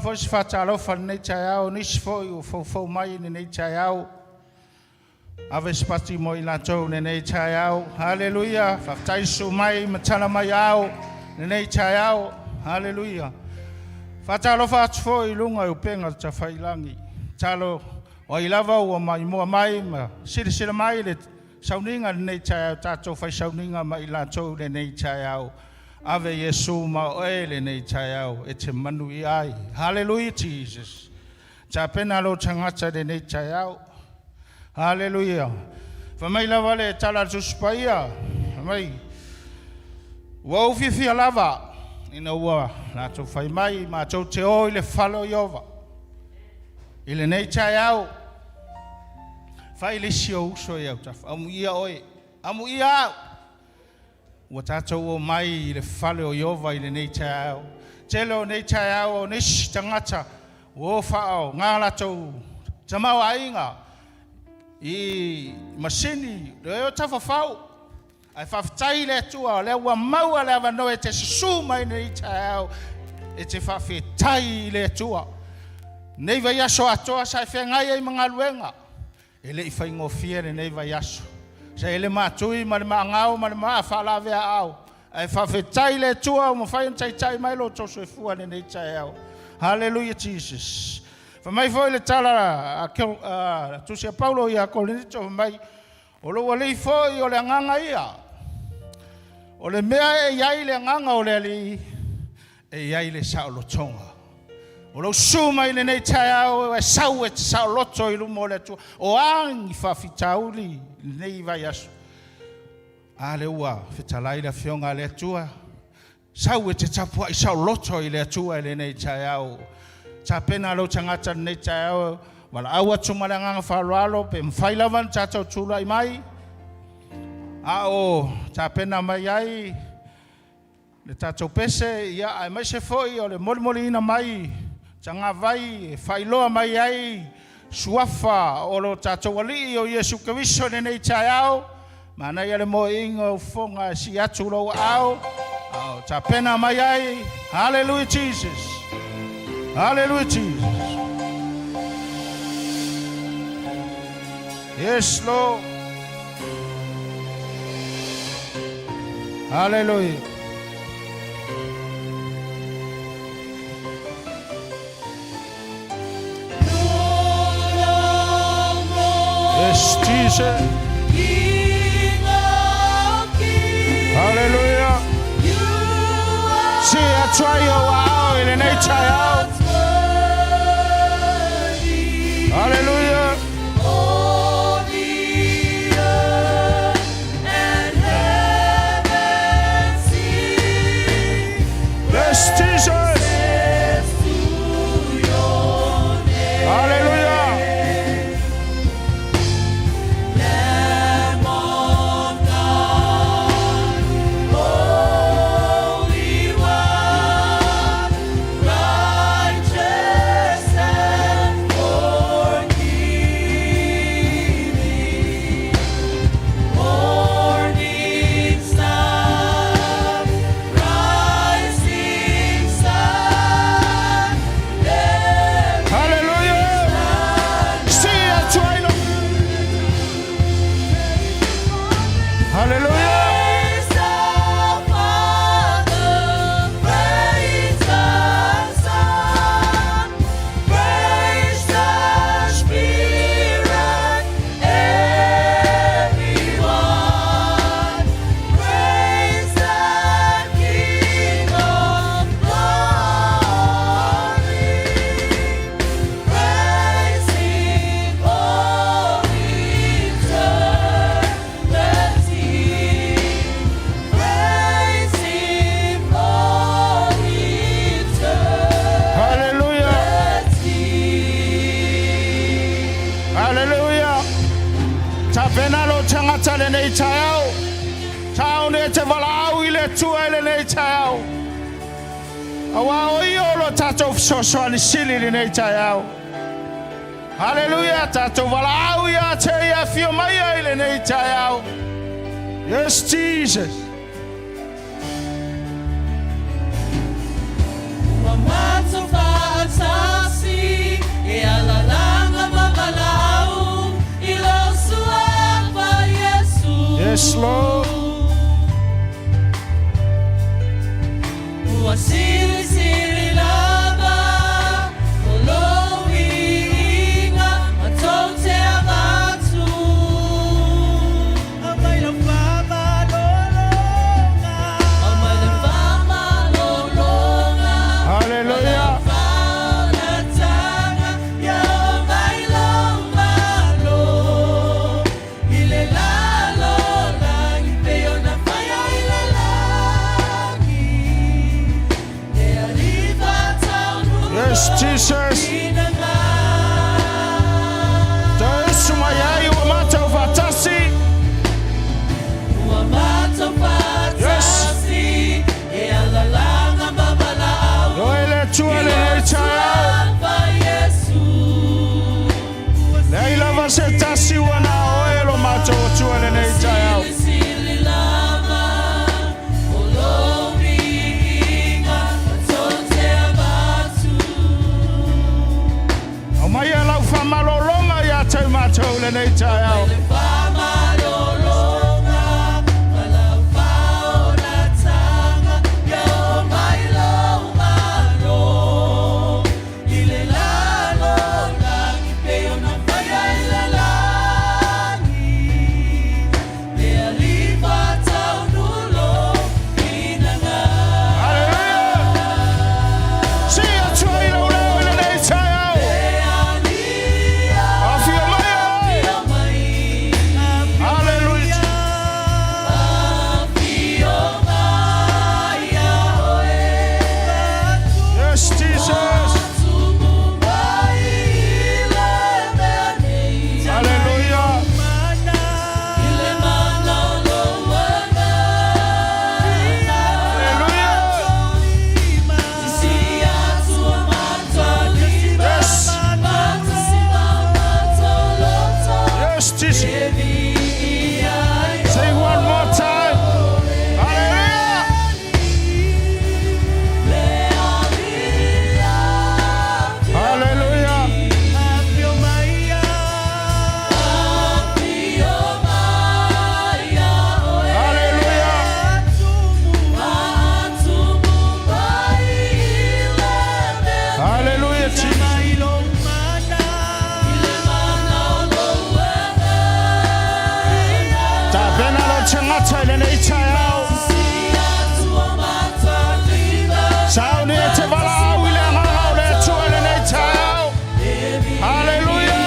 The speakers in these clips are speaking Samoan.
Foi se faatalofa i lenei taeao, nisi foi ua foufou mai i lenei taeao. Ave se pati mo i latou i lenei taeao. Haleluia. Faafetai susu mai ma tala mai ao lenei taeao. Haleluia. Faatalofa atu foi i luga i upega o le tafailagi. Talo o ai lava ua maimoa mai ma silasila mai le sauniga i lenei taeao, tatou fai sauniga ma i latou i lenei taeao. Ave Iesu ma oe lenei taeao e te manuia ai. Hallelujah Jesus. Tapena lou tagata i lenei taeao. Hallelujah. Fai mai lava le tala a le Tusi Paia, fai mai, ua ou fiafia lava ina ua latou fai mai matou te o i le fale o Ieova i lenei taeao. Fai le isi ou uso i autafa, amuia oe, amuia au. Ua tatou omai i le fale o Ieova i lenei taeao. Tele o nei taeao o nisi tagata ua o faaaoga latou tamaoaiga i masini e o tafafao. Ae faafetai i le Atua o lea ua maua le avanoa e te susu mai lenei taeao e te faafetai i le Atua. Nei vaiaso atoa sa e feagai ai ma galuega, E le i faigofie lenei vaiaso. Sa i ai le maatui ma le maagao ma le maa faalaveaao, ae faafetai i le Atua ua mafai ona taitai mai lo outou soifua i lenei taeao. Hallelujah Jesus. Fai mai foi le tala a Tusi a Paulo ia Korinito, fai mai, o lou alii foi o le agaga ia. O le mea e i ai le agaga o le alii, e i ai le saolotoga. O lou susu mai i lenei taeao e sau e te saoloto i luma o le Atua. O a ni faafitauli i lenei vaiaso? A lea ua fetalai le Afioga a le Atua, sau e te tapuai saoloto i le Atua i lenei taeao. Tapena lou tagata i lenei taeao, valaau atu ma le agaga faaaloalo, pe mafai lava ona tatou tulai mai, a o tapena mai ai le tatou pese, ia, aemaise foi o le molimoliina mai tagavai e faailoa mai ai suafa o lo tatou Alii o Iesu Keriso i lenei taeao. Manaia le moeina o fofoga e sii atu lou aao, a o tapena mai ai. Hallelujah Jesus. Hallelujah Jesus. Yes, Lord. Hallelujah. Yes, Jesus. Hallelujah. Sii atu ai ou aao i lenei taeao. Hallelujah. Yes, Jesus. Hallelujah. Hallelujah. Sii atu ai lo. Hallelujah. Hallelujah. Hallelujah. Tapena lo tagata lenei taeao. Taone e te valaau i le Atua i lenei taeao. Aua o ia o lo tatou fesoasoani sili i lenei taeao. Hallelujah. Tatou valaau ia te ia afio mai ai i lenei taeao. Yes, Jesus. Yes, Lord. Ua silisili lava o lou viiga matou te avatu. Aumai lau faamalologa. Aumai le faamalologa. Hallelujah. Faaolataga, ia oo mai lou Malo i le lalolagi pei ona faia i le lagi. Le Alii faataunulo Yes, Jesus. Finagalo. Tesu mai ai ua matou faatasi. Ua matou faatasi e alalaga ma valaau. Oe le Atua lenei taeao. Pa Iesu. Leai lava se tasi ua na oe lo matou Atua lenei taeao. Silisili lava o lou viiga matou te avatu. Aumai lau faamalologa ia te matou lenei taeao. Le faamalologa ma lau faaolataga, ia oo mai lou Malo i le lalolagi pei ona faia i le lagi. Le Alii faataunulo finagalo. Hallelujah. Si Atua i lau leo i lenei taeao. Le Alii Afio mai oe. afio mai. Hallelujah. Afio mai oe. Yes, Jesus. Tumu mai le mea nei. Hallelujah. I le mana o lou Agaga. Hallelujah. Sisi atu o matou lima. Yes. Faatasi ma matou loto. Yes, Jesus. E viia ai Say one more time. Hallelujah. Le Alii afio. Hallelujah. Afio mai. Afio mai oe. Hallelujah. Faatumu mai le mea. Hallelujah, Jesus. Mai lou mana. I le mana o lou Agaga. Tapena lou tagata i lenei taeao. Sisi atu o matou lima. Sauni e te valaau i le agaga o le Atua i lenei taeao. Hallelujah.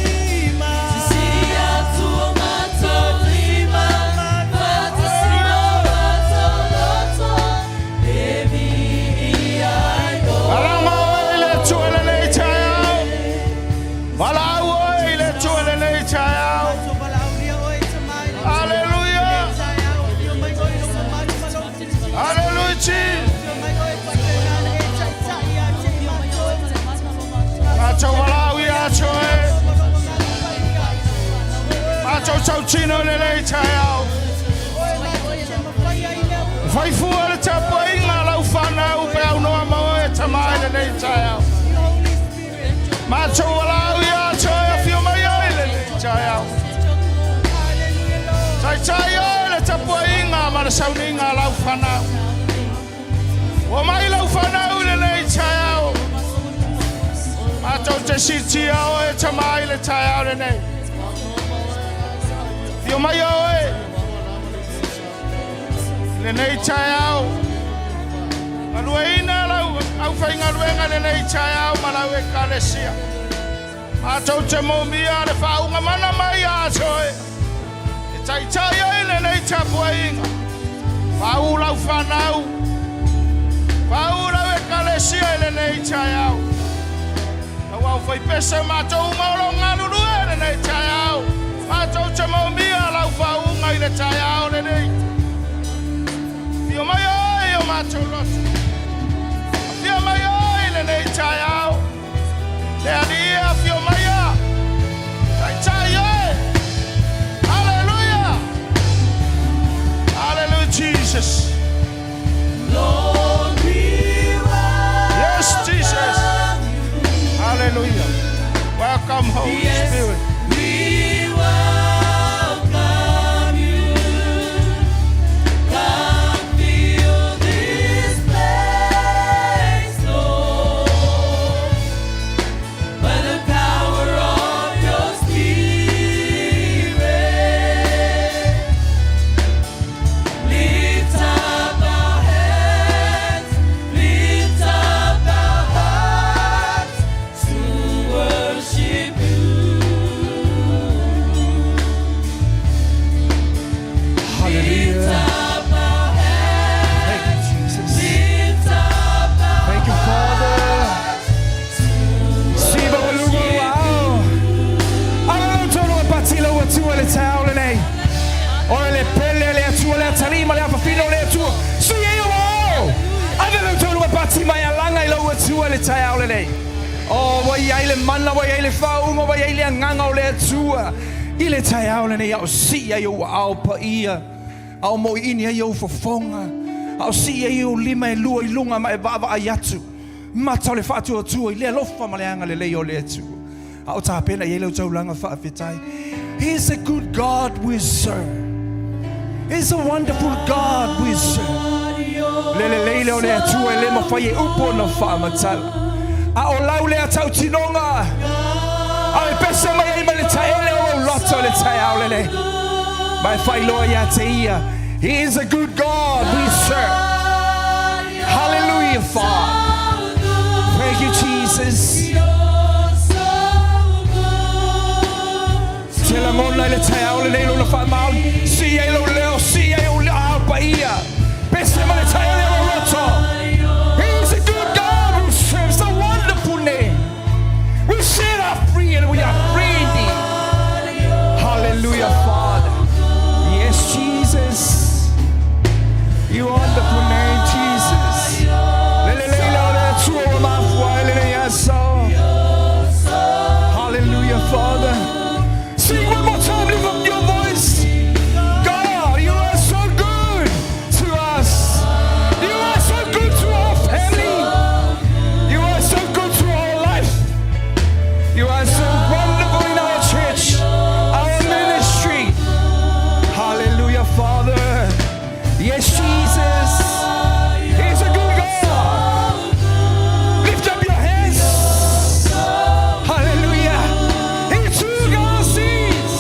Sisi atu o matou lima. Faatasi ma matou loto. E viia ai Alaga oe i le Atua i lenei taeao. Valaau oe i le Atua i lenei taeao. Hallelujah. Hallelujah, Jesus. Matou valaau ia te oe. Matou tautino i lenei taeao. Faifua le tapuaiga lau fanau pe aunoa ma oe tama i lenei taeao. Matou valaau ia te oe afio mai oe i lenei taeao. Taitai oe le tapuaiga ma le sauniga lau fanau. Ua mai lau fanau i lenei taeao. Matou te sitia oe tama i le taeao lenei. Afio mai oe. I lenei taeao. Galueaiina lau aufaigaluega lenei taeao ma lau ekalesia. Matou te moomia le faauuga mana mai ia te oe. E taitai ai lenei tapuaiga. Faauu lau fanau. Faauu lau ekalesia i lenei taeao. Lau aufaipese matou uma o lo o galulue lenei taeao. Matou te moomia lau faauuga i le taeao lenei. Afio mai oe i o matou loto. Afio mai oe i lenei taeao. Le Alii afio maia. Taitai oe. Hallelujah. Hallelujah, Jesus. Lord, we Yes, Jesus. welcome you. Hallelujah. Welcome, Holy Yes. Spirit. Atua i le taeao lenei. O, ua i ai le mana, ua i ai le faauuga, ua i ai le agaga o le Atua i le taeao lenei, a o sii ai ou aao paia, a o moiini ai ou fofoga, a o sii ai ou lima e lua i luga ma e vaavaai atu mata o le faatuatua i le alofa ma le agalelei o le Atua, a o tapena i ai lau taulaga faafetai. He is a good God we serve. He's a wonderful God we serve. Le lelei lea o le Atua e le mafai e upu ona faamatala. A o lau lea tautinoga, a e pese mai ai ma le taele o lou loto i le taeao lenei, ma e faailoa ia te ia, He is a good God we serve. Hallelujah, Father. Thank you, Jesus. Te lagona i le taeao lenei lona faamaoni. Sii ai lou leo, sii ai ou aao paia. Pese ma le taele o lou loto. He is a good God who serves a wonderful name. We set are free and we are free indeed. Hallelujah, Father. Yes, Jesus. You wonderful name, Jesus. Le lelei lea o le Atua ua mafua ai lenei aso. Hallelujah, Father. Sing one more time, lift up your voice. God, you are so good to us. You are so good to our family. You are so good to our life. You are so wonderful in our church, our ministry. Hallelujah, Father. Yes, Jesus. He's a good God. Lift up your hands. Hallelujah. He took our sins.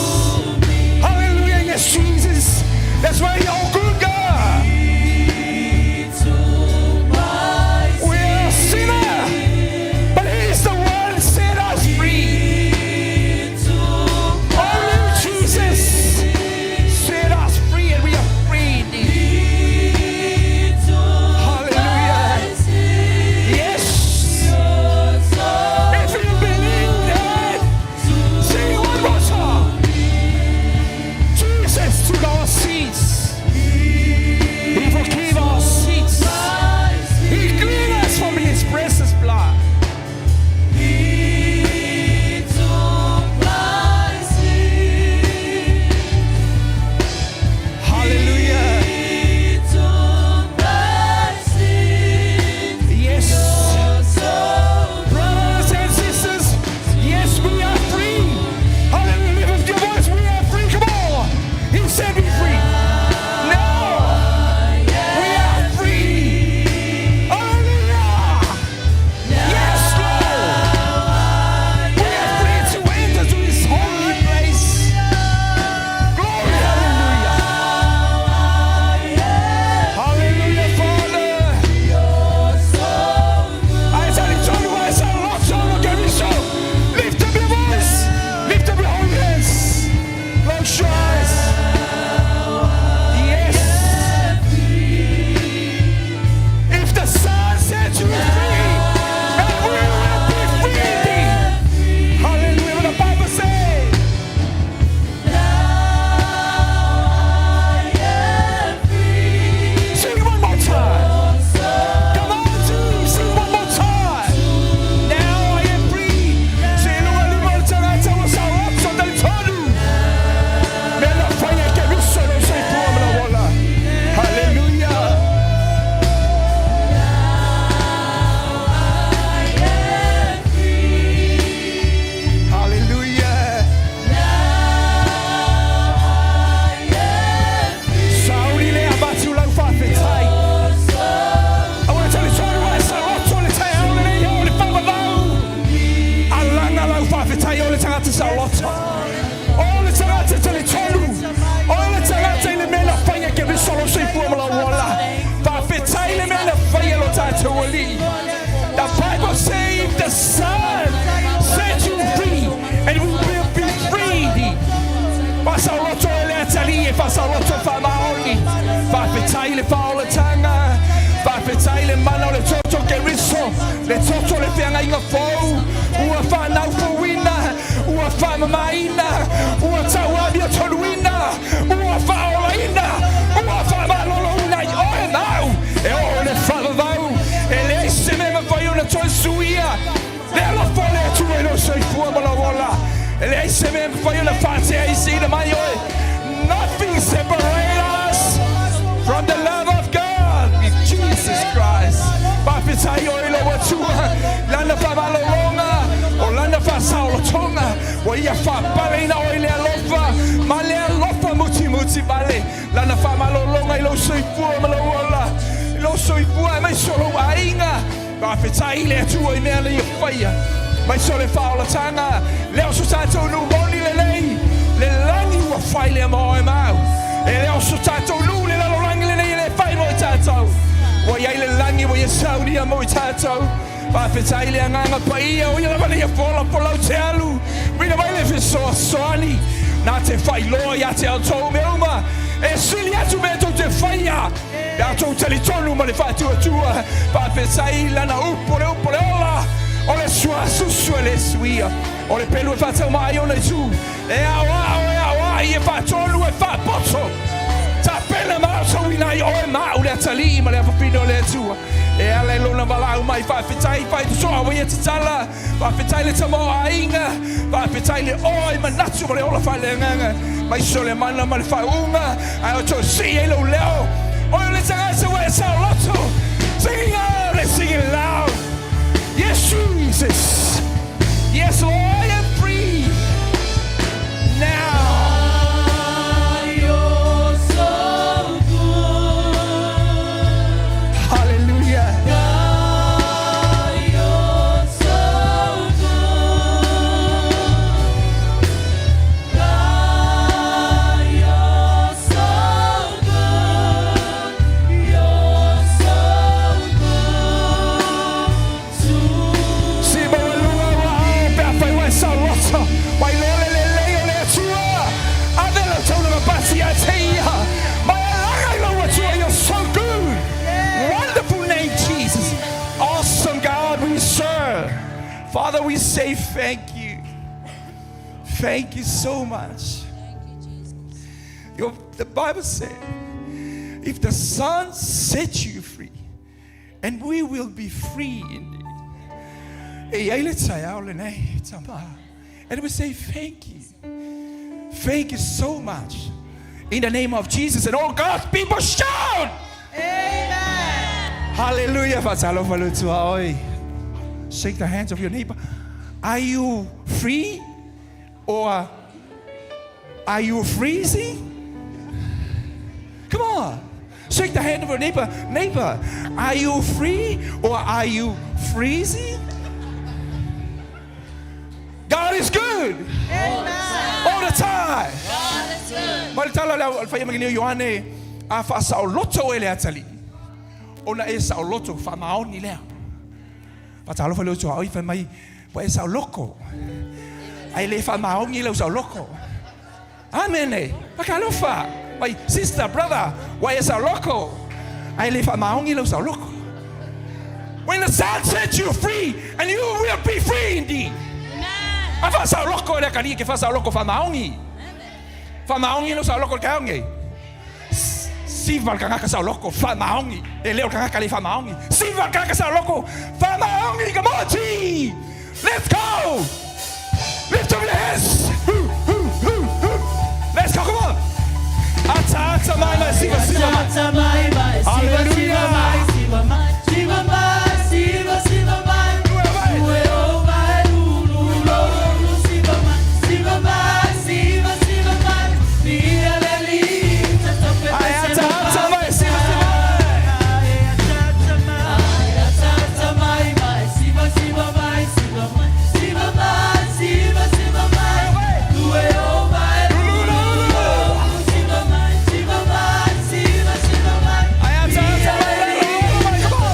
Hallelujah. Yes, Jesus. That's why you're good God. We are a sinner, but He's the one set us free. Only Jesus set us free, and we are free indeed. Hallelujah. Yes. If you believe that, say one more time. Jesus took our sins. He forgave our sins. He cleaned us from His precious blood. He took my sin. Hallelujah. He took my sin. Yes. You're so Brothers and sisters, yes, we are free. Hallelujah. Lift up your voice. We are free. Come on. He set me free. Now we are free. Hallelujah. Yes, Lord. We are free to enter to His holy place. Glory, hallelujah. Hallelujah, Father. I said it's on I said lots of look at me so. Lift up your voice. Lift up your holy hands. Close your eyes. Yes. If the Son sets you free, and we will be free indeed. Hallelujah. What the Bible says. I am free. Sing one more time. Come on, team. Sing one more time. Now I am free. Seiloga lima o le tagata ua saoloto talitonu. Mea na faia e Keriso lou soifua ma lou ola. Hallelujah. I am free. Hallelujah. Now I am free. Sauli le avatu lau faafetai. Aua talitonu ai saoloto le taeao lenei o le faavavau. Alaga lau faafetai o le tagata saoloto. O le tagata talitonu. O le tagata i le mea na faia e Keriso lou soifua ma lou ola. Faafetai le mea na faia lo tatou Alii. The Bible says if the Son set you free, and we will be free indeed. Fasaoloto e le Atalii e fasaoloto faamaoni. Faafetai le faaolataga. Faafetai le mana o le toto Keriso. Le toto le feagaiga fou. Ua faanaufouina. Ua faamamaina. Ua tauamiotoluina. Ua faaolaina. Ua faamaloloina i oe ma au. E oo le faavavau. E leai se mea mafai ona toe suia. te aisiina mai oe. Nothing separate us from the love of God in Jesus Christ. Faafetai oe i lou Atua, Lana faamalologa, o Lana faasaolotoga, ua Ia faapaleina oe i le alofa, ma le alofa mutimuti vale, Lana faamalologa i lou soifua ma lou ola, i lou soifua aemaise o lou aiga. Faafetai i le Atua i mea na Ia faia, aemaise o le faaolataga, lea o so tatou nuu moni lelei, le lagi ua fai lea mo oe ma au. E le o so tatou nuu le lalolagi lenei e le fai mo i tatou. Ua i ai le lagi ua ia saunia mo i tatou. Faafetai i le Agaga Paia, o ia lava lea folafola ou te alu, vila mai le fesoasoani, na te faailoa ia te outou mea uma, e sili atu mea tou te faia, pe a outou talitonu ma le faatuatua. Faafetai i lana upu, o le upu o le ola, o le suasusu e le suia, o le pelu e faataumaa ai ona itu, e aoao, e aoai, e faatonu, e faapoto. Tapena ma aotauina ai oe ma au le atalii ma le afafine o le Atua. E ala i lona valaau mai, faafetai faitotoa ua ia tatala, faafetai le tamaoaiga, faafetai le oa i manatu ma le ola faaleagaga, aemaise o le mana ma le faauuga, ae o toe sii ai lou leo. Oe o le tagata ua e saoloto. Singing out and singing loud. Yes, Jesus. Yes, Lord, I am free now. You're so good. Hallelujah. God, you're so good. God, you're so good. You're so good to Si maualuga ua ao pe afai ua e saoloto, ua iloa le lelei o le Atua. Ave lau taulaga pasi ia te Ia, ma e alaga i lou Atua. You're so good. Wonderful name, Jesus. Awesome God we serve. Father, we say thank you. Thank you so much. The Bible said, if the Son sets you free, and we will be free indeed. E i ai le taeao lenei, tama. And we say thank you. Thank you so much. In the name of Jesus. And all God's people shout! Amen. Hallelujah. Faatalofa le tua oi. Shake the hands of your neighbor. Are you free or are you freezing? Come on. Shake the hand of your neighbor. Neighbor, are you free or are you freezing? God is good. All the time. Ma le tala le au alfaia mai nei Ioane a faasaoloto e le atalii. Ona e saoloto faamaoni lea. Faatalofa le uso a oi fai mai ua e saoloko. Ai le faamaoni lau saoloko. Amene. Faatalofa. My sister, brother, ua e saoloko. Ai le faamaoni lau saoloko. When the Son sets you free, and you will be free indeed. A faasaoloko le akalii ke faasaoloko faamaoni. Faamaoni lau saoloko le taeao. Siva le tagata saoloko, faamaoni. E le o le tagata le faamaoni. Siva le tagata saoloko, faamaoni. Come on, T. Let's go. Lift up your hands. Hoo, hoo, hoo, hoo. Let's go, come on. Ata, ata, mai, mai, siva, siva, mai. Ata mai mai, siva siva mai, siva mai, siva mai, siva siva mai. Ue o mai, ulu lo lu siva mai, siva mai, siva siva mai. Nia le li, ta ta pe Ai, ata, ata, mai, siva, siva. Ata ata mai mai, siva siva mai, siva mai, siva mai, siva siva mai. Ue o mai, ulu lo lu siva mai, siva mai, siva siva mai. Ai, ata, ata, mai, mai, mai, come on.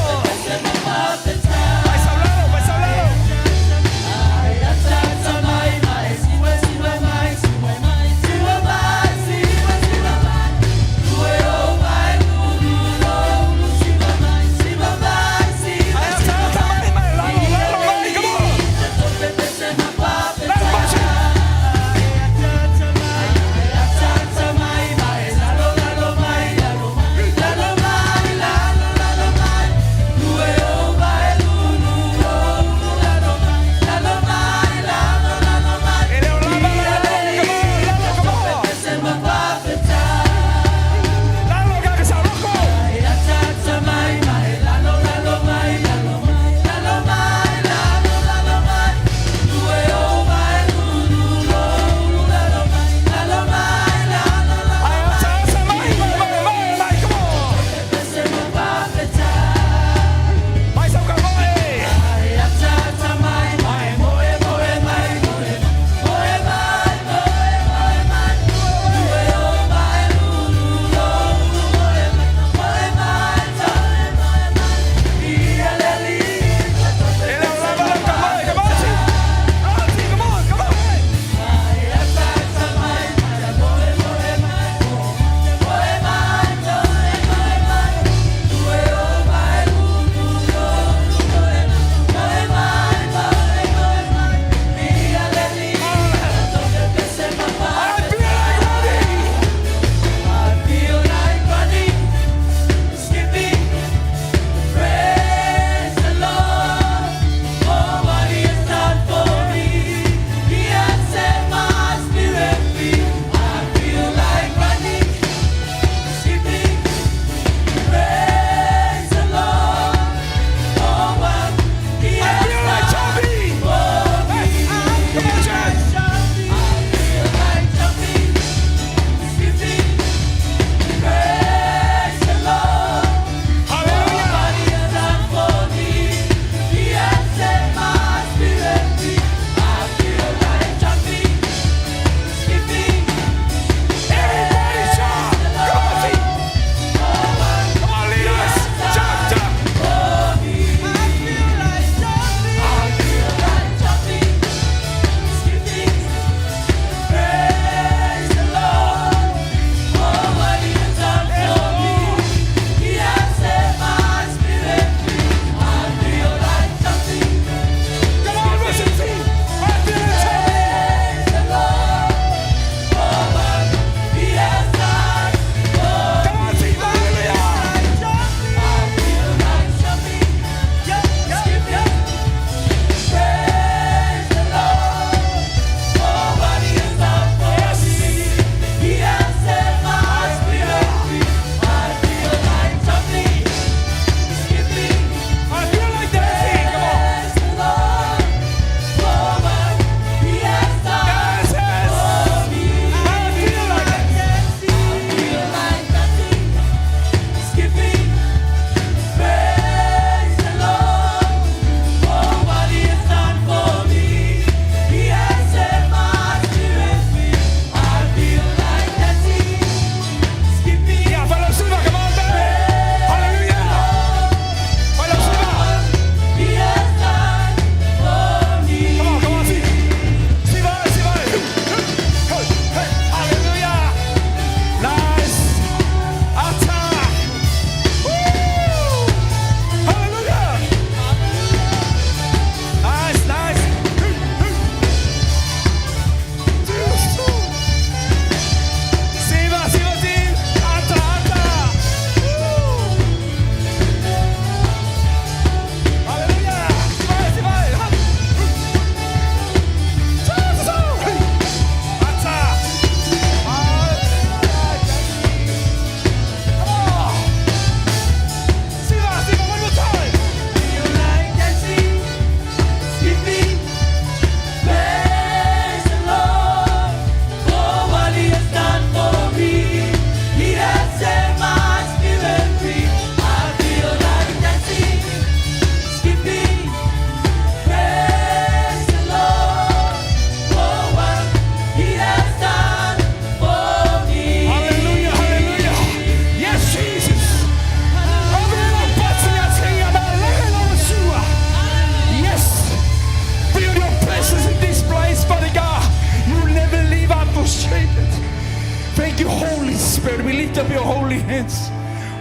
hands.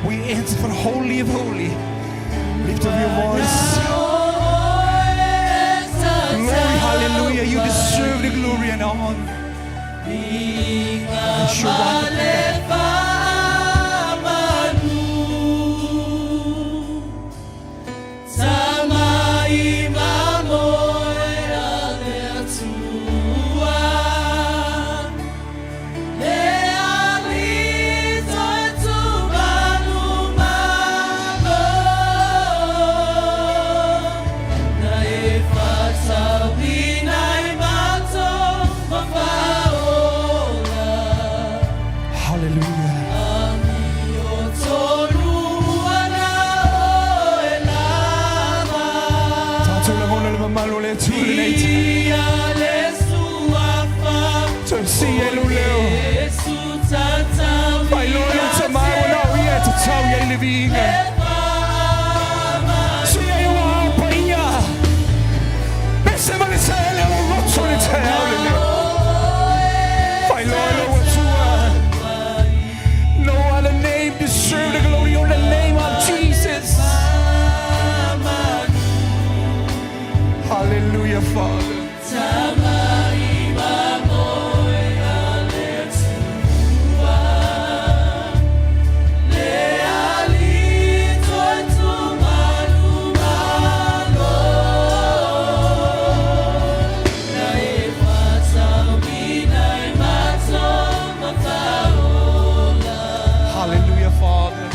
We enter for the holy of holy. Lift up your voice. Glory, hallelujah. You deserve the glory and honor. Hallelujah. Tatou lagona le mamalu o le Atua lenei Toe sia i lou leo. Faailoa i lou Tamā ua na o ia e tatau i ai le viiga. Sia i ou aao paia. Ese ma le taele o lou loto i le taeao lenei. Faailoa i lou Atua. No other name deserve the glory on the name of Jesus. Hallelujah, Father. Hallelujah, Father.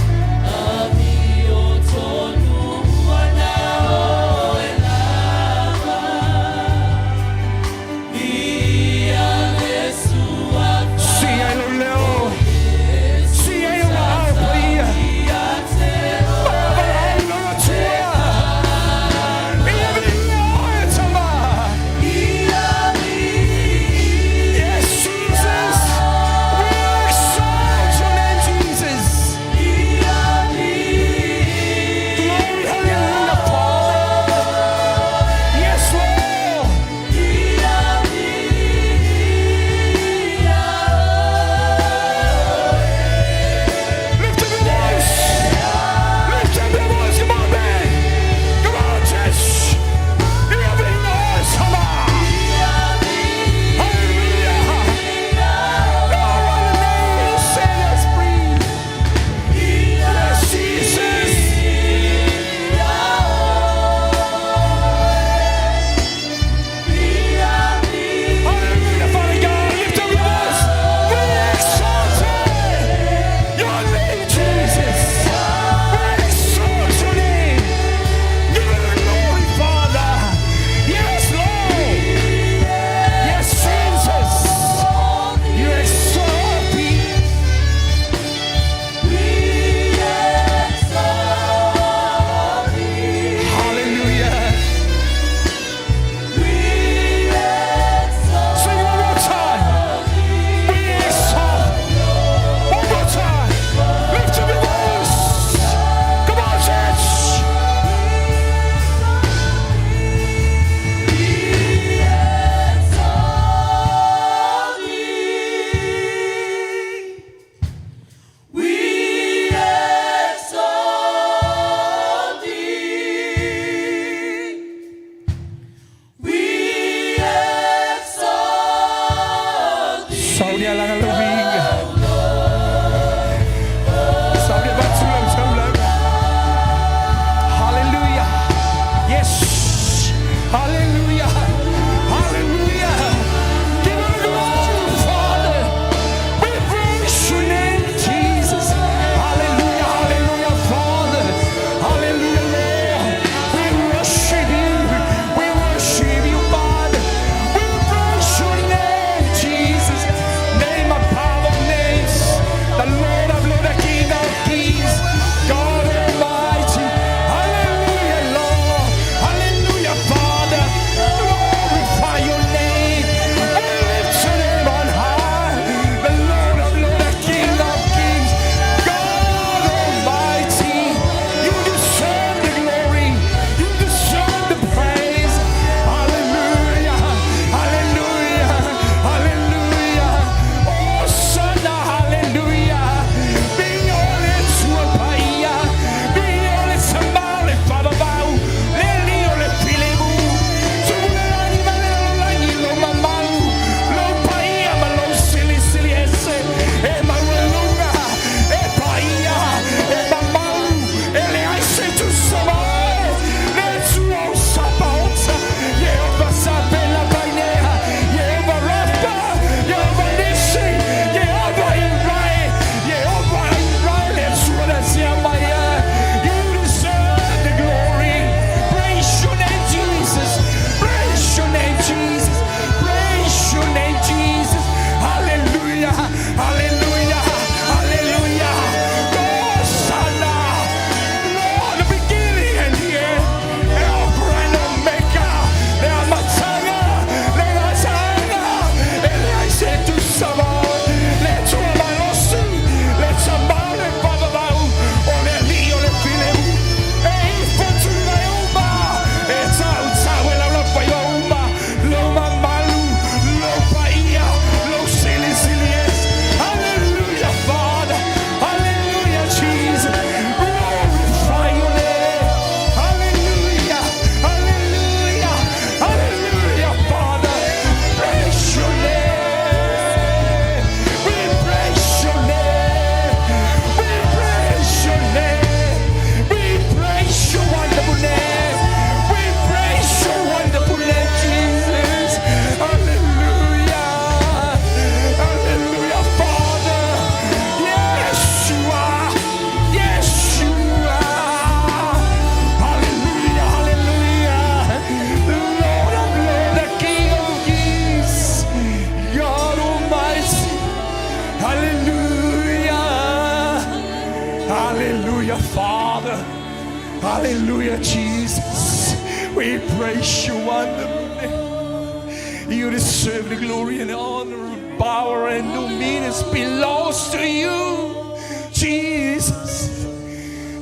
Jesus. We praise your wonderful name. You deserve the glory and honor, power and dominion belongs to you, Jesus.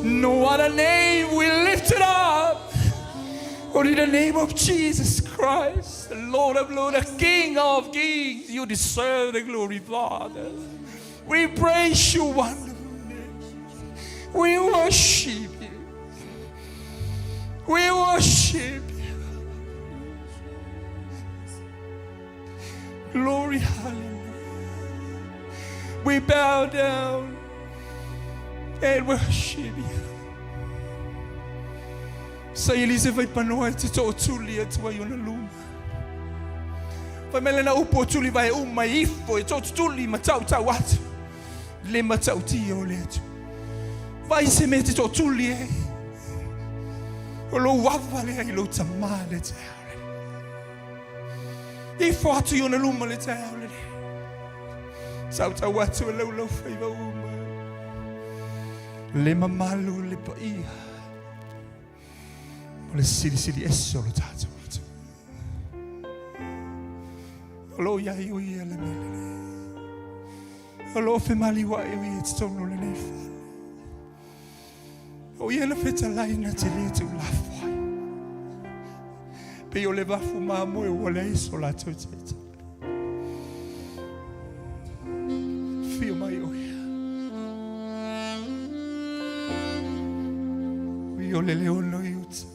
No other name we lift it up. Only the name of Jesus Christ, the Lord of Lords, the King of Kings. You deserve the glory, Father. We praise your wonderful name. We worship you. We worship you. Glory, hallelujah. We bow down and worship you. Sa i le se faipanoa e te tootuli atu ai ona luma. Fai mai lana upu o tuli vae uma e ifo e tootutuli ma tautau atu. Le matautia o le Atua. Vaai se mea e te tootuli ai. O lou ava lea i lou tamā le taeao lenei. Ifo atu i ona luma le taeao lenei. Tautau atu e laulau faiva uma. Le mamalu le paia. O le silisili ese o lo tatou Atua. O lo o i ai o ia le mea lenei. O lo o femaliuai o ia i totonu o lenei fale. O ia na fetalai na te le tuulafo ai. Pei o le vafu mamoe ua leai so latou taitai. Fio mai o ia. O ia o le leono i uta.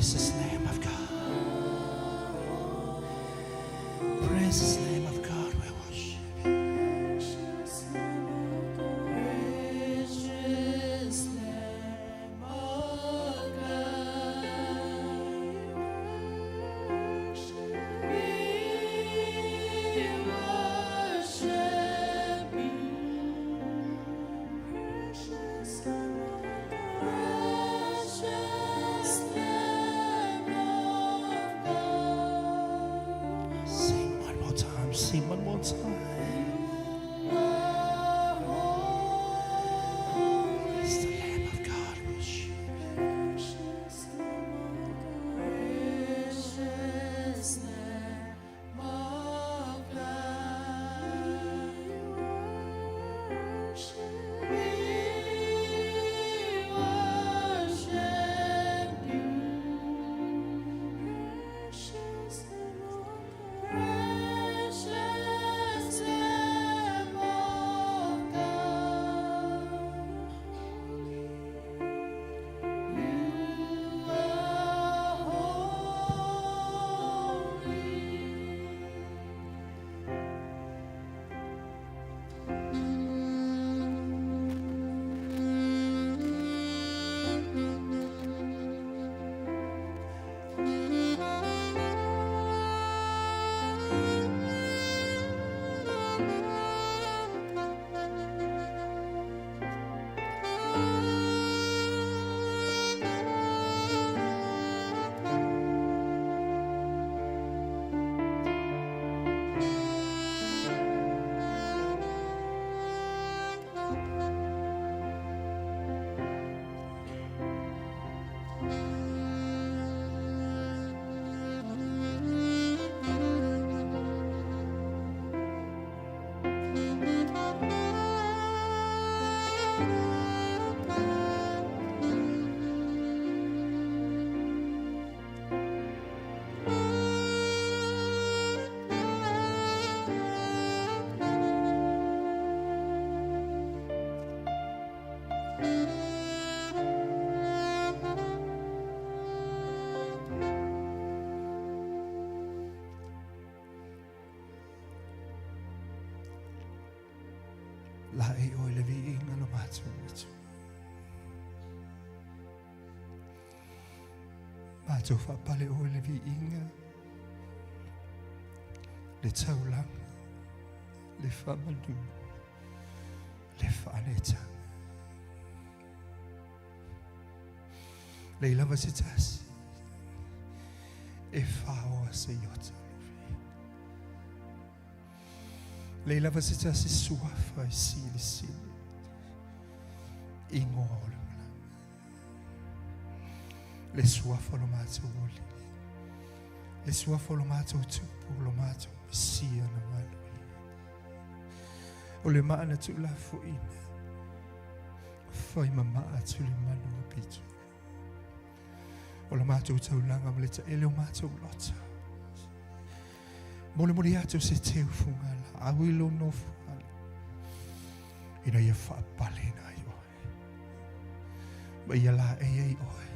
Precious Lamb of God. Precious Lamb of God, we worship you. Precious Lamb of God, we worship you. Precious Lamb of God, precious Lamb of God. Sing one more time, sing one more time. It's the Lamb of God, we worship. Precious Lamb of God, we worship you. Precious Lamb of God, precious Lamb of God. You are holy. Lae o le viiga lo matou Atua. Matou faapale oe le viiga, le taulaga, le faamanu, le faaneetaga. Leai lava se tasi e faoa se iota o lou viiga. Leai lava se tasi suafa e silisili igoa o le malaga. Le suafa o lo matou Alii, le suafa o lo matou Tupu, o lo matou Mesia na maluia. O le maa na tuulafoina, fai mamaa atu le manu o Petulu. O le matou taulaga ma le taele o matou loto. Molimoli atu se teufuga laau i lou nofoale, ina ia faapaleina ai oe, ma ia laei ai oe,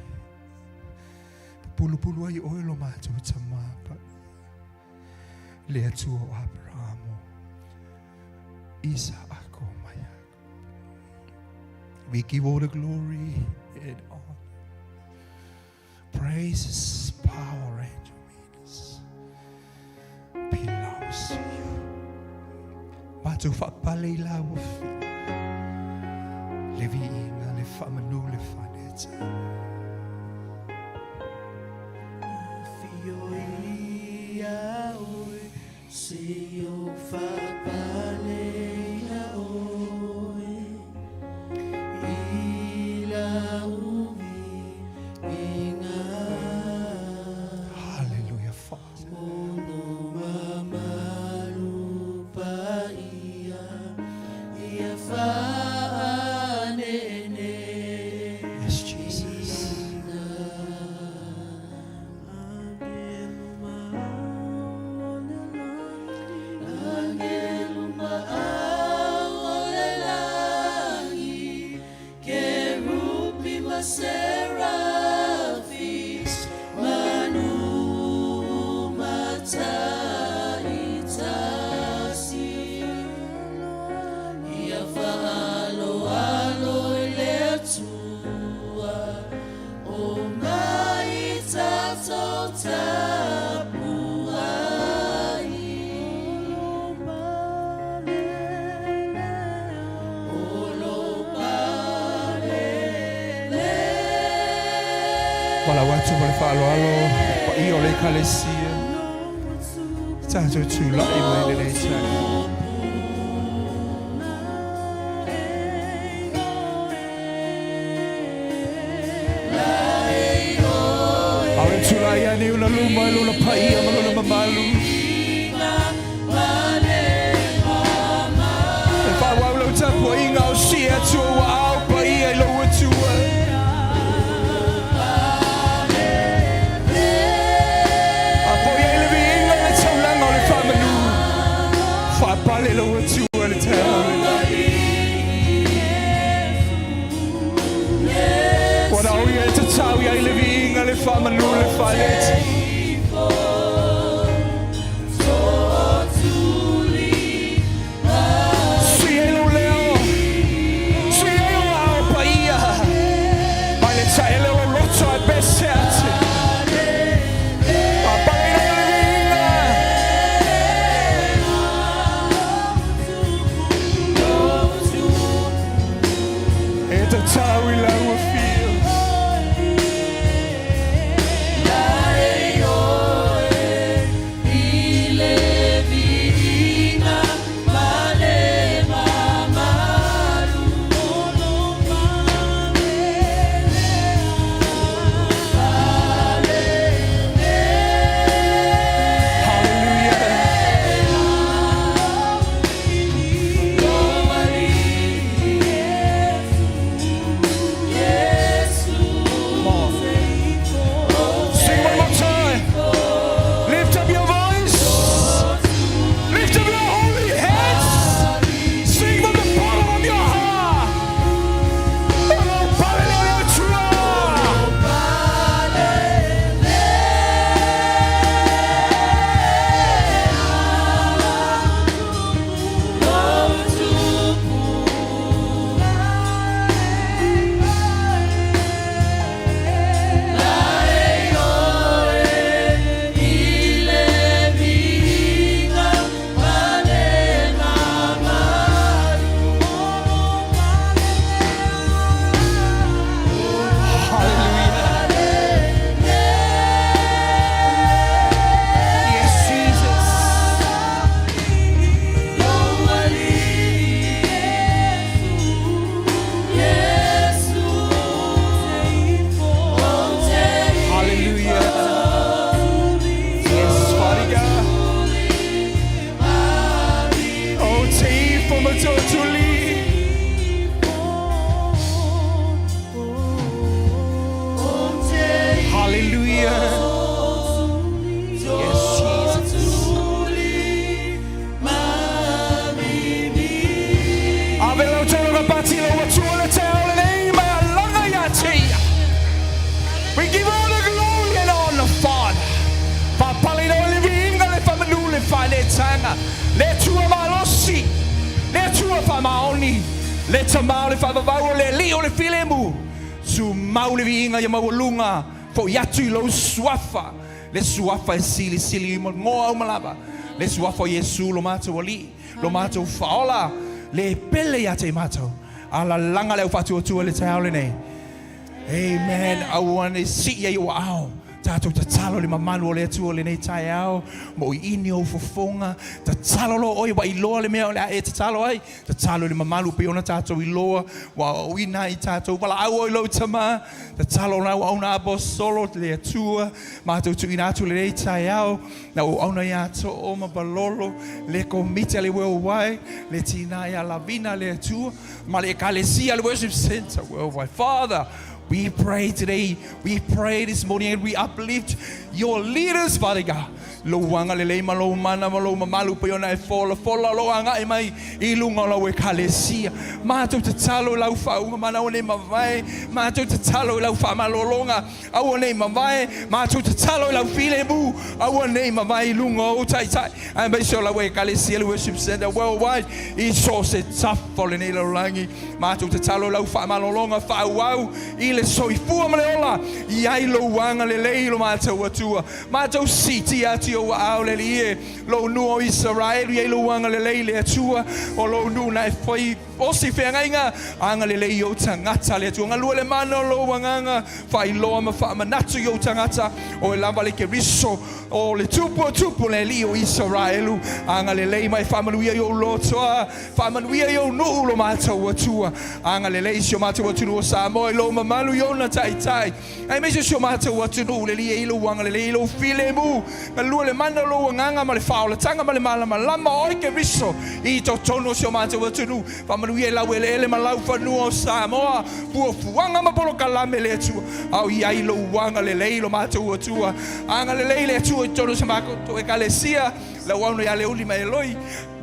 pupulupulu ai oe lo matou Tamā Paia, le Atua o Aperamo, Isaako ma Iakopo. We give all the glory and honor, praises, power and dominions belongs to you. Matou faapale i lau Afioga, le viiga, le faamanu, le faaneetaga. Afio ia oe, se o faapale ia oe, i lau viiga. Hallelujah, Father. Ono mamalu paia, ia faanene. Yes, Jesus. Mai tatou tapuai. O lou pale Valaau atu ma le faaaloalo paia o le Ekalesia. Tatou tulai mai lenei taeao. Ao le tulai ane ona luma i lona paia ma lona mamalu. E faaauau lau tapuaiga o sii atu ou aao paia i lou Atua. A po i ai le viiga i le taulaga o le faamanu, faapale lou Atua i le taeao lenei. Ua na o ia e tatau i ai le viiga, le faamanu, le faaleti. Sii ai lou leo, sii ai ou aao paia, mai le taele o lou loto ae pese atu. Faapaleina ai le viiga. E tatau i lau afio. Hallelujah. Come on. Sing one more time. Lift up your voice. Lift up your holy hands. Sing from the bottom of your heart. Oh, hallelujah. Hallelujah. Yes, Jesus. Hallelujah. Yes, Father God. Oh, take from a totally. Hallelujah. Yes, Jesus. Ave lau tauloga pati lau atua le taeao lenei ma alaga ia te ia. We give all the glory and honor, Father. Faapaleina o le viiga le faamanu le faaneetaga. Le Atua malosi, le Atua faamaoni, le Tama o le faavavau o le Alii o le filemu. Tumau le viiga ia maualuga, fo'i atu i lou suafa, le suafa e silisili i igoa uma lava, le suafa o Iesu lo matou Alii, lo matou Faaola, le pele ia te i matou. Alalaga le au faatuatua i le taeao lenei. Amen. Aua ne i sii ai ou aao. Tatou tatalo i le mamalu o le Atua i lenei taeao, ma o iini ou fofoga. Tatalo loa oe ua iloa le mea o le a e tatalo ai. Tatalo i le mamalu pei ona tatou iloa, ua aoaoina ai tatou. Valaau oe i lou tama, tatalo lau auauna aposolo le Atua, matou tuuina atu i lenei taeao, lau auauna ia Too ma Palolo, le komiti a le Worldwide, le tina ia Lavina le Atua, ma le Ekalesia le Worship Center Worldwide. Father, we pray today, we pray this morning and we uplift your leaders, Father God. Lou agalelei ma lou mana ma lou mamalu pei ona e folafola o lou agai mai i luga o lau Ekalesia. Matou tatalo i lau faauuga mana aua nei mavae, matou tatalo i lau faamalologa aua nei mavae, matou tatalo i lau filemu aua nei mavae i luga o ou taitai aemaise o lau Ekalesia le Worship Center Worldwide i so o se tafa o lenei lalolagi. Matou tatalo i lau faamalologa faaauau i le soifua ma le ola, i ai lou agalelei i lo matou Atua. Matou siitia atu i ou aao le Alii e, lou nuu o Isaraelu, i ai lou agalelei le Atua, o lou nuu na e fai osi feagaiga, agalelei i ou tagata le Atua. Galue le mana o lou agaga, faailoa ma faamanatu i ou tagata, oe lava le Keriso, o le Tupu o tupu, le Alii o Isaraelu, agalelei ma e faamanuia i ou lotoa, Faamanuia i ou nuu lo matou Atua. Agalelei si o matou atunuu o Samoa i lou mamalu i ona taitai, aemaise si o matou atunuu le Alii e i lou agalelei i lou filemu. Galue le mana o lou agaga ma le faaolataga ma le malamalama o oe Keriso i totonu o si o matou atunuu. Faamanuia i lau eleele ma lau fanua o Samoa, fuafuaga ma polokalame le Atua, a o i ai lou agalelei lo matou Atua. Agalelei le Atua i totonu o si matou Ekalesia, lau auauna ia Leuli ma Eloi,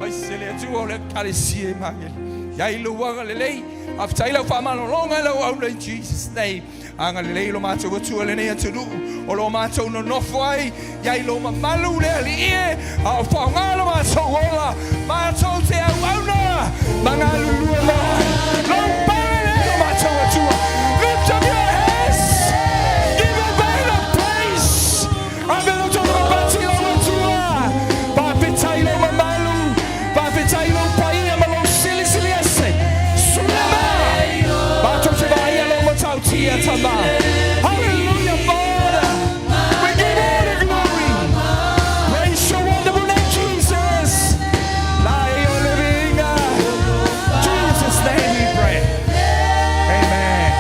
Aemaise le Atua o le Ekalesia i Magele. I ai lou agalelei. Faafetai lau faamalologa i lau auauna in Jesus name. Agalelei lo matou Atua i lenei atunuu o lo matou nonofo ai. I ai lou mamalu le Alii e, a o faaaoga lo matou ola matou te auauna ma galulue mo oe. Lou pale lea lo matou Atua. Lift up your hands. Give a man of praise. Ave lo outou lavapati i lou Atua. Faafetai lou mamalu, faafetai lou paia ma lou silisili ese. Sulema! Matou te vaaia lou matautia, Tama. Hallelujah, Father. We give all the glory. Praise your wonderful name, Jesus. La e o le viiga. Jesus' name we pray. Amen.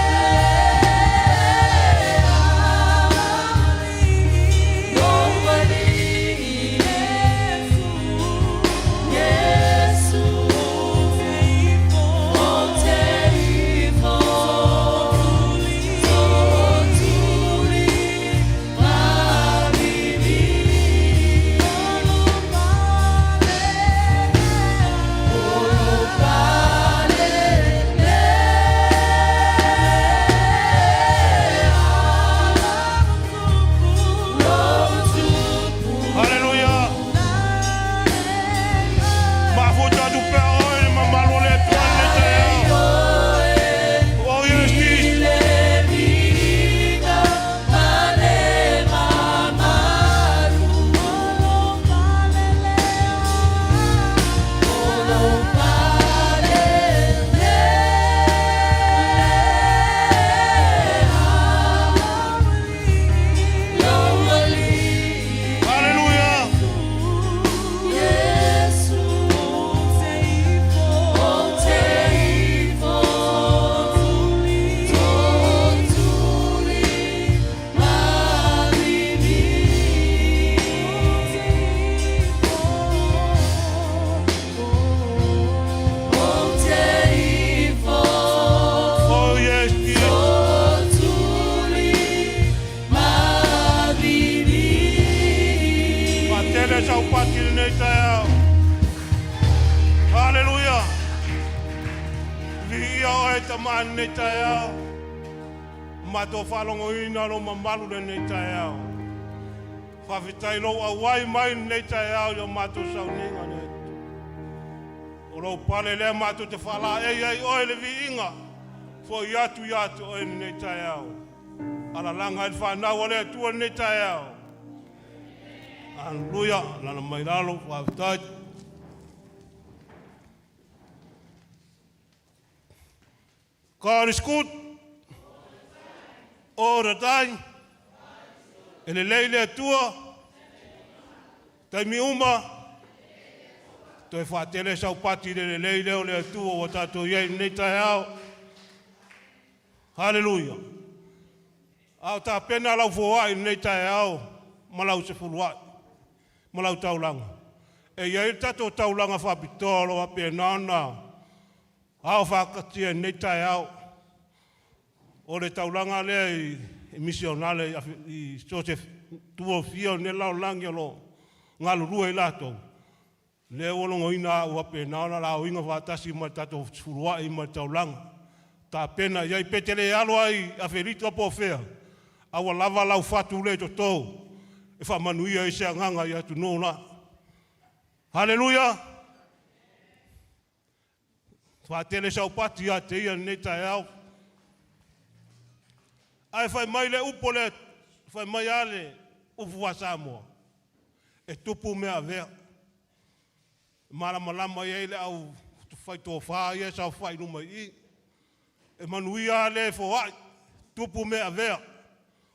Haleluia! Mafuta atu pea oe le mamalu o le Atua i lenei taeao. Oh yes, Jesus. Haleluia! Oh yes, Jesus. Patele sau pati lenei taeao. Haleluia! Viia oe tama lenei taeao. Matou faalogoina lou mamalu lenei taeao. Faafetai lou auai mai lenei taeao i o matou sauniga le Atua. O lou pale lea matou te faalaei ai oe le viiga. Foi atu ia te oe lenei taeao. Alalaga ai le fanau a le Atua lenei taeao. Haleluia! Lala mai lalo, faafetai. God is good all the time. E lelei le Atua, taimi uma, toe faatele sau pati i le lelei lea o le Atua ua tatou i ai i lenei taeao. Haleluia. A o tapena lau foai i lenei taeao ma lau sefuluai ma lau taulaga. E i ai le tatou taulaga faapitoa o lo o faapena ona ao faakatia i lenei taeao. O le taulaga lea i misionale i so o se tua o fia o lenei lalolagi o lo o galulue i latou. Lea ua logoina au faapena ona laoiga faatasi ma le tatou sefuluai ma le taulaga. Tapena i ai pe te le alo ai Afelika po o fea, a ua lava lau fatu lea i toto e faamanuia ai se agaga i atunuu la. Haleluia! Faatele sau pati ia te ia lenei taeao. Ae fai mai le upu o le fai mai a le upu a Samoa, e tupu mea avea. E malamalama i ai le au faitofa ia e saofai i luma i i. E manuia le foai, tupu mea avea.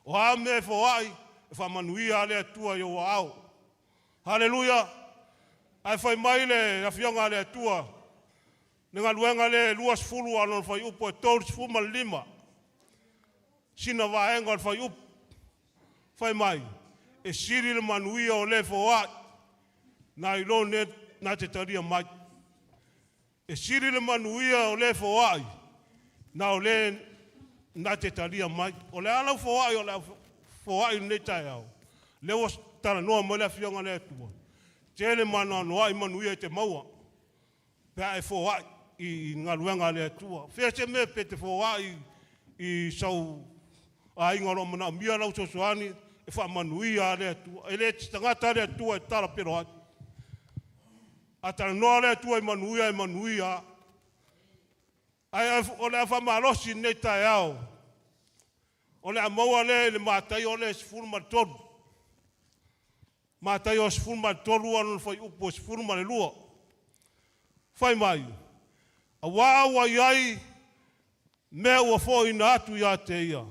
O a mea e foai, e faamanuia le Atua i ou aao. Haleluia! Ae fai mai le afioga a le Atua, le galuega lea e 20 a lona fuaiupu e 35, sina vaega o le fuaiupu. Fai mai, e sili le manuia o le foai, nai lo le na te talia mai. E sili le manuia o le foai, na o le na te talia mai. O le ala foai o le foai i lenei taeao, lea ua talanoa mai le afioga a le Atua, tele ma anoanoai manuia e te maua, pe a e foai i galuega a le Atua. Fea se mea pe te foai i sau aiga o lo o manaomia lau fesoasoani, e faamanuia le Atua. E le tagata le Atua e tala pelo ai. A talanoa le Atua i manuia, e manuia. Ae o le a faamalosi lenei taeao, o le a maua lea i le Mataio lea 13. Mataio 13 a lona fuaiupu e 12. Fai mai, aua ua i ai mea ua foaiina atu ia te ia,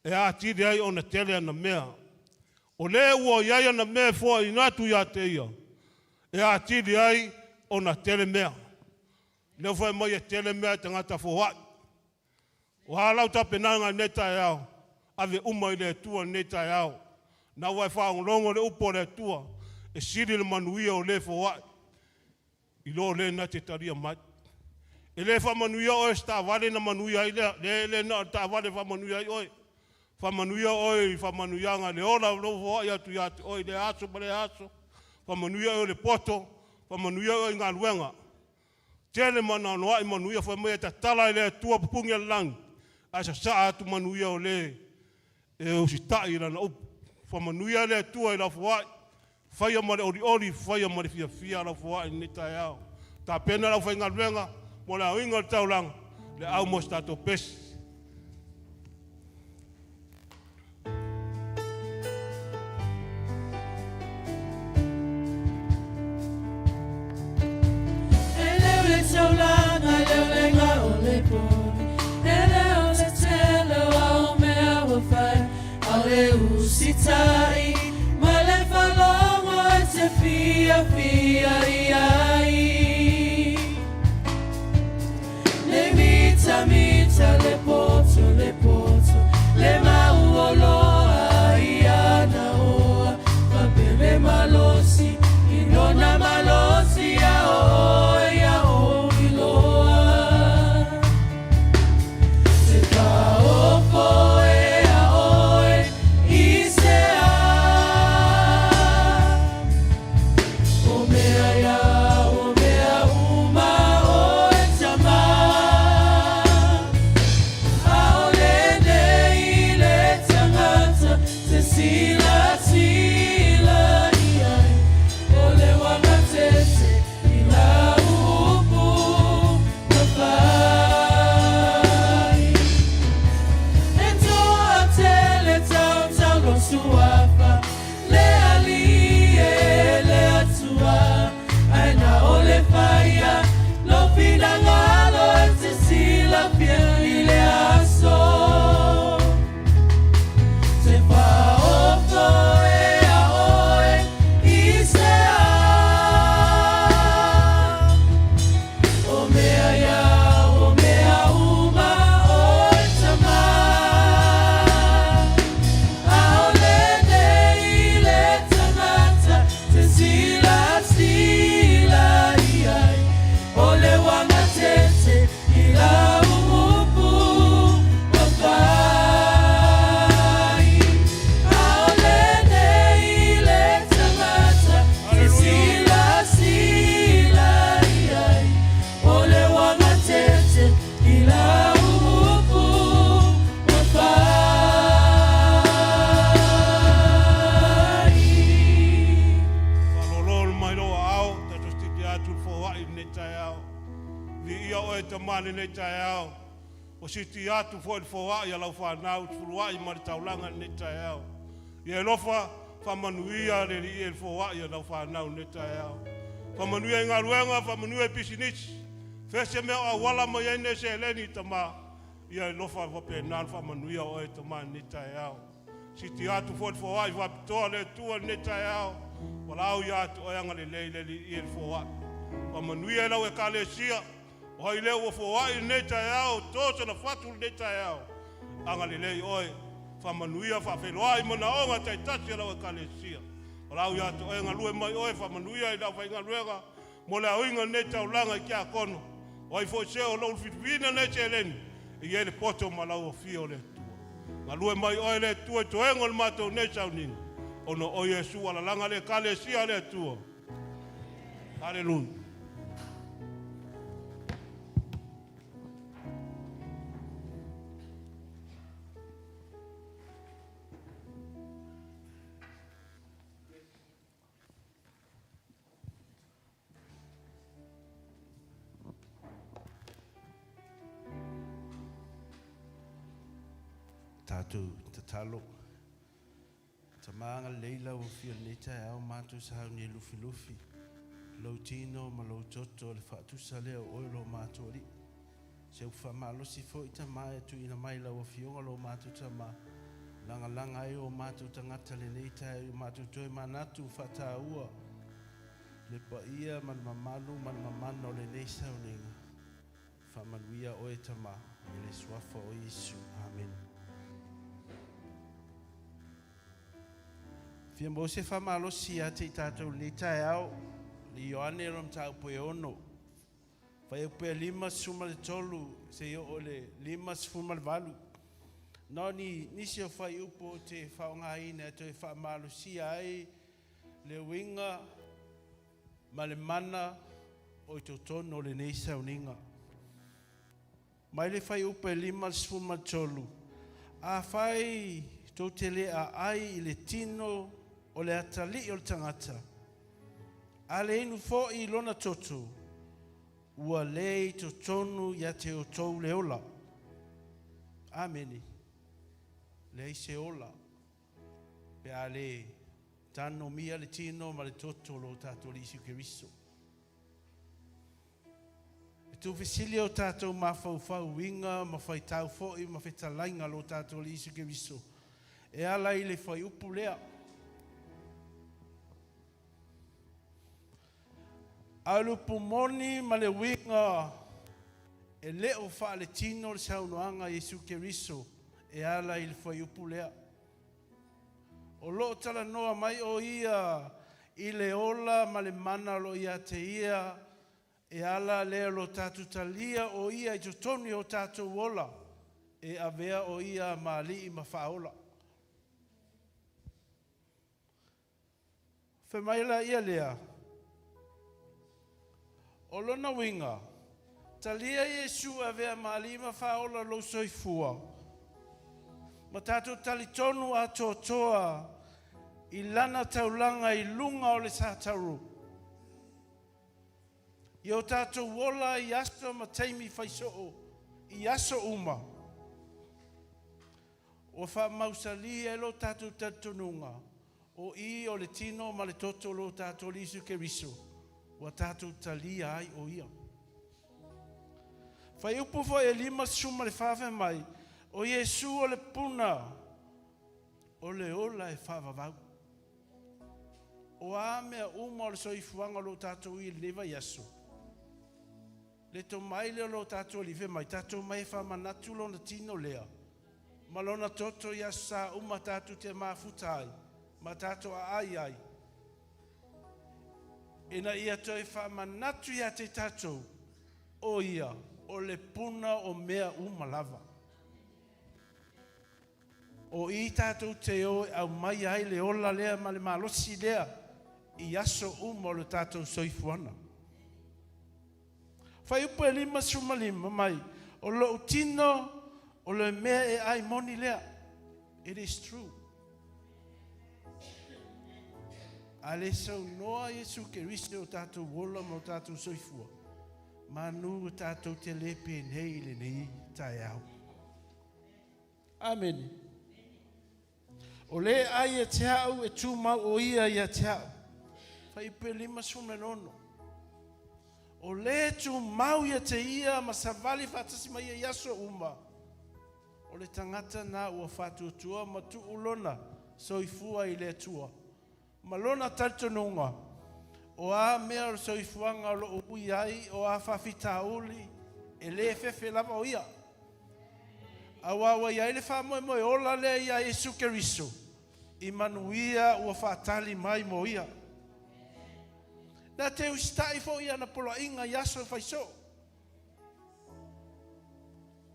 e atili ai ona tele ana mea. O le ua i ai ana mea e foaiina atu ia te ia, e atili ai ona tele mea. Lea fai mai e tele mea tagata foai. O a lau tapenaga i lenei taeao, ave uma i le Atua i lenei taeao. Na ua e faalogologo le upu a le Atua, e sili le manuia o le foai, i lo le na te talia mai. E le faamanuia oe se taavale na manuia ai lea, le le na o le taavale e faamanuia ai oe. Faamanuia oe i faamanuiaga le ola o lou foai atu ia te oe i lea aso ma lea aso. Faamanuia oe i le poto, faamanuia oe i galuega. Tele ma anoanoai manuia fai mai e tatala e le Atua pupugi o le lagi, ae sasaa atu manuia o le e usitai i lana upu. Faamanuia le Atua i lau foai, faia ma le olioli, faia ma le fiafia lau foai i lenei taeao. Tapena lau faigaluega mo le aoina o le taulaga, le au mo se tatou pesi. E leo le taulaga, e leo le gao o le poni, e leo le tele o au mea ua fai, a o le usitai ma le faalogo e te fiafia i ai. Le mitamita le poto le poto, le mauoloa ia na oa, faapea le malosi, i lona malosi ia oe ia ou iloa. Te paofo e a oe i se a. O mea ia, o mea uma oe tamā. Aole nei le tagata te silasila i ai, o le uagatete i lau upu na fai. E toatele tautau lou suafa, le Alii e le Atua, ae na o le faia lou finagalo e te silafia i le aso. Te faaofo e a oe i se a. O mea ia, o mea uma oe tamā. Aole nei le tagata te silasila i ai, o le uagatete i lau upu ua fai. Aole nei le tagata te silasila i ai, o le uagatete i lau upu ua fai. Faalolo mai lou aao, tatou sititi atu le foai i lenei taeao. Viia oe tamā i lenei taeao. Ua siitia atu foi le foai a lau fanau i le fuluai ma le taulaga i lenei taeao. Ia e alofa, faamanuia le Alii e le foai a lau fanau i lenei taeao. Faamanuia i galuega, faamanuia i pisinisi. Fea se mea o auala mai ai nei seleni, Tama, ia e alofa faapena ona faamanuia oe, Tama, i lenei taeao. Siitia atu foi le foai faapitoa a le Atua i lenei taeao, valaau ia te oe agalelei le Alii e le foai. Faamanuia i lau ekalesia, o ai lea ua foai i lenei taeao, to sona fatu i lenei taeao, agalelei oe, faamanuia, faafeiloai manaoga taitasi a lau ekalesia. Valaau ia te oe, galue mai oe, faamanuia i le aufaigaluega mo le aoina o lenei taulaga i tiakono. O ai foi se o lou filifiliina lenei seleni, e i ai le poto ma lau afio o le Atua. Galue mai oe le Atua i toega o le matou nei sauniga, ona o Iesu alalaga le ekalesia a le Atua. Haleluia. Tatou tatalo. Tama agalelei lau Afio i lenei taeao matou sauni e lufilufi lou tino ma lou toto o le faatusa lea o oe lo matou Alii. Se upu faamalosi foi Tama e tuuina mai lau Afioga lo matou Tama, lagalaga ai o matou tagata lenei taeao i o matou toe manatu faataua le paia ma le mamalu ma le mamana o lenei sauniga. Faamanuia oe Tama i le suafa o Iesu. Amene. Fia maua se faamalosi ia te i tatou i lenei taeao, le Ioane lona mataupu e 6, fuaiupu e 53 seia oo i le 58. Na o ni nisi o fuaiupu ou te faaaogaina e toe faamalosia ai le uiga ma le mana o i totonu o lenei sauniga. Mai le fuaiupu e 53, Afai tou te le aai i le tino o le atalii o le tagata, a le inu foi i lona toto, ua le i totonu ia te outou le ola. Amene. Leai se ola pe a le tanomia le tino ma le toto o lo tatou Alii Iesu Keriso. E tuufesili o tatou mafaufau uiga ma faitau foi ma fetalaiga lo tatou Alii Iesu Keriso e ala i le fuaiupu lea. A o le upu moni ma le uiga e le o faaletino le saunoaga a Iesu Keriso e ala i le fuaiupu lea. O lo o talanoa mai o ia i le ola ma le mana o lo o ia te ia e ala lea o lo tatou talia o ia i totonu i o tatou ola e avea o ia ma alii ma faaola. Fai mai la ia lea, o lona uiga, talia Iesu e avea ma alii ma faaola lou soifua, ma tatou talitonu atoatoa i lana taulaga i luga o le satauro. I o tatou ola i aso ma taimi faisoo i aso uma, ua faamausali ai lo tatou talitonuga o i o le tino ma le toto o lo tatou Alii Iesu Keriso ua tatou talia ai o ia. Fuaiupu foi e 54 fai mai, o Iesu o le puna o le ola e faavavau. O a mea uma o le soifuaga o lo tatou i lenei vaiaso, le tomai lea o lo tatou Alii fai mai, tatou mai e faamanatu lona tino lea ma lona toto i aso sa uma tatou te mafuta ai ma tatou aai ai, ina ia toe faamanatu ia te tatou o ia o le puna o mea uma lava. O i tatou te o e aumai ai le ola lea ma le malosi lea i aso uma o le tatou soifuaga. Fuaiupu e 55 mai, o lou tino o le mea e ai moni lea. It is true. A le saunoa Iesu Keriso o tatou ola ma o tatou soifua, manu o tatou te le penei i lenei taeao. Amene. O lē ai ia te a'u e tumau o ia ia te a'u. Fuaiupu e 56. O lē tumau ia te ia ma savali faatasi ma ia i aso uma, o le tagata na ua faatuatua ma tuu lona soifua i le Atua ma lona talitonuga, o a mea o le soifuaga o lo o ui ai, o a faafitauli, e lē fefe lava o ia. Auā ua i ai le faamoemoe ola lea iā Iesu Keriso i manuia ua faatali mai mo ia. Na te usitai foi i ana poloaiga i aso e fai soo.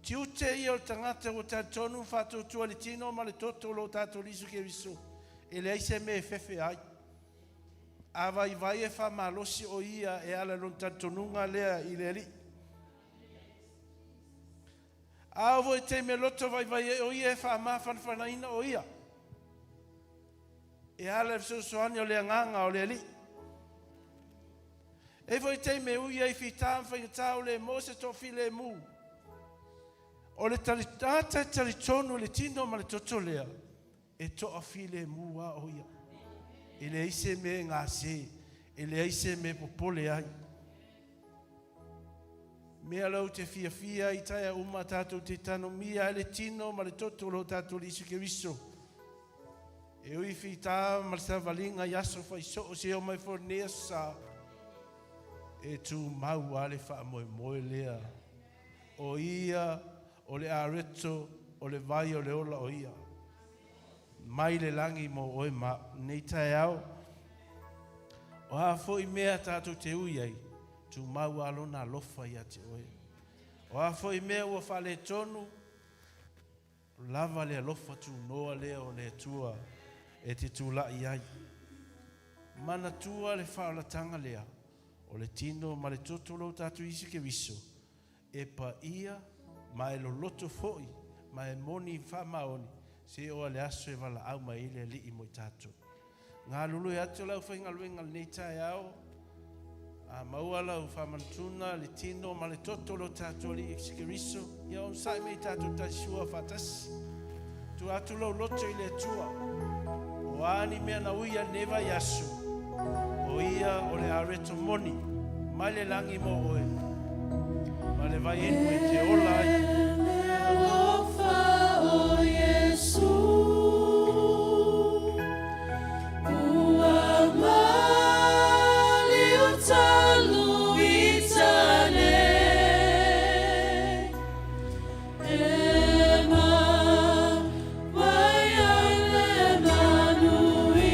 Tiute ia o le tagata ua talitonu ma faatuatua i le tino ma le toto o lo tatou Alii Iesu Keriso, e leai se mea e fefe ai. A vaivai e faamalosi o ia e ala i lona talitonuga lea i le Alii. A oo foi i taimi e loto vaivai ai o ia e faamafanafanaina o ia e ala i le fesoasoani o le Agaga o le Alii. E i ai foi taimi e ui ai i fita ma faigata ua le maua se toafilemu. O le tagata e talitonu i le tino ma le toto lea, e toafilemu lava o ia. E leai se mea e gase, e leai se mea e popole ai. Mea lea ou te fiafia ai i taeao uma tatou te tanomia ai le tino ma le toto o lo tatou Alii Iesu Keriso. E ui i fita ma le savaliga i aso fai soo seia oo mai foi i lenei aso sa, e tumau lava le faamoemoe lea. O ia o le areto o le vai o le ola o ia. Mai le lagi mo oe ma a'u. Lenei taeao, o a foi mea tatou te ui ai, tumau lava lona alofa ia te oe. O a foi mea ua faaletonu, lava le alofa tunoa lea o le Atua e te tulai ai. Manatua le faaolataga lea, o le tino ma le toto o lo tatou Iesu Keriso, e paia ma e loloto foi ma e moni faamaoni seia oo i le aso e valaau mai ai le Alii mo i tatou. Galulue atu le aufaigaluega i lenei taeao, a maua lau faamanatuna le tino ma le toto o lo tatou Alii Iesu Keriso, ia onosai mai i tatou talisua faatasi. Tuu atu lou loto i le Atua, o a ni mea na ui ai i lenei vaiaso, o ia o le areto moni mai le lagi mo oe, ma le vai inu e te ola ai. E le alofa o Iesu Ua maliu talu i tane E mai ai le manuia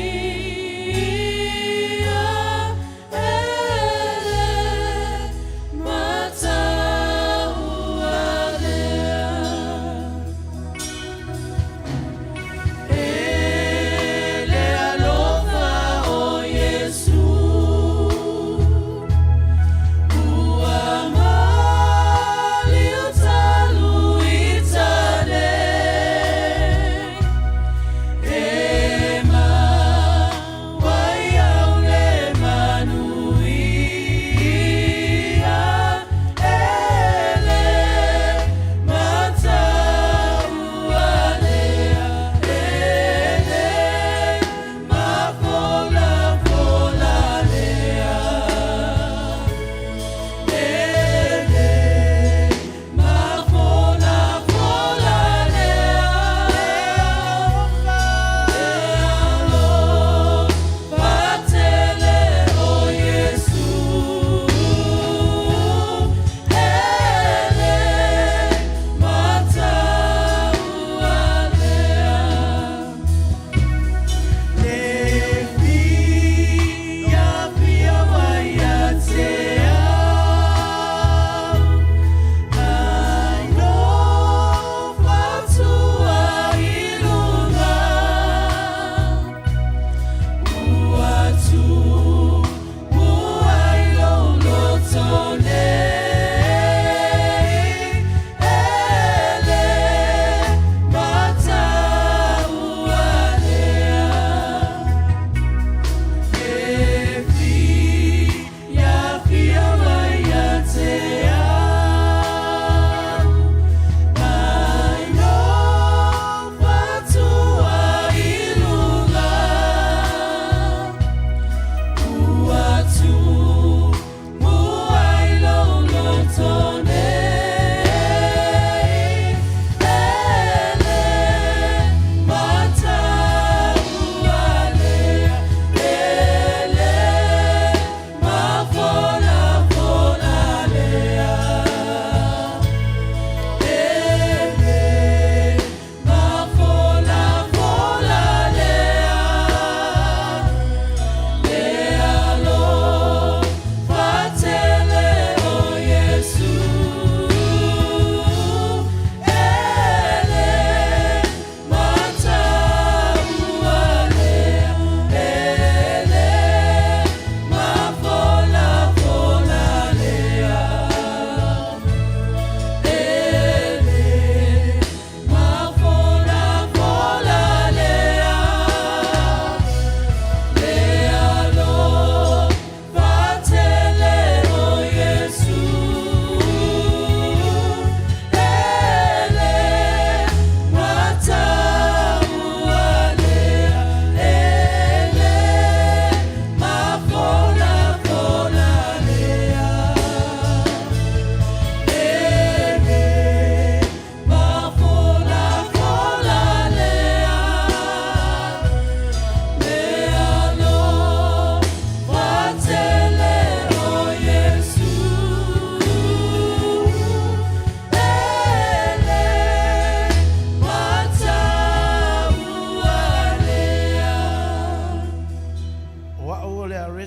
E le matau ale.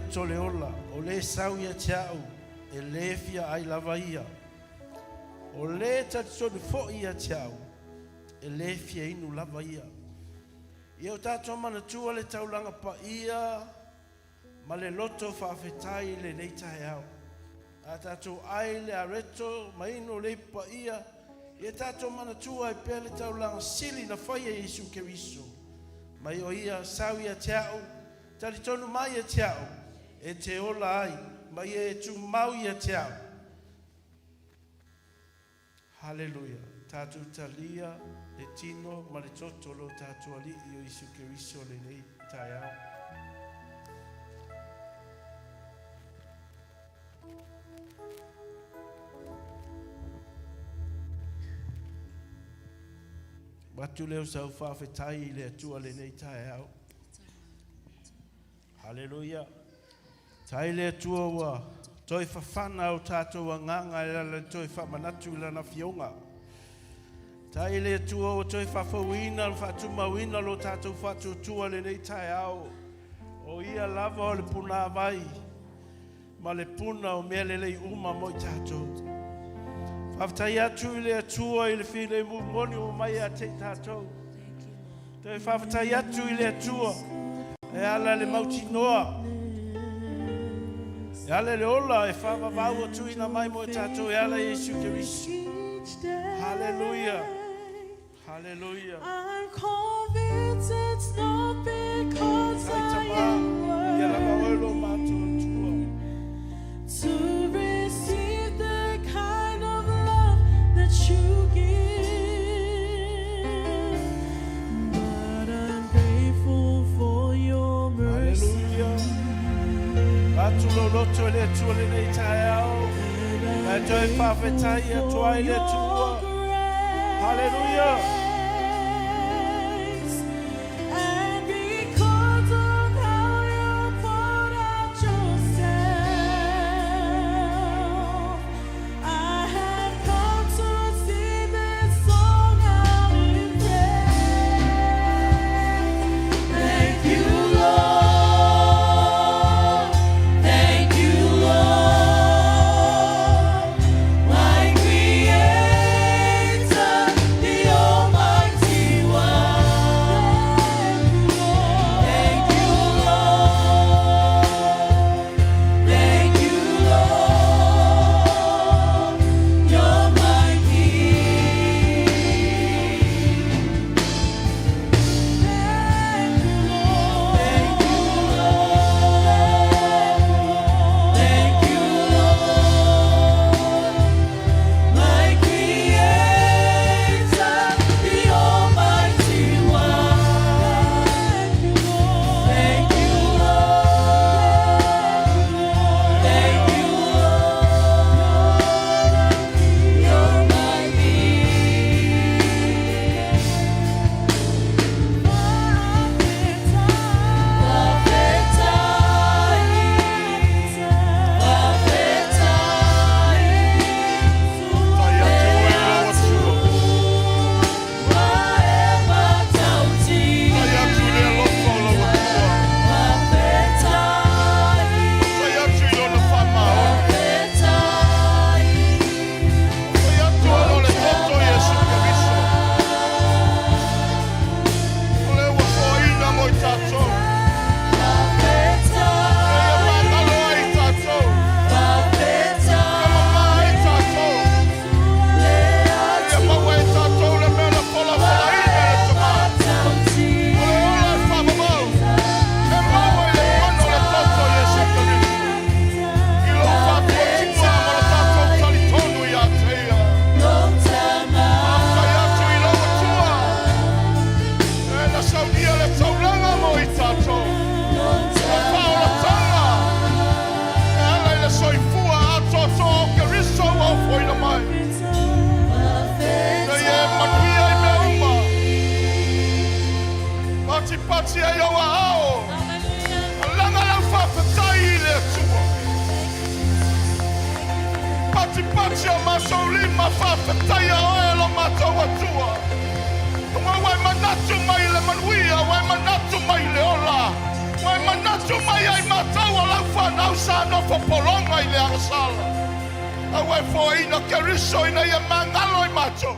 areto le ola, o lē sau ia te a'u, e lē fia ai lava ia. O lē talitonu fo'i ia te a'u, e lē fia inu lava ia. Ia o tatou manatua le taulaga paia ma le loto faafetai i lenei taeao. A tatou ai le areto ma inu le ipu paia, ia tatou manatua ai pea le taulaga sili na faia e Iesu Keriso. Mai o ia sau ia te a'u, talitonu mai ia te a'u, e te ola ai, ma ia e tumau ia te a'u. Haleluia. Tatou talia le tino ma le toto o lo tatou Alii o Iesu Keriso lenei taeao. Avatu lea o sau faafetai i le Atua lenei taeao. Haleluia. Tai le Atua ua toe fafana o tatou agaga e ala i le toe faamanatu i Lana Afioga. Tai le Atua ua toe faafouina le faatumauina lo tatou faatuatua lenei taeao. O ia lava o le punāvai ma le puna o mea lelei uma mo i tatou. Faafetai atu i le Atua i le filemu moni ua mai ia te i tatou. Toe faafetai atu i le Atua e ala i le mautinoa, e ala i le ola e faavavau ua tuuina mai mo i tatou e ala i Iesu Keriso. Haleluia. Haleluia. I'm convinced it's not because Tai I tama, am ia lava oe lo worthy matou Atua. to receive the kind of love that you give. But I'm grateful for your mercy. Haleluia. Atu lo loto i le Atua lenei taeao. And E I'm toe faafetai atu ai le your Atua. Haleluia. grace. And because of how you poured out yourself, I have come to sing this song out in praise. Thank you, Lord. Thank you, Lord. My Creator, the Almighty One. Thank you, Lord. Thank you, Lord. You're my King. Thank you, Lord. Thank you, Lord. Thank you, Lord. My Creator, the Almighty One. Thank you, Lord. Thank you, Lord. You're my King. Faafetai, Tai atu e lo Atua. Tai atu i le alofa o lau Atua. Tai atu i lona faamaoni. Tai atu ona o le toto o Iesu Keriso. O lea ua foaina mo i tatou. E ia magalo ai tatou. Ia mamā ai tatou. Ia maua e tatou le mea na folafolaina e le Tamā. O le ola e faavavau. E maua i le mana o le toto o Iesu Keriso. I lou faatuatua ma le tatou talitonu ia te ia. Faafetai atu i lau Atua. E na saunia le taulaga mo i tatou. O faaolataga. E ala i le soifua atoatoa o Keriso ua ofoina mai. Ina ia e manuia i mea uma. Patipati ai ou aao. Alaga lau faafetai i le Atua. Patipati o matou lima faafetaia oe lo matou Atua. Ua ua e manatu mai i le manuia, ua e manatu mai i le ola. Ua e manatu mai ai matau o lau sa nofo pologa i le agasala. A ua e foaiina Keriso ina ia magalo i matou.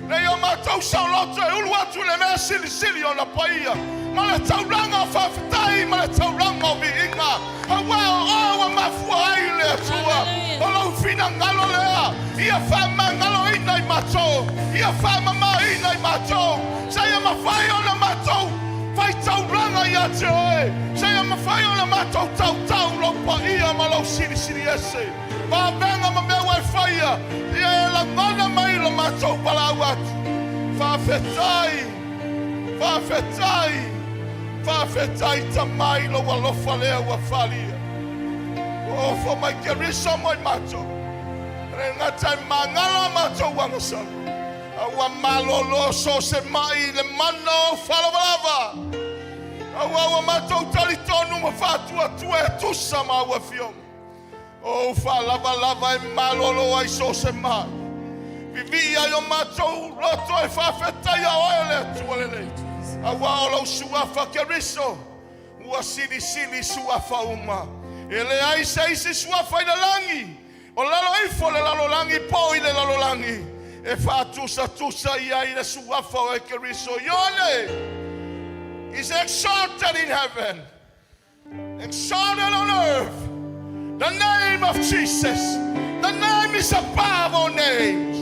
Ina ia o matou saoloto e ulu atu i le mea silisili ona paia, ma le taulaga o faafetai ma le taulaga o viiga, aua o Oe ua mafua ai le Atua. O Lou finagalo lea, ia faamagaloina i matou, ia faamamaina i matou, seia mafai ona matou faitaulaga ia te Oe, seia mafai ona matou tautau Lou paia ma Lou silisili ese. Vavega ma mea ua e faia, ia e lagona mai lo matou valaau atu. Faafetai, faafetai, faafetai Tama i lou alofa lea ua faaalia. Ua ofo mai Keriso mo i matou. E le gata e magalo a matou agasala, a ua malolo so o se mai i le mana o au faalavalava. Aua ua matou talitonu ma faatuatua e tusa ma au afioga. O ou faalavalava e malolo ai so o se mai. Vivii ai o matou loto e faafetaia Oe le Atua lelei. Aua o Lou Suafa Keriso ua silisili suafa uma. E leai se isi suafa i le lagi, o lalo ifo o le lalolagi po o i le lalolagi e faatusatusa i ai le Suafa o Oe Keriso. Your name is exalted in heaven. Exalted on earth. The name of Jesus. The name is above all names.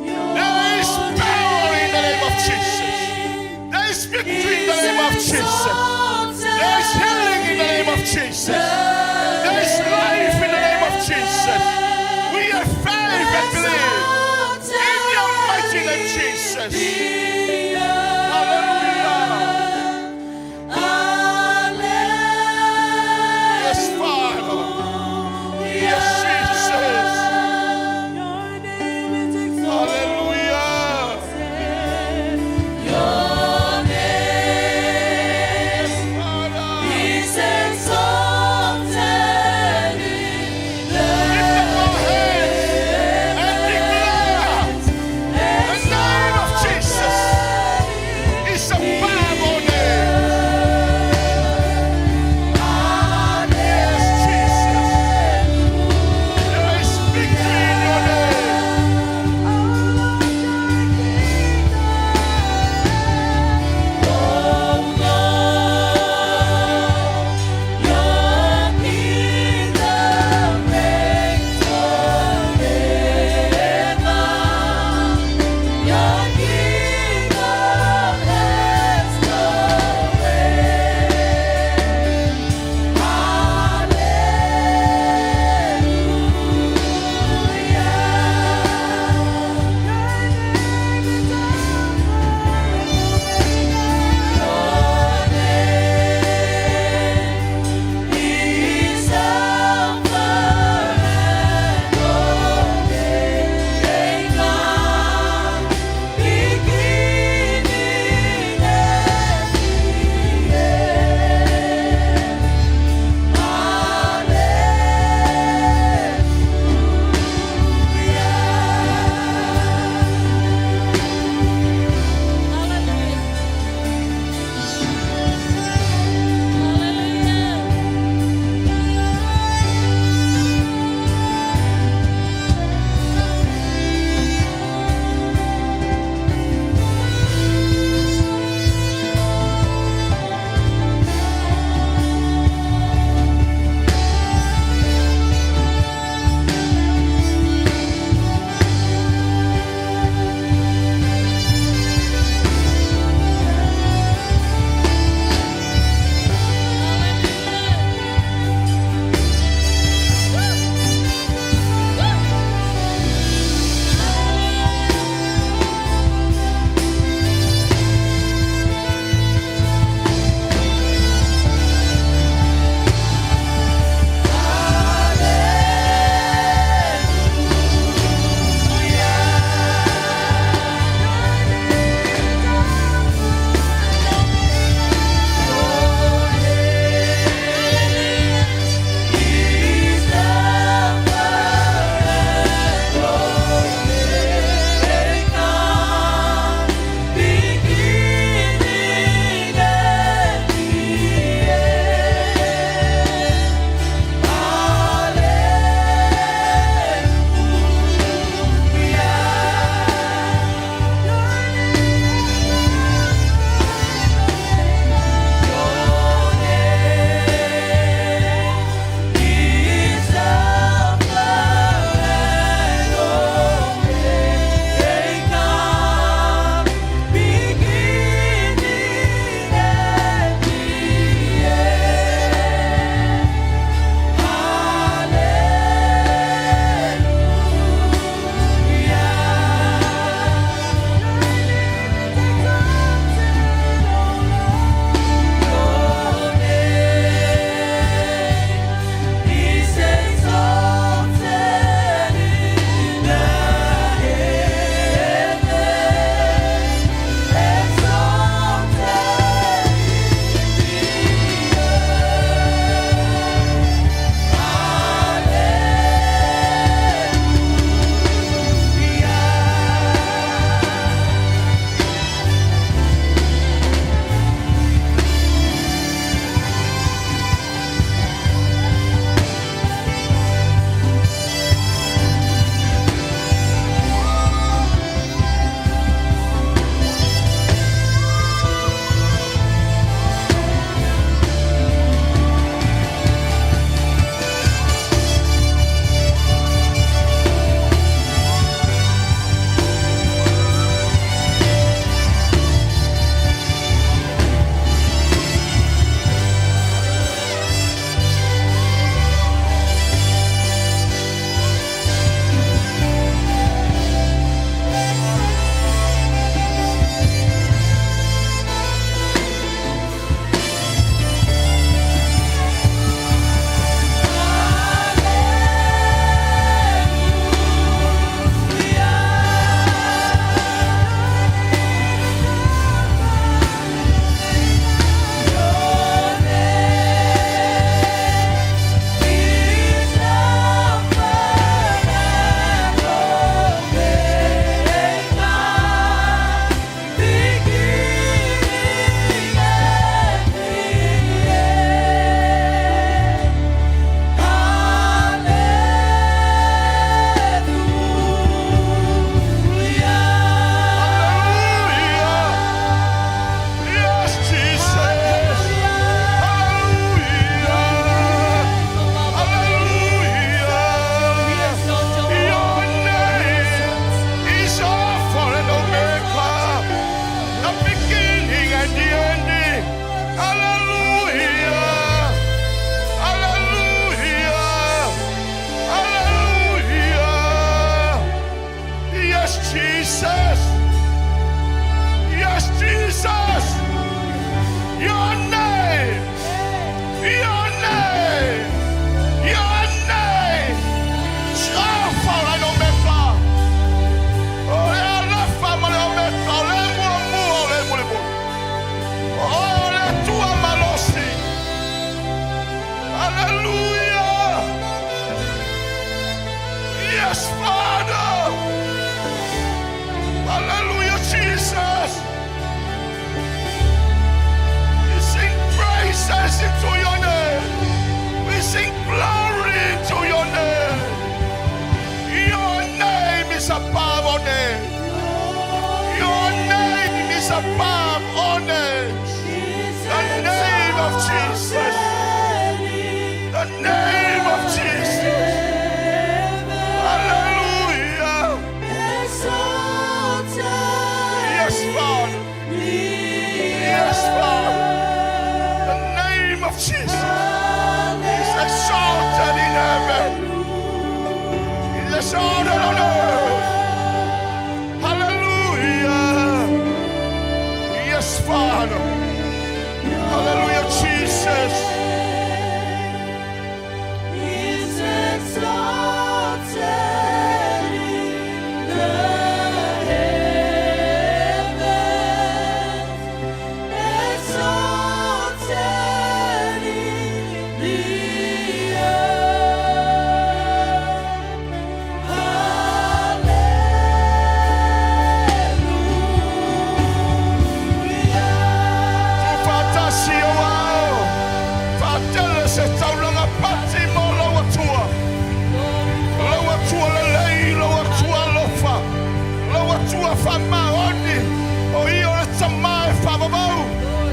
There is power in the name of Jesus. There is victory in the name of Jesus. There is healing in the name of Jesus. There is life in the name of Jesus. We have faith and believe in your mighty name, Jesus. Hallelujah. Yes, Father. Yes, Jesus. Hallelujah. Your name Father. is exalted in the Lift up our hands and declare the name of Jesus. above all names. The name of Jesus. The name of Jesus. Hallelujah. Yes, Father. Yes, Father. The name of Jesus is exalted in heaven. Is exalted on earth. Hallelujah. Yes, Father. Hallelujah, Jesus. Is exalted in the heavens, exalted in the earth. Hallelujah. Tuufaatasi ou aao. Faatele se taulaga pati mo lou Atua. Lou Atua lelei, lou Atua alofa. Lou Atua faamaoni. O ia o le Tamā e faavavau.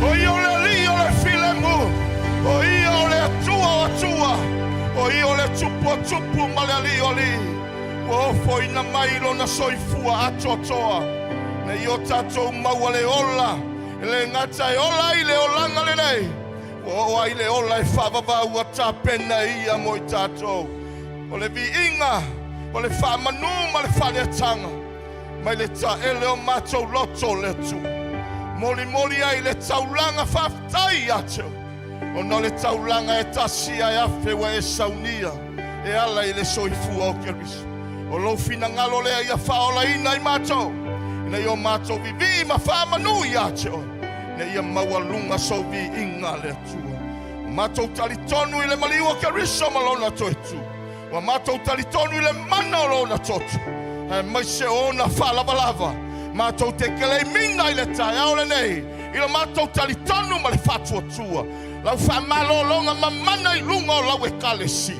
O ia o le Alii o le filemu. O ia o le Atua o Atua. O ia o le Tupu o Tupu ma le Alii o Alii. Ua ofoina mai lona soifua atoatoa. Ina ia o tatou maua le ola. E le gata e ola ai le olaga lenei. Ua oo ai le ola e faavavau ua tapena ia mo i tatou. O le viiga, o le faamanu ma le faaleataga. Mai le taele o matou loto le Atua. Molimoli ai le taulaga faafetai ia te oe. Ona o le taulaga e tasi ae afe ua e saunia. E ala i le soifua o Keriso. O lou finagalo lea ia faaolaina i matou. Ina ia o matou vivii ma faamanu ia te oe. Ina ia maualuga sou viiga le Atua. Ua matou talitonu i le maliu o Keriso ma lona toe tu. Ua matou talitonu i le mana o lona toto. Aemaise o ona faalavalava. Matou te keleimina i le taeao lenei. I lo matou talitonu ma le faatuatua. Lau faamalologa mamana i luga o lau Ekalesia.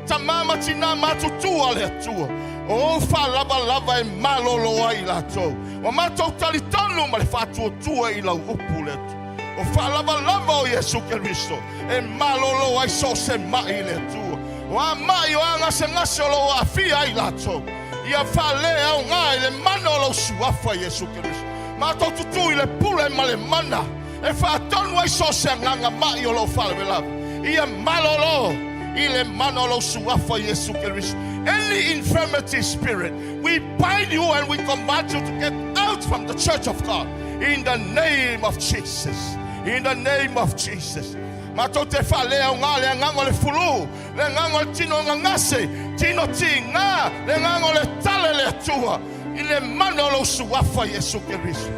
Tamā ma tinā matutua le Atua. O ou faalavalava e malolo ai latou. Ua matou talitonu ma le faatuatua i lau upu le Atua. O faalavalava o Iesu Keriso e malolo ai so o se mai le Atua. O a mai o a gasegase o loo aafia ai latou. Ia faaleaoga i le mana o lou suafa Iesu Keriso. Matou tutū i le pule ma le mana e faatonu ai so o se agaga mai o loo faalavelave. Ia malolo i le mana o lou suafa Iesu Keriso. Any infirmity spirit, we bind you and we command you to get out from the church of God. In the name of Jesus. In the name of Jesus. Matou te faaleaoga le agaga o le fulu, le agaga o le tino gagase, tino tiga, le agaga o le tale le Atua, i le mana o lou suafa Iesu Keriso.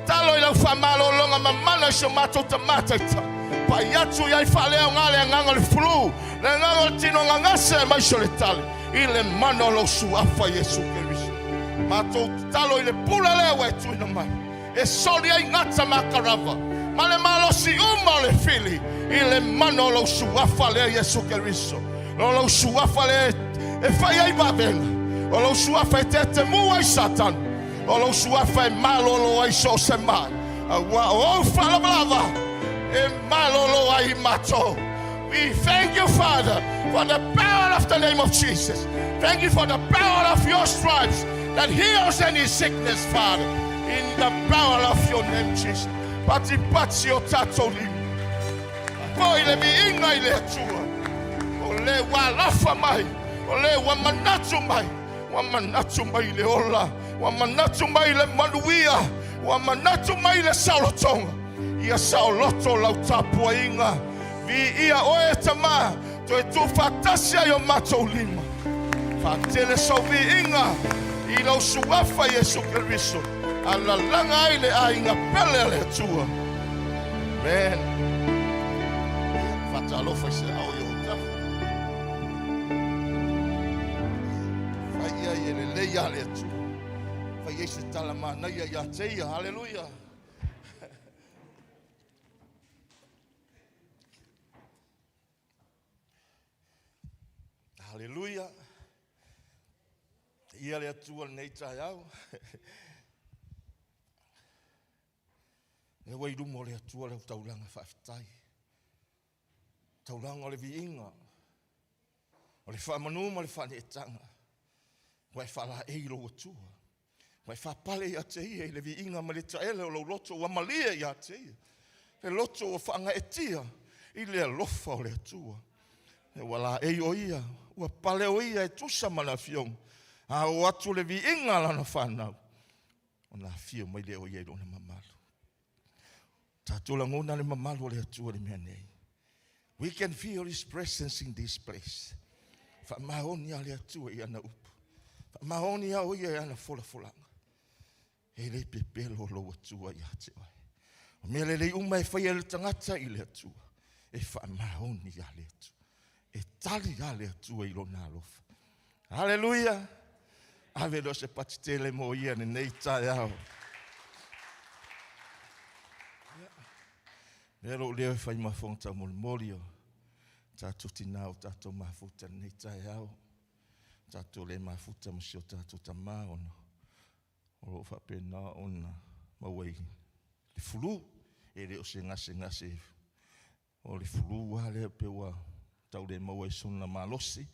Talo i lau faamalologa mamana i si o matou tamā taitai. Pai atu i ai faaleaoga le agaga o le fulu, le agaga o le tino gagase aemaise o le tale, i le mana o lou suafa Iesu Keriso. Matou talo i le pule lea ua e tuuina mai. E soli ai gata ma akarava. Ma le malosi uma o le fili i le mana o lou suafa lea Iesu Keriso. O lou suafa lea e fai ai vavega. O lou suafa e tetemu ai Satani. O lou suafa e malolo ai so o se mai. Auā o ou faalavalava e malolo ai matou. We thank you, Father, for the power of the name of Jesus. Thank you for the power of your stripes that heals any sickness, Father. In the power of your name, Jesus. Patipati o tatou lima. Faafoi le viiga i le Atua. O le ua alofa mai. O le ua manatu mai. Ua manatu mai i le ola. Ua manatu mai i le manuia. Ua manatu mai i le saolotoga. Ia saoloto lau tapuaiga. Viia oe e Tamā. Toe tuufaatasi ai o matou lima. Faatele sou viiga i lou suafa Iesu Keriso. Alalaga ai le aiga pele a le Atua. Amen. Faatalofa i se ao i ou tafa. Fai ai e lelei a le Atua. Fai ai se tala manaia ia te ia. Haleluia. Haleluia. Ia le Atua lenei taeao. Lea ua i luma o le Atua lau taulaga faafetai. Taulaga o le viiga, o le faamanu ma le faaneetaga, ua e faalaei lou Atua, ua e faapale ia te Ia i le viiga ma le taele o lou loto ua malie ia te Ia, le loto ua faagaeetia i le alofa o le Atua. Ua laei o Ia, ua pale o Ia e tusa ma le Afioga, a oo atu le viiga a Lana fanau, ona afio mai lea o Ia i Lona mamalu. Tatou lagona le mamalu o le Atua i le mea nei. We can feel His presence in this place. Faamaoni lava le Atua i ana upu. Faamaoni lava o Ia i ana folafolaga. E le pepelo lou Atua ia te oe. O mea lelei uma e faia e le tagata i le Atua, e faamaoni ia le Atua. E tali lava le Atua i lona alofa. Aleluia! Ave lea o se pati tele mo ia lenei taeao. Lea lou leo e fai ma fofoga taumolimoli o tatou tinā o tatou mafuta i lenei taeao. Tatou le mafuta ma si o tatou tamā ona o lo o faapena ona maua i le flu. E le o se gasegase o le flu lava lea pei ua tau le maua ai sona malosi,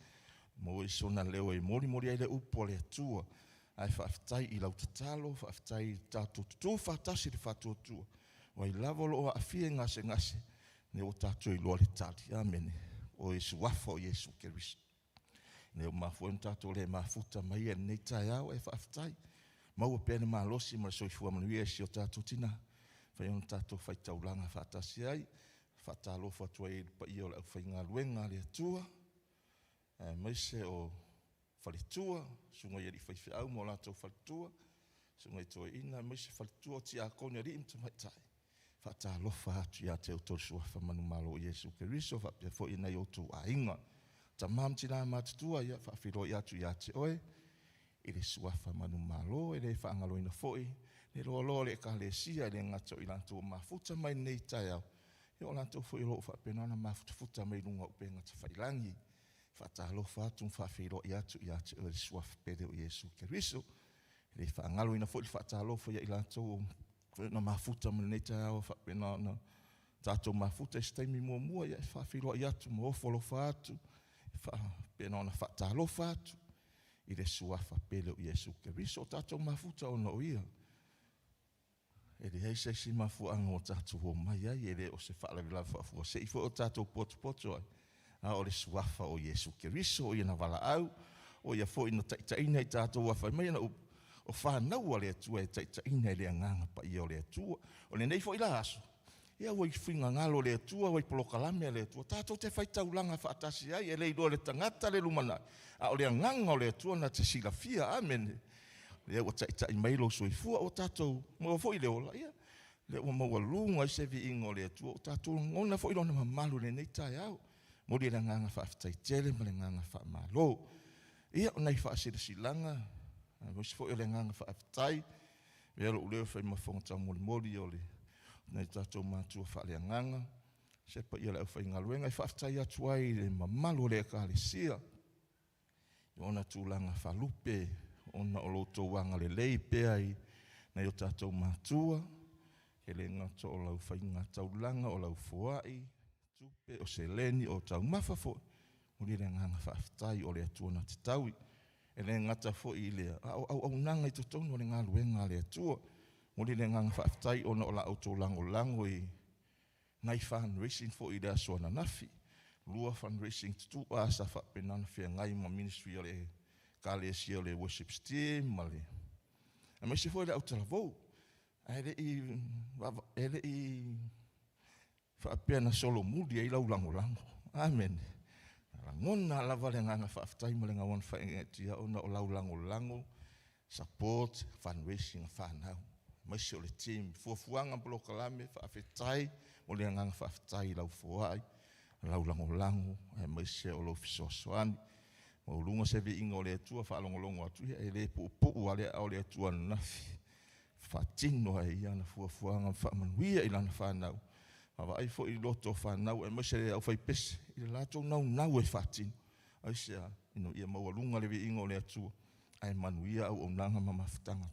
maua ai sona leo e molimoli ai le upu a le Atua. Ae faafetai i lau tatalo, faafetai i le tatou tutu faatasi i le faatuatua. O ai lava o lo o aafia i gasegase, lea ua tatou iloa le tali. Amene. O le Suafa o Iesu Keriso. Lea ua mafua ai ona tatou le mafuta ma ia i lenei taeao, ae faafetai. Maua pea le malosi ma le soifua manuia i si o tatou tina, e mafai ona tatou faitaulaga faatasi ai. E faatalofa atu ai i le paia o le aufaigaluega a le Atua, aemaise o faletua, susuga i alii faifeau ma o latou faletua, susuga i toeaiina aemaise faletua, o tiakoni alii ma tamaitai. E faatalofa atu ia te outou i le Suafa manumalo o Iesu Keriso faapea foi nai o outou aiga. Tama ma tina matutua, ia e faafeiloai atu ia te oe i le Suafa manumalo. E le faagaloina foi le loaloa o le Ekalesia, e le gata o i latou ua mafuta mai i lenei taeao, ia o latou foi o lo o faapena ona mafutafuta mai i luga o upega tafailagi. E faatalofa atu ma faafeiloai atu ia te oe i le Suafa pele o Iesu Keriso. E le faagaloina foi le faatalofa ia i latou ua na mafuta mai i lenei taeao faapena ona tatou mafuta i se taimi muamua, ia e faafeiloai atu ma ofo alofa atu, e faapena ona faatalofa atu i le Suafa pele o Iesu Keriso. O tatou mafuta ona o Ia. E leai se isi mafuaaga ua tatou omai ai, e le o se faalavelave faafuasei foi o tatou potopoto ai, a o le Suafa o Iesu Keriso, o Ia na valaau, o Ia foi na taitaiina i tatou, aua fai mai ana upu, o fanau a le Atua e taitaiina e le Agaga Paia o le Atua. O lenei foi la aso, ia ua i finagalo o le Atua, ua i polokalame a le Atua, tatou te faitaulaga faatasi ai, e le iloa e le tagata le lumanai, a o le Agaga o le Atua na te silafia. Amene. Lea ua taitai mai lou soifua, ua tatou maua foi le ola, ia, lea ua maualuga ai se viiga o le Atua, ua tatou lagona foi lona mamalu i lenei taeao. Momoli le agaga faafetai tele ma le agaga faamalo. Ia, o nai faasilasilaga, aemaise foi o le agaga faafetai, avea lou leo e fai ma fofoga taumolimoli o nai o tatou matua faaleagaga, se paia o le aufaigaluega, e faafetai atu ai i le mamalu o le Ekalesia i ona tulaga faalupe ona o lo outou agalelei pea i nai o tatou matua, e le gata o lau faiga taulaga, o lau foai, tupe, o seleni, o taumafa foi. Momoli le agaga faafetai o le Atua na te taui. E le gata foi i lea, a o auaunaga i totonu o le galuega a le Atua. Momoli le agaga faafetai ona o la outou lagolago i nai fundraising foi i le aso ananafi. 2 fundraising tutu'a sa faapena ona feagai ma ministry a le Ekalesia o le Worship Team ma le aemaise foi le autalavou. Ae le i faapea na solomuli ai lau lagolago. Amene. Lagona lava le agaga faafetai ma le agaga faagaeetia ona o lau lagolago, support fundraising a fanau, aemaise o le team, fuafuaga ma polokalame, faafetai mo le agaga faafetai i lau foai, lau lagolago aemaise o lou fesoasoani. Maualuga se viiga o le Atua, faalogologo atu, ia e le puupuu lava le aao o le Atua ananafi, faatino ai e Ia ana fuafuaga ma faamanuia i lana fanau. Vaavaai foi i loto o fanau aemaise le aufaipese i le latou naunau e faatino. Aisea? Ina ia maualuga le viiga o le Atua ae manuia auaunaga ma mafutaga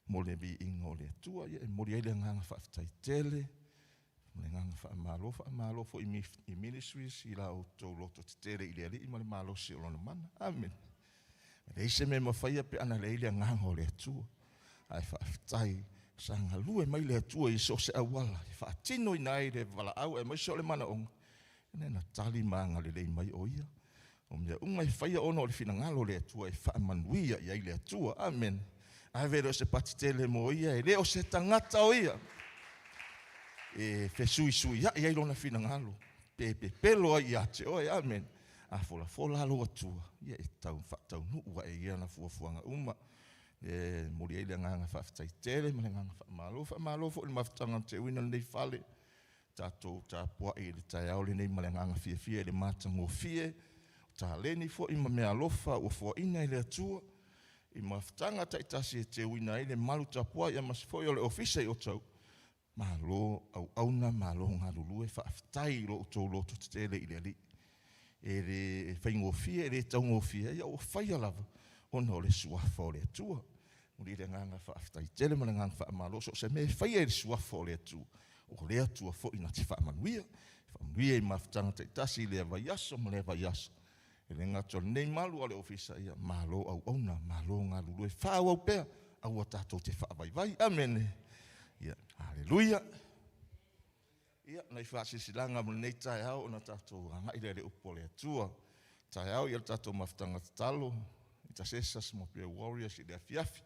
mo le viiga o le Atua. Ia e momoli ai le agaga faafetai tele ma le agaga faamalo, faamalo foi i ministries i la outou loto tetele i le Alii ma le malosi o Lona mana. Amene. E leai se mea e mafaia pe ana leai le agaga o le Atua. Ae faafetai sa galue mai le Atua i so o se auala e faatinoina ai le valaau aemaise o le manaoga, lea na tali ma agalelei mai o Ia. O mea uma e faia ona o le finagalo o le Atua e faamanuia i ai le Atua. Amene. Ave lea o se pati tele mo Ia, e le o se tagata o Ia e fesuisuiai ai lona finagalo, pe pepelo ai ia te oe. Amene. A folafola lou Atua, ia e tau faataunuu ae ia na fuafuaga uma. E momoli ai le agaga faafetai tele ma le agaga faamalo. Faamalo foi i le mafutaga na teuina lenei fale, tatou tapuai i le taeao lenei ma le agaga fiafia i le matagofie o taleni foi ma meaalofa ua foaina e le Atua i mafutaga taitasi e teuina ai le malu tapuai aemaise foi o le Ofisa i Otahuhu. Malo auauna, malo galulue, faafetai i lo outou lototetele i le Alii. E le faigofie, e le taugofie, ia ua faia lava ona o le Suafa o le Atua. Momoli le agaga faafetai tele ma le agaga faamalo, so o se mea e faia i le Suafa o le Atua, o le Atua foi na te faamanuia, faamanuia i mafutaga taitasi i lea vaiaso ma lea vaiaso. E le gata o lenei malu a o le Ofisa, ia malo auauna, malo galulue, faaauau pea, aua tatou te faavaivai. Amene. Ia, haleluia. Ia, nai faasilasilaga mo lenei taeao ona tatou agai lea i le upu a le Atua. Taeao ia le tatou mafutaga tatalo, intercessors ma prayer warriors i le afiafi.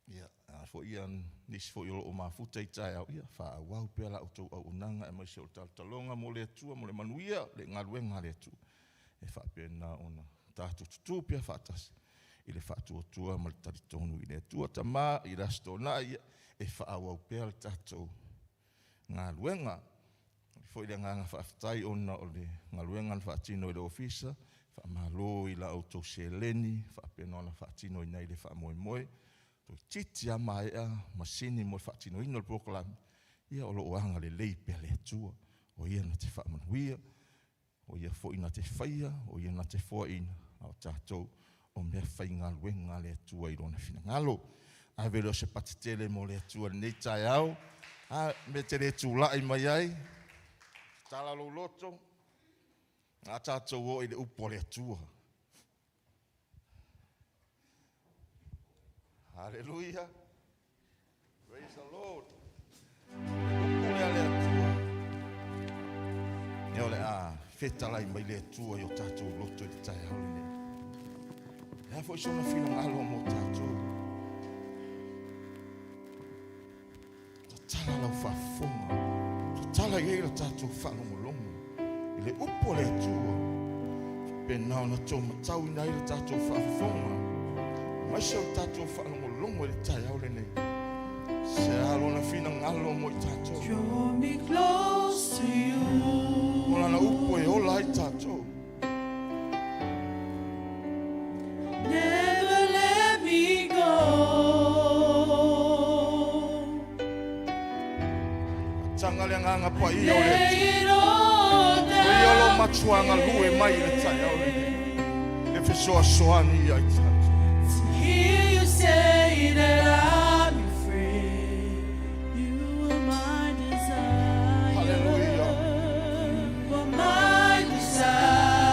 Ia, a foi ia nisi foi o lo o mafuta i taeao, ia faaauau pea la outou auaunaga aemaise o le talotaloga mo le Atua, mo le manuia, le galuega a le Atua. E faapena ona tatou tutu pea faatasi i le faatuatua ma le talitonu i le Atua. Tama i le Aso Toonai, ia, e faaauau pea le tatou galuega. E foi le agaga faafetai ona o le galuega na faatino e le Ofisa, faamalo i la outou seleni faapena ona faatinoina ai le faamoemoe. Toeitiiti lava maea masini mo le faatinoina o le polokalame, ia o lo o agalelei pea le Atua. O Ia na te faamanuia, o Ia foi na te faia, o Ia na te foaina, a o tatou o meafaigaluega a le Atua i Lona finagalo. Ave lea o se pati tele mo le Atua i lenei taeao. A mea e te le tulai mai ai, tatala lou loto, a tatou o i le upu a le Atua. Haleluia. Praise the Lord. Le upu lea a le Atua. Ia o le a fetalai mai le Atua i o tatou loto i le taeao lenei. E a foi sona finagalo mo tatou. Tatala lau faafofoga, tatala i ai la tatou faalogologo i le upu a le Atua, faapena ona taumatauina ai le tatou faafofoga, aemaise o le tatou faalogologo i le taeao lenei. Se a lona finagalo mo i tatou. Draw me close to you. O lana upu e ola ai tatou. Never let me go. Tanga le agaga paia o le Lay it all O ia o lo down. matuaga lue mai i le taeao lenei. E fesoasoani ia i tatou. To hear you say that I'm your friend. You are my desire. Hallelujah. You are my desire.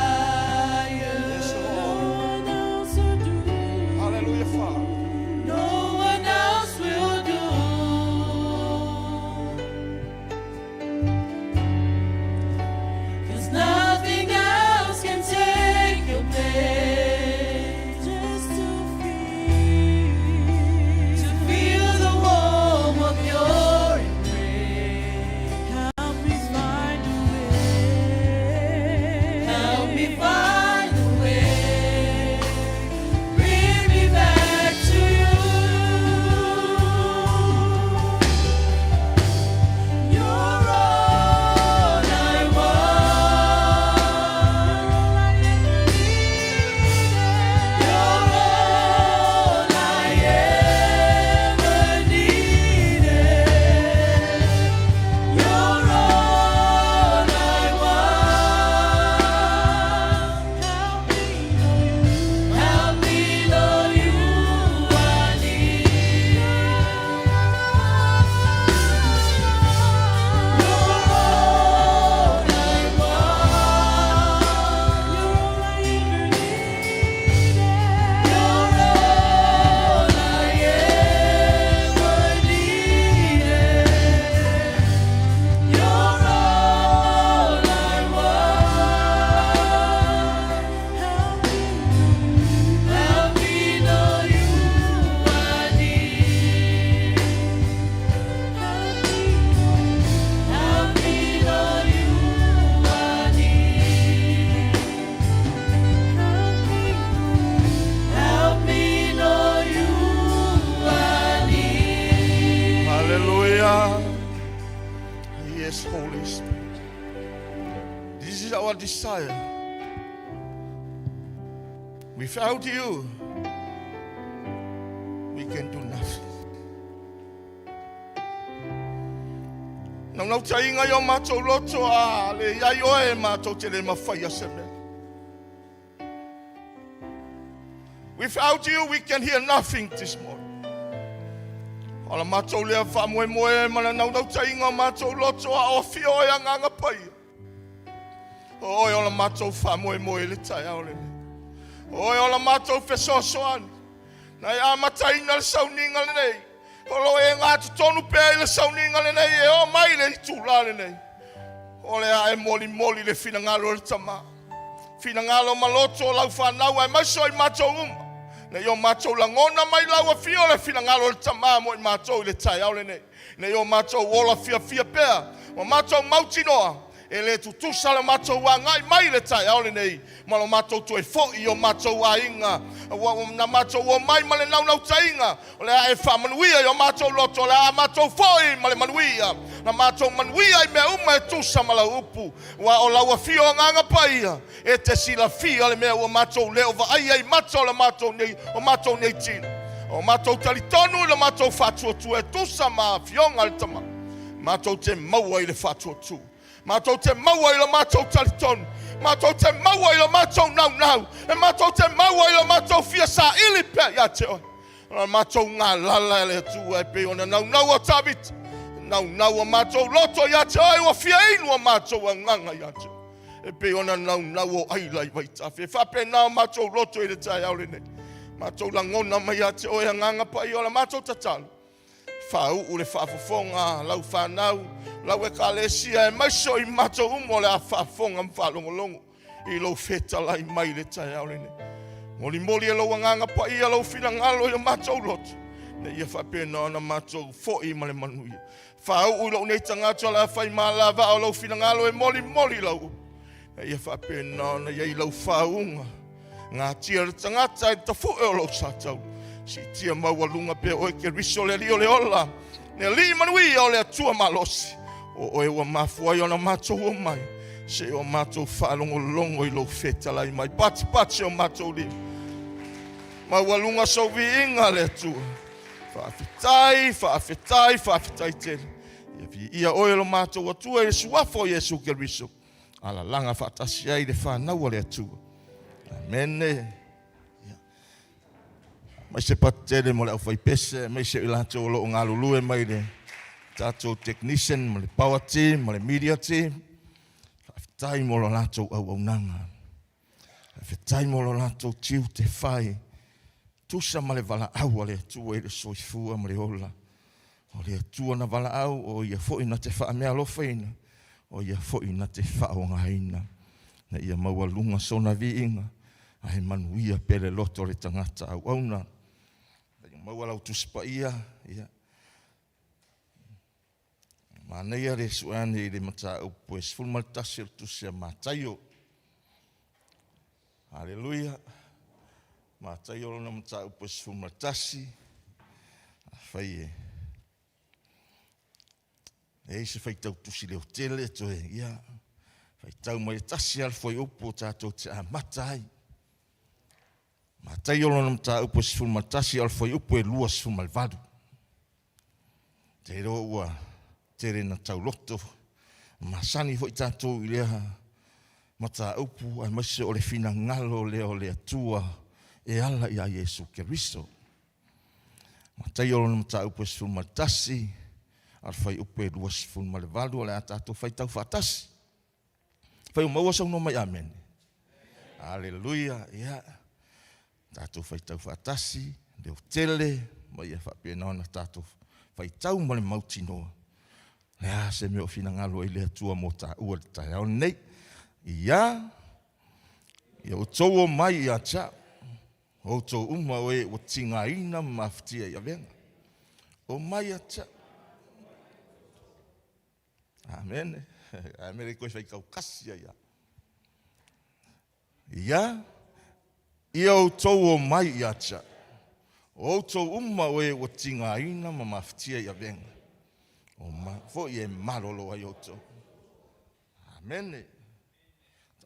Yes, No Lord. one else will do. Hallelujah, Father. No one else will do. 'Cause nothing else can take your place. Just to feel the warmth of your embrace. Help me find a way. Help me find a way. Bring me back to you. You're all I want. You're all I ever needed. You're all I want. is our desire. Without you, we can do nothing. Naunautaiga i o matou loto a le iai oe matou te le mafaia se mea. Without you, we can hear nothing this morning. O la matou lea faamoemoe ma le naunautaiga o matou loto a o afio oe Agaga Paia. O oe o la matou faamoemoe i le taeao lenei. O oe o la matou fesoasoani. Na e amataina le sauniga lenei. O lo o e gatotonu pea i le sauniga lenei e oo mai le itula lenei. O le a e molimoli le finagalo o le Tama. Finagalo ma loto o lau fanau aemaise o i matou uma. Nei o matou lagona mai lau afio le finagalo o le Tama mo i matou i le taeao lenei. Nei o matou ola fiafia pea ma matou mautinoa e le tutusa le matou agai mai i le taeao lenei ma lo matou toe foi i o matou aiga. Ua na matou omai ma le naunautaiga o le a e faamanuia i o matou loto, o le a matou foi ma le manuia, na matou manuia i mea uma e tusa ma lau upu, aua o lau afio Agaga Paia e te silafia le mea ua matou le o vaaia i mata o le matou nei, o matou nei tino. O matou talitonu i le matou faatuatua e tusa ma afioga a le Tama, matou te maua i le faatuatua. Matou te maua i lo matou talitonu, matou te maua i lo matou naunau, e matou te maua i lo matou fia saili pea ia te oe. O la matou galala e le Atua e pei ona naunau o Tavita, naunau o matou loto ia te oe, ua fia inu o matou agaga ia te oe. E pei ona naunau o aila i vaitafe. E faapena o matou loto i le taeao lenei. Matou lagona mai ia te oe agaga paia o la matou tatalo. Faauu le faafofoga a lau fanau, lau ekalesia, aemaise o i matou uma o le a faafofoga ma faalogologo i lou fetalai mai i le taeao lenei. Molimoli e lou agaga paia lou finagalo i o matou loto, ina ia faapena ona matou foi ma le manuia. Faauu i lou nei tagata o le a fai malavaa o lou finagalo e molimoli lau upu, ina ia faapena ona i ai lau faauuga. Gatia le tagata i le tafue o lou sa taula. Siitia maualuga pea oe Keriso le Alii o le ola, le Alii manuia o le Atua malosi. O oe ua mafua ai ona matou omai, se o matou faalogologo i lou fetalai mai, patipati o matou lima. Maualuga sou viiga le Atua. Faafetai, faafetai, faafetai tele. Ia viia oe lo matou Atua i le suafa o Iesu Keriso. Alalaga faatasi ai le fanau a le Atua. Amene. Ia. Mai se patu tele mo le aufaipese, aemaise o i latou o lo o galulue mai le tatou technician ma le power team ma le media team. Faafetai mo lo latou auaunaga. Faafetai mo lo latou tiute fai. Tusa ma le valaau a le Atua i le soifua ma le ola. O le Atua na valaau, o ia foi na te faameaalofaina, o ia foi na te faaaogaina, ina ia maualuga sona viiga, ae manuia pea le loto o le tagata auauna. Ia maua lau Tusi Paia, ia. Manaia le sue ane i le mataupu e 11 o le Tusi a Mataio. Aleluia. Mataio lona mataupu e 11. Afai e leai se faitau tusi leotele toe, ia, faitau mai le tasi lava le fuaiupu o tatou te amata ai. Mataio lona mataupu e 11, o le fuaiupu e 28. Te iloa ua tele na tauloto masani foi tatou i lea mataupu, aemaise o le finagalo lea o le Atua e ala ia Iesu Keriso. Mataio lona mataupu e 11, a o le fuaiupu e 28, o le a tatou faitau faatasi. Fai o maua saunoa mai amene. Aleluia. Ia, tatou faitau faatasi, leo tele, ma ia faapena ona tatou faitau ma le mautinoa. Le a se mea o finagalo ai le Atua mo taua i le taeao lenei. Ia, ia outou omai ia te au, outou uma o e ua tigaina ma mafatia i avega. Omai ia te au. Amene. Ae mea le toe faitau tasi ai lava. Ia, ia outou omai ia te au, o outou uma o e ua tigaina ma mafatia i avega, o ma foi e malolo ai outou. Amene.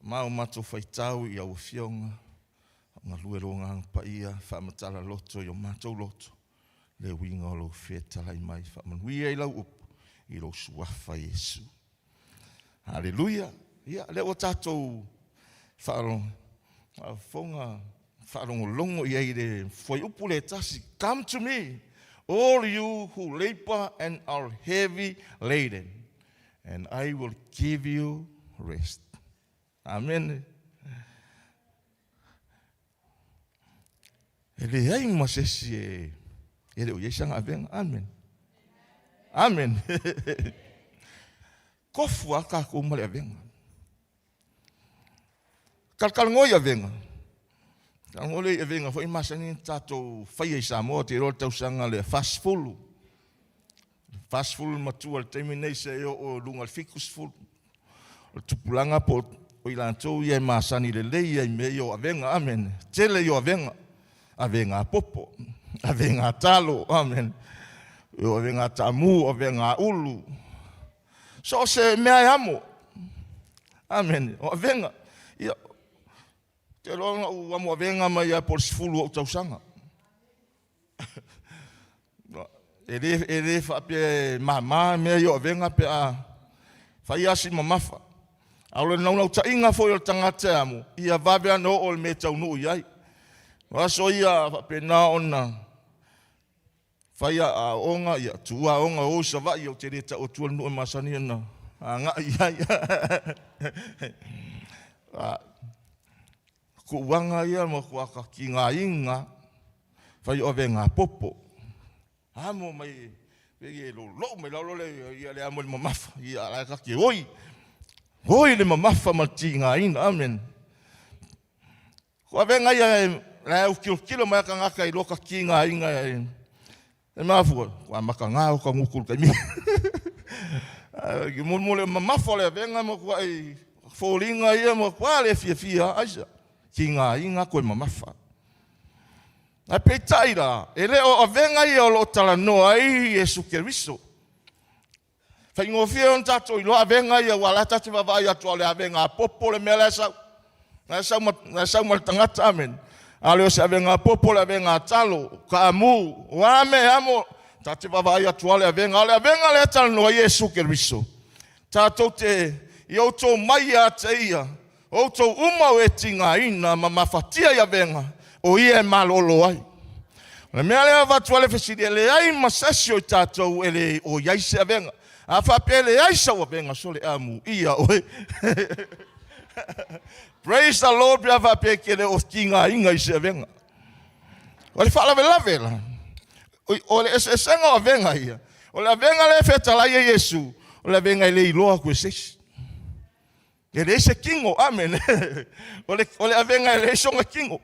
Faamao matou faitau i au afioga, fagalue lo agaga paia, faamatala loto i o matou loto, le uiga o lou fetalai mai, faamanuia i lau upu, i lou suafa Iesu. Haleluia! Ia, lea ua tatou faafofoga, faalogologo i ai i le fuaiupu le tasi, Come to me, all you who labor and are heavy laden, and I will give you rest. Amen. E leai ma se isi e le o i ai sana avega. Amen. Amen. Kofu a kākou ma le avega. Talatalanoa i avega. Talanoa lea i avega foi masani na tatou faia i Samoa te iloa le tausaga le 40. 40 le matua i le taimi nei se i oo i luga o le 70. O le tupulaga po o i latou ia e masani lelei ai i mea ia o avega. Amen. Tele ia o avega. Avega a popo, avega a talo, amen. O avega a taamu, avega a ulu. So o se mea e amo. Amen. O avega. Ia, te loa na ou amo avega mai ia po o le 10 ou tausaga. E le, e le faapea e māmā mea ia o avega pe a fai asi mamafa. A o le naunautaiga foi o le tagata e amo, ia vave ana oo i le mea e taunuu i ai. O aso ia faapena ona fai aoga, ia tuua aoga o i Savaii, ou te le tau atua le nuu e masani ona agai i ai. Kuuaga ia ma kuakatigaina fai o avega popo. Amo mai e lolou mai lalo le ia le amo le mamafa ia la ka ke oi. Oi le mamafa ma tigaina. Amen. Ko avega ia e la u kilo mai kangaka i loka tigaina e E mafua, ua amata ngā o ka nguku le taimi. Mo mo le mamafa o le avega ma kuai foliga ia ma kua le fiafia aisa. Ki ngā inga koe mamafa. Ae peitai la, e le o avega ia o lo o talanoa ai Iesu Keriso. Faigofie ona tatou iloa avega ia aua la ta te vaavaai atu o le avega a popo le mea la e sau. La e sau ma, la e sau ma le tagata, amen. A le o se avega a popo, le avega a talo, kaamu, o a mea e amo, ta te vaavaai atu lava le avega. A o le avega lea e talanoa ai Iesu Keriso, tatou te, i outou mai ia te ia, outou uma o e tigaina ma mafatia i avega, o ia e malolo ai. O le mea lea e avatu ai le fesili, e leai ma se isi o i tatou e le o i ai se avega. A faapea e leai sau avega, sole amuia oe. Praise the Lord pe a faapea e te le o tigaina i se avega. O le faalavelave la, o le eseesega o avega ia, o le avega lea e fetalai e Iesu, o le avega e le iloa atu e se isi. E leai se tino, amene. O le, o le avega e leai sona tino.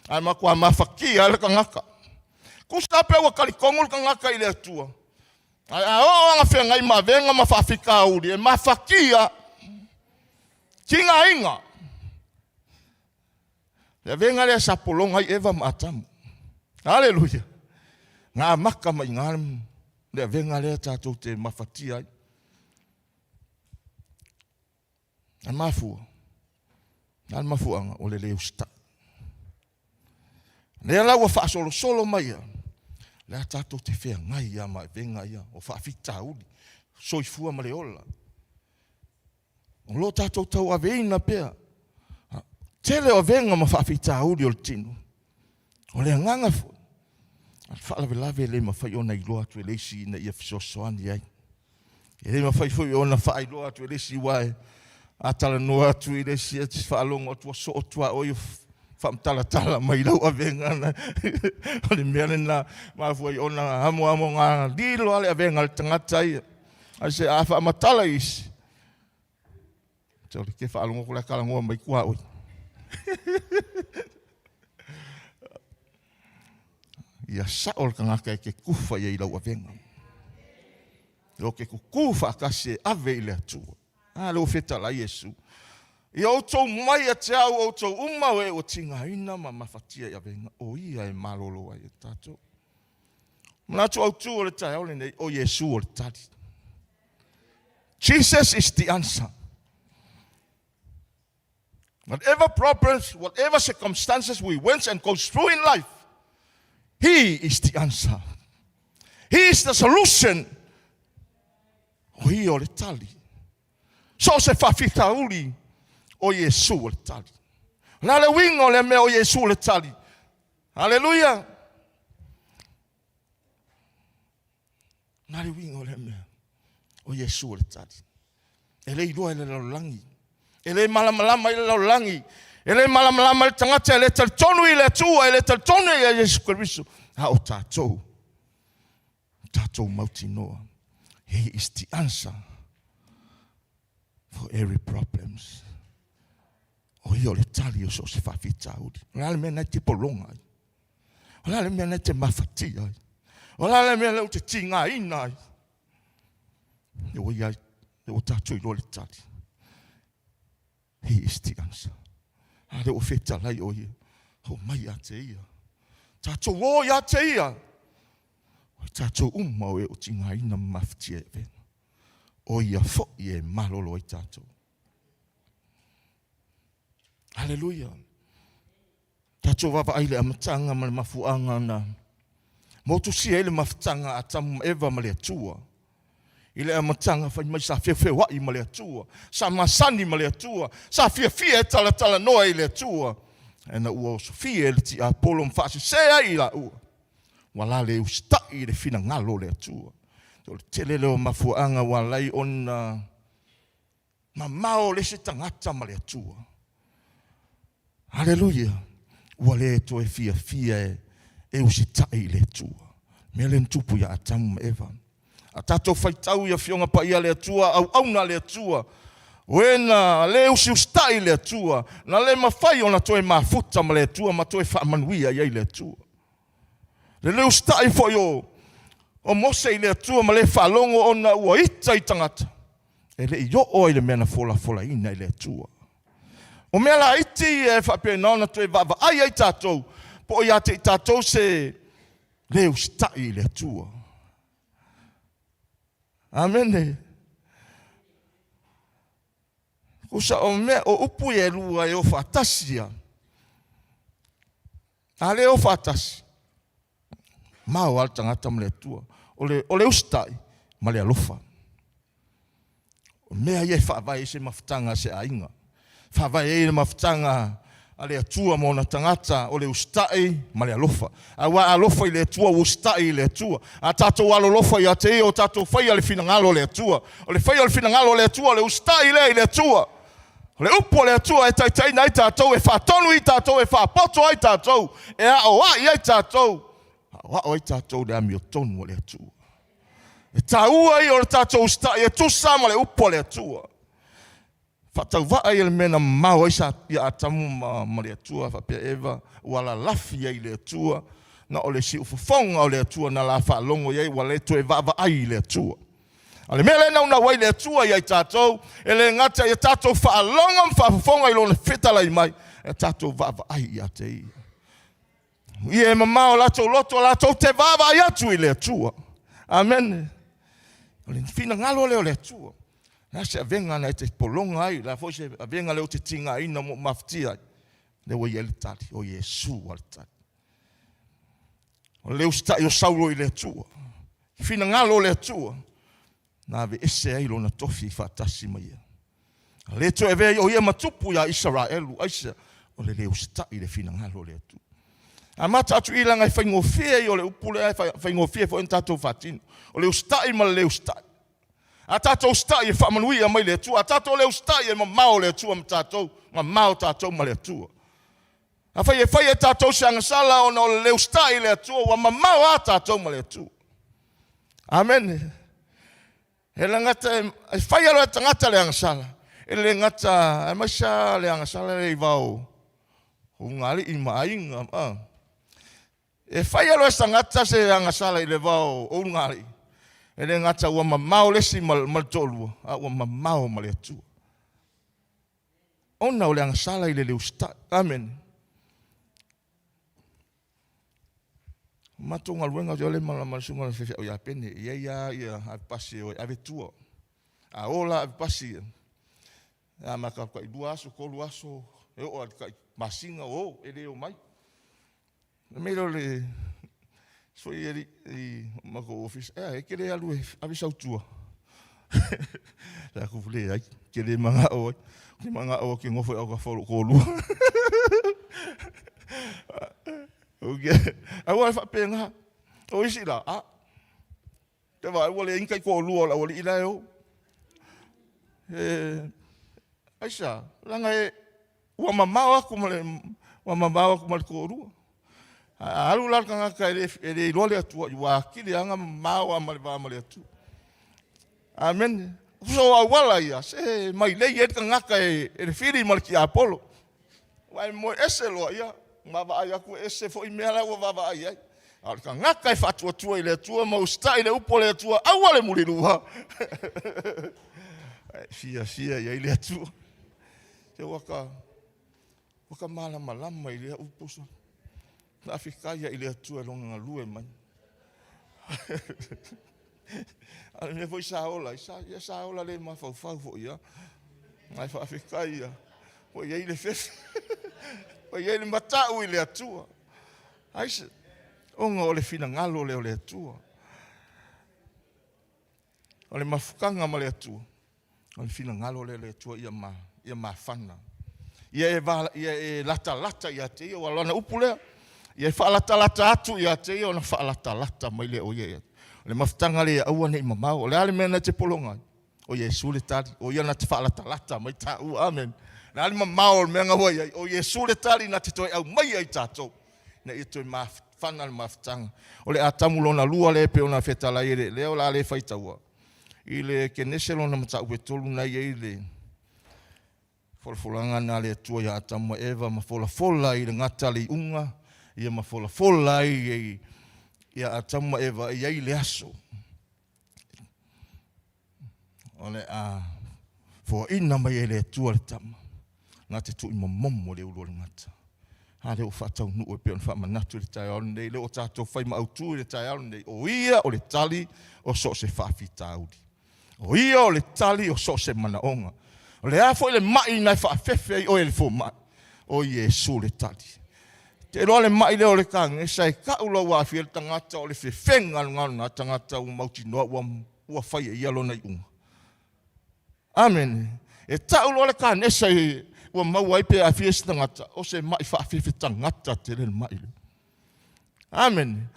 Ae matua mafatia le tagata. Tusa pe ua talitonu le tagata i le Atua. Ae a oo ana feagai ma avega ma faafitauli, e mafatia, tigaina. Le avega lea sa pologa ai Eva ma Atamu. Aleluia. Na amata mai i ina le avega lea tatou te mafatia ai. A mafua, na le mafuaaga o le le usitai. Lea la ua faasolosolo mai ia, lea tatou te feagai ia ma avega ia o faafitauli, soifua ma le ola. O lo o tatou tauaveina pea tele o avega ma faafitauli o le tino. O le agaga foi, a le faalavelave e le mafai ona iloa atu e le isi ina ia fesoasoani ai. E le mafai foi ona faailoa atu e le isi aua e a talanoa atu i le isi e te faalogo atu ua soo tuaoi o faamatalatala mai lau avega na. O le mea lena mafua ai ona amoamo ngā lilo a le avega a le tagata ia. Ae se a faamatala i isi, te ole ke faalogo ko le talanoa mai tuaoi. Ia sao le tagata e te tufa i ai lau avega. O ke kukū faatasi e ave i le Atua. A le ua fetalai Iesu. Ia outou mai ia te au outou uma o e ua tigaina ma mafatia i avega, o ia e malolo ai e tatou. Manatu autu o le taeao lenei, o Iesu o le tali. Jesus is the answer. Whatever problems, whatever circumstances we went and goes through in life, He is the answer. He is the solution. O ia o le tali. So o se faafitauli, o Iesu o le tali. O le a le uiga o lea mea o Iesu o le tali? Haleluia! Na le uiga o lea mea, o Iesu o le tali. E le iloa e le lalolagi, e le malamalama i le lalolagi, e le malamalama i le tagata, e le talitonu i le Atua, e le talitonu ia Iesu Keriso, a o tatou, tatou mautinoa. He is the answer for every problems. O ia o le tali o so o se faafitauli. O le a le mea na e te pologa ai? O le a le mea na e te mafatia ai? O le a le mea lea ou te tigaina ai? E ua ia, e ua tatou iloa le tali. He is the answer. A lea ua fetalai o ia, o mai ia te ia. Tatou o ia te ia. O tatou uma o e o tigaina ma mafatia e avega. O ia foi e malolo ai tatou. Haleluia. Tatou vaavaai i le amataga ma le mafuaaga na motusia ai le mafutaga a Atamu ma Eva ma le Atua. I le amataga fai mai sa feofeoai ma le Atua, sa masani ma le Atua, sa fiafia e talatalanoa i le Atua. Ae na ua osofia e le tiapolo ma faasese ai i laua, ua la le usitai i le finagalo o le Atua. O le tele lea o mafuaaga ua ala ai ona mamao le isi tagata ma le Atua. Haleluia! Ua le toe fiafia e, e usitai i le Atua. Mea lea na tupu ia Atamu ma Eva. A tatou faitau i afioga paia a le Atua, auauna a le Atua, o e na le usiusitai i le Atua, na le mafai ona toe mafuta ma le Atua ma toe faamanuia i ai le Atua. Le le usitai foi o, o Mose i le Atua ma le faalogo ona ua ita i tagata, e le i oo ai le mea na folafolaina e le Atua. O mea laiti ia e faapena ona toe vaavaai ai tatou, po o ia te i tatou se le usitai i le Atua. Amene. Kusa o mea o upu ia e lua e o faatasi ia. A le o faatasi, mao lava le tagata ma le Atua. O le, o le usitai ma le alofa. O mea ia e faavae ai se mafutaga a se aiga. Faavae ai le mafutaga a le Atua ma ona tagata, o le usitai ma le alofa. Aua a alofa i le Atua, ua usitai i le Atua. A tatou alolofa ia te ia, o tatou faia le finagalo o le Atua. O le faia o le finagalo o le Atua, o le usitai lea i le Atua. O le upu a le Atua e taitaiina ai tatou, e faatonu i tatou, e faapoto ai tatou, e aoai ai tatou, aoao ai tatou i le amiotonu a le Atua. E taua ia o le tatou usitai e tusa ma le upu a le Atua. Faatauvaa ia le mea na mamao ai sa ia Atamu ma, ma le Atua faapea Eva ua lalafi ai i le Atua na o le siufofoga o le Atua na la faalogo i ai ua le toe vaavaai i le Atua. A o le mea lea e naunau ai le Atua ia i tatou, e le gata ia tatou faalogo ma faafofoga i Lona fetalai mai, ae tatou vaavaai ia te Ia. Ia e mamao latou loto latou te vaavaai atu i le Atua. Amene. O le finagalo lea o le Atua. La se avega na e te pologa ai, la foi se avega lea ou te tigaina mo mafatia ai. Lea ua i ai le tali, o Iesu a le tali. O le usitai o Saulo i le Atua. Finagalo o le Atua. Na aveese ai lona tofi faatasi ma ia. A le toe avea o ia ma tupu iā Isaraelu, aisea? O le le usitai i le finagalo o le Atua. Amata atu i leaga e faigofie ia o le upu lea e faigofie foi ona tatou faatino. O le usitai ma le le usitai. A tatou usitai e faamanuia mai le Atua, a tatou le usitai e mamao le Atua ma tatou, mamao tatou ma le Atua. Afai e fai e tatou se agasala ona o le le usitai i le Atua, ua mamao lava tatou ma le Atua. Amene. E le gata e fai alo e tagata le agasala, e le gata aemaise lava le agasala lea i vao o ulugalii ma aiga. Ah. E fai alo e tagata se agasala i le vao o ulugalii, e le gata ua mamao le isi ma le toalua, a ua mamao ma le Atua. Ona o le agasala i le le usitai. Amene. O matou galuega o le malama le susuga i le faifeau ia Pene, e i ai lava ia ave pasi e o e ave tua. A o la ave pasi, a mata tai 2 aso, 3 aso, E oo lava i le tai masina o o, e le omai. Fai mai lea o le isi foi alii i matou ofisa, ea, e te le alu e ave sau tua. Fai atu, leai, ou te le manao ai. Ou te manao ou te nofo i autafa o lou toalua. Aua e faapena. O isi la, a, te vaai ua leai ni taitoalua o le aualii la e o. E, aisea, leaga e, ua mamao atu ma le, ua mamao atu ma le toalua. A alu la le tagata e le, e le iloa le Atua, ua atili lava ona mamao lava ma le va ma le Atua. Amene. So auala ia, se mailei ai le tagata e, e le fili ma le tiapolo. Ua e moe ese loa, ia, vaavaai atu e ese foi mea la ua vaavaai ai. A o le tagata e faatuatua i le Atua ma usitai i le upu a le Atua, aua le mulilua. E fiafia i ai le Atua. Se ua ka, ua ka malamalama i lea upu sa. Faafetai i le Atua i lona galue mai. A o le mea foi sa ola ai, sa, ia sa ola le mafaufau foi ia. Ae faafetai ia, ua i ai le fefe, ua i ai le matau i le Atua. Ai se, ona o le finagalo lea o le Atua. O le mafutaga ma le Atua, o le finagalo lea o le Atua ia, ma, ia mafana. Ia e, va, ia e latalata ia te ia, ua lana upu lea. Ia e faalatalata atu ia te ia ona faalatalata mai lea o ia ia. O le mafutaga lea ia aua ne i mamao. O le a le mea na te pologa ai? O Iesu le tali. O ia na te faalatalata mai tāua. Amen. O le a le mamao o le mea na ua i ai? O Iesu le tali na te toe aumaia i tātou. Ina ia toe mafana le mafutaga. O le Atamu lona lua lea e pei ona fetalai e le lea o le a le faitaua. I le Kenese lona mataupu e tolu na i ai le folafolaga na a le Atua ia Atamu ma Eva ma folafola i le gata le iuga, ia ma folafola ai ia Atamu ma Eva e i ai le aso o le a foaina mai e le Atua le tama na te tuuimomomo le ulu o le gata. A lea ua faataunuu e pei ona faamanatu i le taeao lenei, lea ua tatou fai ma autu i le taeao lenei, o ia o le tali o so o se faafitauli. O ia o le tali o so o se manaoga. O le a foi le mai na e faafefe ai oe e le fomai, o Iesu le tali. Te iloa le mai lea o le kanesa e tau loa ua aafia le tagata o le fefega lena o lena tagata ua mautinoa ua, ua fai e ia lona iuga. Amene. E tau loa le kanesa i, ua maua ai pe aafia se tagata, o se mai faafefe tagata tele le mai lea. Amene.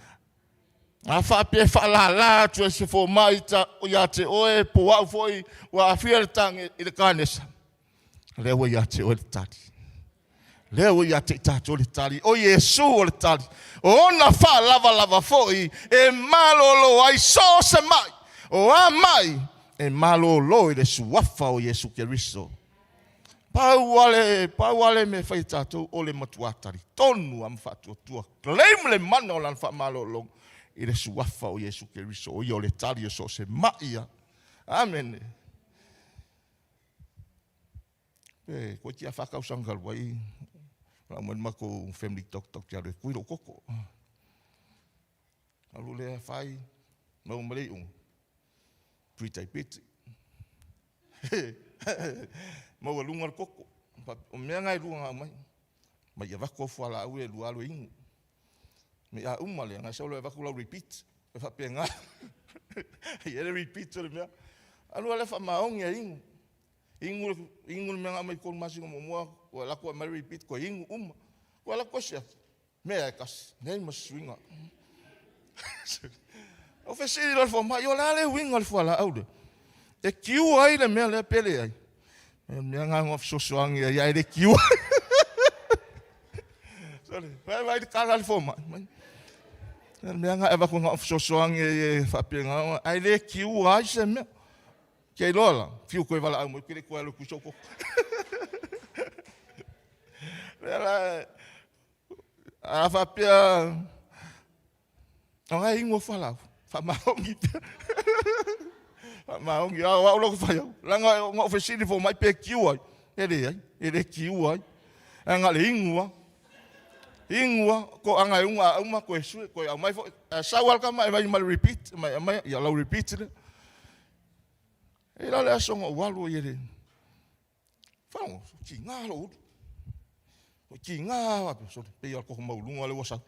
A faapea e faalala atu e se fomai ta, ia te oe po au foi ua aafia le tage i le kanesa, lea ua ia te oe le tali. Lea ua ia te i tatou le tali. O Iesu o le tali. O ona faalavalava foi e malolo ai so o se mai. O a mai e malolo i le suafa o Iesu Keriso. Pau a le, pau a le mea e fai e tatou, o le matuā talitonu a ma faatuatua. Claim le mana o lana faamalologa i le suafa o Iesu Keriso, o ia o le tali o so o se mai a. Amene. Pe koe tia whakausaga talu ai, lau mai le matou family doctor ou te alu e tui lou toto. Alu lea fai, maua ma le iuga, pre-diabetic. Maua luga le toto. O mea na e lua na aumai. Mai avatu au fualaau e lua alu e inu. Me a uma lea, na sau loa e avatu lau repeat. E faapena. E i ai le repeat o le mea. Alu lea faamaoni e inu. Inu, inu le mea na aumai tolu masina muamua, ua alu atu aumai le repeat, toe inu uma. Ua alu atu toe siaki, mea e tasi, leai ma se suiga. Ou fesili loa i le fomai, o le a le uiga o le fualaau lea? E cure ai le mea lea pe leai? O le mea lena na fesoasoani ai, ae le cure. Sorry, vai vai le tala a le fomai. Mai. O le mea lena e avatu na o fesoasoani ai e faapena, ae le cure ai se mea. Ke iloa la, fiu koe valaau mai, ke le koe alu e tui sou toto. Lea la, a faapea, o ngai ingo falau, faamaoni pea. Faamaoni, a o au loku fai au. Langa o ngau fesili fo mai pe kiu ai. E leai, e le kiu ai. Ae na le inu a. Inu a, ko anga e unga a uma, koe sue, koe aumai foi. Ae sau lava le tama e mai ma le repeat, mai aumai, ia lau repeat lea. E i la le aso na ou alu ai e le, faalogo, tiga lou ulu. Ua tiga lava, sole, pei lava o le koho maualuga lea ua sau.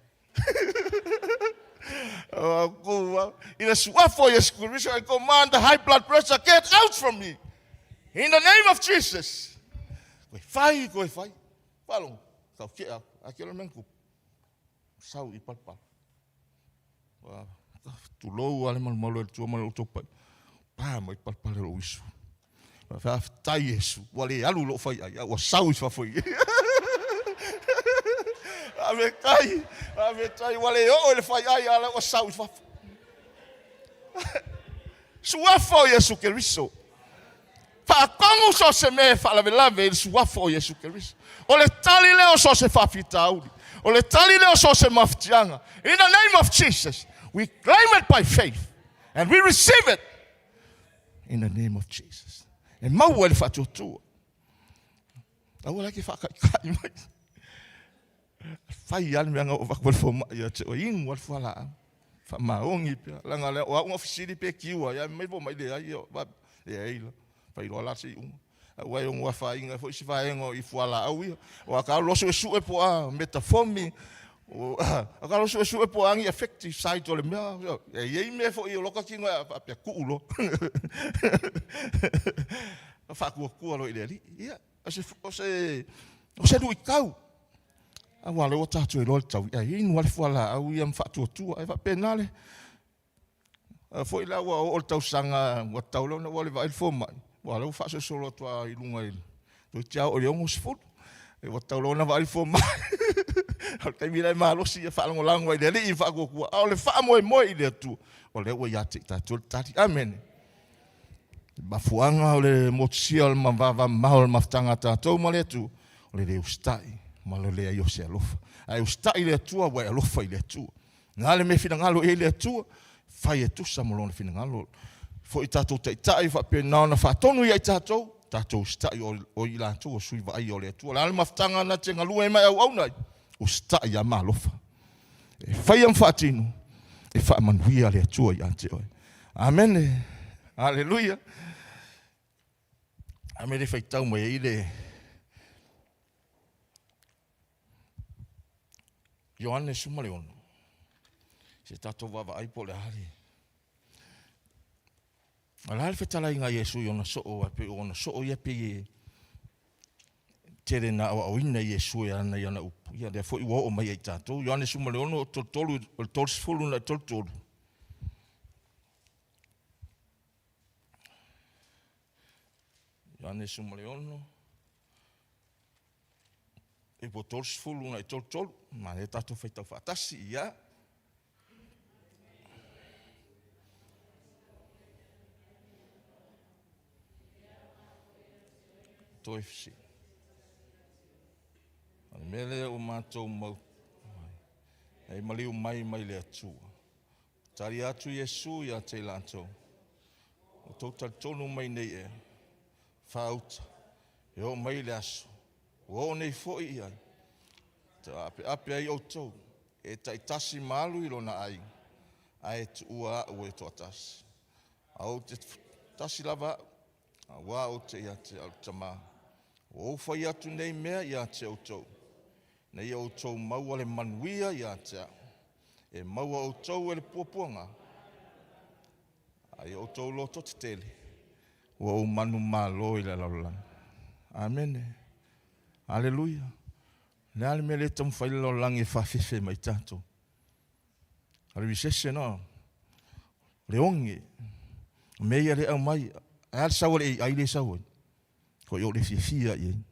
I le suafa o Iesu Keriso, I command the high blood pressure, get out from me. In the name of Jesus. Koe fai, koe fai. Faalogo, tau tea aku. A ke mea na tupu. Sau i palapala. Ua tulou lava le malumalu e le Atua ma le outou paia. Pa mai palapala i lou uisu. Faafetai Iesu, ua le alu lou faiai, a ua sau i fafo i. Faafetai, faafetai, ua le oo i le faiai, a la ua sau i fafo. Suafa o Iesu Keriso. Faatonu so o se mea e faalavelave i le Suafa o Iesu Keriso. O le tali lea o so o se faafitauli. O le tali lea o so o se mafatiaga. In the name of Jesus, we claim it by faith and we receive it in the name of Jesus. E maua i le faatuatua. Aua la ke whaakaikai mai. Fai lava le mea na oo avatu ai le fomai ia te oe, inu lava le fualaau. Faamaoni pea. Leaga o au na fesili pe kiu ai, ae mai le fomai leai, leai la. Fai loa la se iuga. Aua e ono afaina ai foi se vaega o i fualaau ia. Aua a ta alu loa suesue po o a metafomi, a ta alu loa suesue po o a ni effective side o le mea, e i ai mea foi o lota tino e faapea tuu loa. Faatuatua loa i le Alii. Ia, o se, o se, o se luitau. Aua o lea ua tatou iloa le taui, ae inu lava le fualaau ia ma faatuatua. E faapena le, foi la ua oo le tausaga ua tatau loa ona ou alu e vaai le fomai, aua o lea ua faasolosolo atu lava i luga i le toeitiiti lava oo i le 60. Ua tatau loa ona vaai le fomai. O le taimi la e malosi e faalagolago ai i le Alii ma faatuatua, a o le faamoemoe i le Atua, o lea ua ia te i tatou le tali. Amene. Le mafuaaga o le motusia o le vavamamao o le mafutaga a tatou ma le Atua, o le le usitai ma le leai o se alofa. A e usitai i le Atua, ua e alofa i le Atua. O le a le mea e finagalo i ai le Atua, fai e tusa ma Lona finagalo. Foi tatou taitai faapena ona faatonu ia i tatou, tatou usitai o i latou o sui vaaia o le Atua. O le a le mafutaga na te galue ai ma e auauna ai, usitai ia ma alofa. E faia ma faatino, e faamanuia le Atua ia te oe. Amene. Aleluia. Amene faitau mai ai le Ioane 16. Se tatou vaavaai po o le a le O le a le fetalaiga a Iesu i ona soo, a pei o ona soo ia pei e tele na aoaoina Iesu e ana i ana upu. Ia lea foi ua oo mai ia i tatou. Ioane 16, 33, o le 30 na i le 33. Ioane 16, e po 30 na i 33. Ma lea tatou faitau faatasi, ia. Toe fesili. O le mea lea ua matou mau ai maliu mai mai le Atua. Tali atu Iesu ia te i latou, Ua outou talitonu mai nei ea, faauta, e oo mai le aso, ua oo nei foi i ai, e taapeape ai outou, e taitasi ma alu i lona aiga, ae tuua au e toatasi. A ou te tasi lava au, aua ou te ia te au le Tama. Ua ou fai atu nei mea ia te outou, ina ia outou maua le manuia ia te au. E maua outou e le puapuaga, a ia outou loto tetele, ua ou manumalo i le lalolagi. Amene. Aleluia. O le a le mea lea e taumafai le lalolagi e faafefe mai tatou? O le recession, no? Le oge. O mea ia lea e aumai. Ae a le sau a le AI lea e sau ai? Ko i o le fiafia i ai.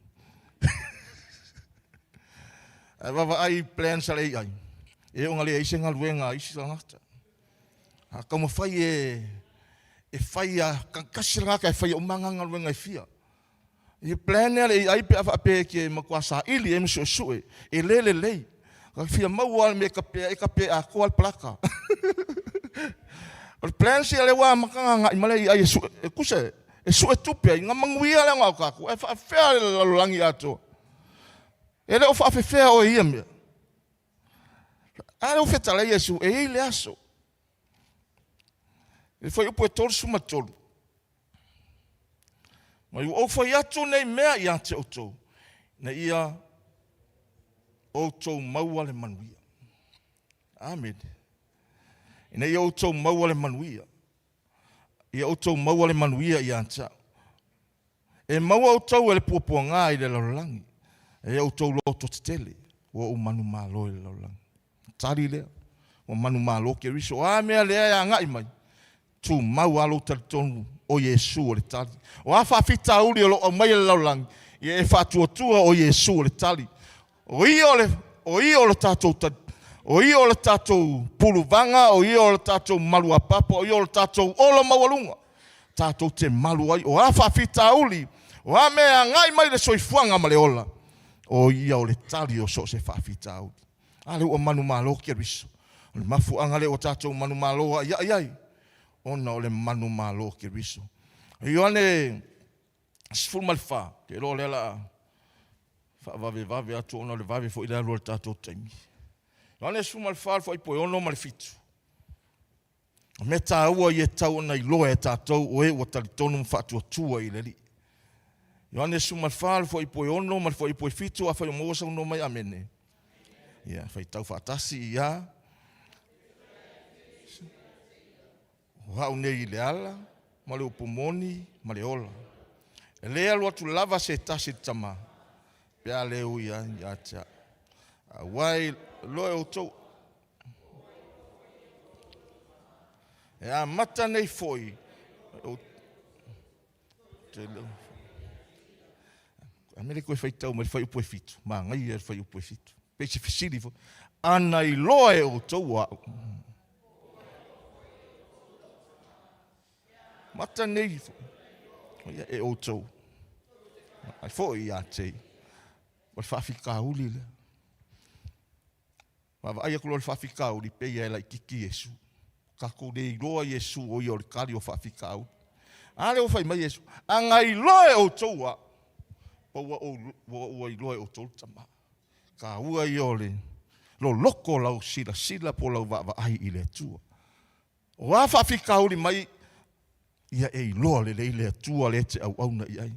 Ae vaavaai i plans a le AI, e ona leai se galuega a isi tagata. A taumafai e e fai a tasi le tagata e faia uma ana galuega e fia. I plan a le AI pe a faapea e te matua saili ai ma suesue, e le lelei. Ka fia maua le mea e tape ai, tape atoa le palaka. O le plan sia lea ua amata ona agai mai le AI e sue, e tusa e sue tupe ai, na manuia le o tatou, ae faafefea le lalolagi atoa. E le o faafefea oe i ia mea. A lea ua fetalai Iesu, e i ai le aso. I le fuaiupu e 33. Mai ua ou fai atu nei mea ia te outou, ina ia outou maua le manuia. Amene. Ina ia outou maua le manuia. Ia outou maua le manuia ia te au. E maua outou e le puapuaga i le lalolagi. E outou loto tetele. Ua ou manumalo i le lalolagi. Tali lea. Ua manumalo Keriso. O a mea lea e agai mai. Tumau lava lou talitonu o Iesu o le tali. O a faafitauli o lo o aumai e le lalolagi, ia e faatuatua o Iesu o le tali. O ia o le, o ia o le tatou o ia o le tatou puluvaga, o ia o le tatou maluapapa, o ia o le tatou ola maualuga. Tatou te malu ai. O a faafitauli, o a mea e agai mai le soifuaga ma le ola, o ia o le tali o so o se faafitauli. A lea ua manumalo Keriso. O le mafuaaga lea ua tatou manumalo ai ai, ona o le manumalo o Keriso. Ioane 14, te iloa o lea la faavavevave atu ona o le vave foi le alu o le tatou taimi. Ioane 14, le fuaiupu e 6 ma le 7. O mea taua ia e tatau ona iloa e tatou o e ua talitonu ma faatuatua i le Alii. Ioane 14, le fuaiupu e 6 ma le fuaiupu e 7, afai o maua saunoa mai, amene. Ia, faitau faatasi ia. O au nei i le ala, ma le upu moni, ma le ola. E le alu atu lava se tasi i le Tama, pe a le ui ai ia te au. Aua e iloa e outou. E amata nei foi, te A mea le koe faitau mai le fuaiupu e 7, manaia le fuaiupu e 7. Pei se fesili foi. Ana iloa e outou au. Mata nei foi ia e outou. Ai foi ia te. O le faafitauli lea. Vaavaai atu loa i le faafitauli, pei e laitiiti Iesu. Tatou le iloa Iesu o ia o le tali o faafitauli. A lea ua fai mai Iesu, ana iloa e outou au, pa ua ua iloa e outou le Tama. Taua ia o le loloto o lau silasila po o lau vaavaai i le Atua. O a faafitauli mai, ia e iloa lelei le Atua lea e te auauna i ai.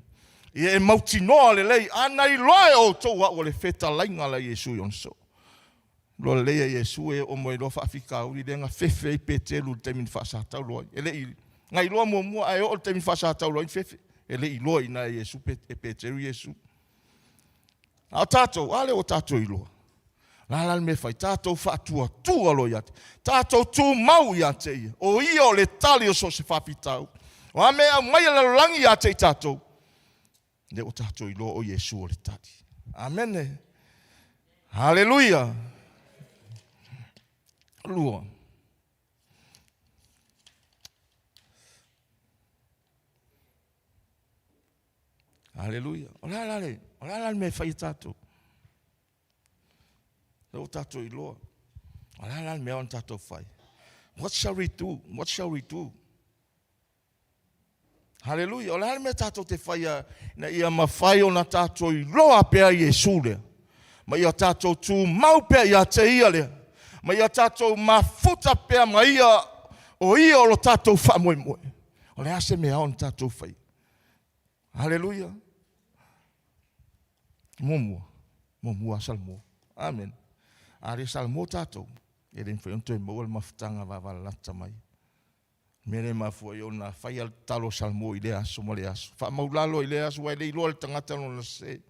Ia e mautinoa lelei, ana iloa e outou au o le fetalaiga la Iesu i ona soo. Iloa lelei e Iesu e oo mai loa faafitauli lea na fefe ai Peteru i le taimi na faasataulo ai. E le i na iloa muamua ae oo i le taimi na faasataulo ai fefe. E le i iloa i ina e Iesu e Peteru Iesu. A o tatou, a lea ua tatou iloa. La la le mea e fai, tatou faatuatua loa ia te, tatou tumau ia te ia. O ia o le tali o so o se faafitauli. O a mea e aumai e le lalolagi ia te i tatou, lea ua tatou iloa o Iesu o le tali. Amene. Haleluia. Lua. Haleluia. O le a la le, o le a la le mea e fai e tatou? Lea ua tatou iloa. O le a la le mea ona tatou fai? What shall we do? What shall we do? Haleluia. O le a le mea tatou te faia ina ia mafai ona tatou iloa pea Iesu lea? Ma ia tatou tumau pea ia te ia lea. Ma ia tatou mafuta pea ma ia o ia o lo tatou faamoemoe. O le a se mea ona tatou faia? Haleluia. Muamua, muamua Salamo. Amen. A le Salamo tatou, e le mafai ona toe maua le mafutaga vavalalata mai. Mea lea e mafua ai ona faia le tatalo a Salamo i lea aso ma lea aso. Faamaulalo i lea aso, aua e le iloa e le tagata lona sese,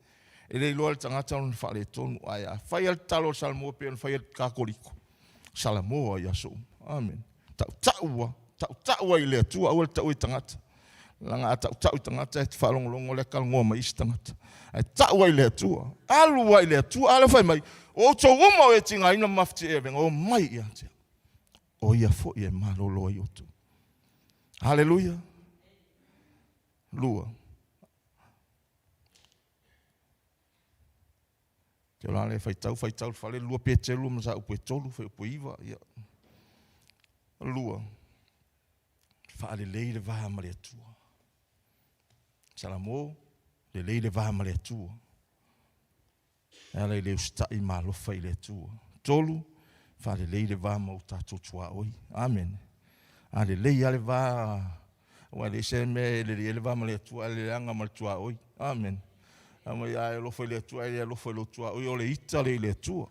e le iloa e le tagata lona faaletonu. Ae a faia le tatalo a Salamo pei ona faia le Katoliko, Salamo ai aso uma. Amen. Tautau a, tautau ai i le Atua, aua le tau i tagata. Leaga a tautau i tagata e te faalogologo lea talanoa mai isi tagata. Ae tau ai i le Atua, alu ai i le Atua. A lea fai mai, o outou uma o e tigaina ma mafatia i avega, omai ia te au. O ia foi e malolo ai outou. Haleluia. Lua. Te ola le faitau, faitau le fale, lua Peteru ma sa upu e tolu, fai upu e iva, ia. Lua. Faalelei le va ma le Atua. Salamo, lelei le va ma le Atua. E ala i le usitai ma alofa i le Atua. Tolu, faalelei le va ma o tatou tuaoi. Amene. A lelei lava le va, aua e leai se mea e lelei ai le va ma le Atua, ae le leaga ma le tuaoi. Amene. Aumai a e alofa i le Atua, ae le alofa i lou tuaoi, o le ita lea i le Atua.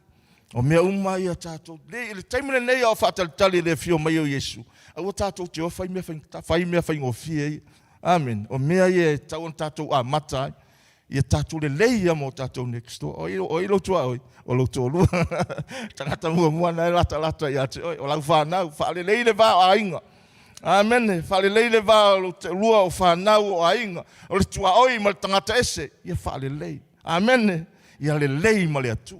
O mea uma ia tatou, le, i le taimi lenei a o faatalitali i le afio mai o Iesu, aua tatou te o fai mea faigata, fai mea faigofie ia. Amene. O mea ia e tatau ona tatou amata ai. Ia tatou lelei ia mo tatou next door. O ai, o ai lou tuaoi? O lou toalua. Tagata muamua na e latalata ia te oe. O lau fanau, faalelei le va o aiga. Amene. Faalelei le va o lou toalua, o fanau, o aiga, o le tuaoi ma le tagata ese. Ia faalelei. Amene. Ia lelei ma le Atua.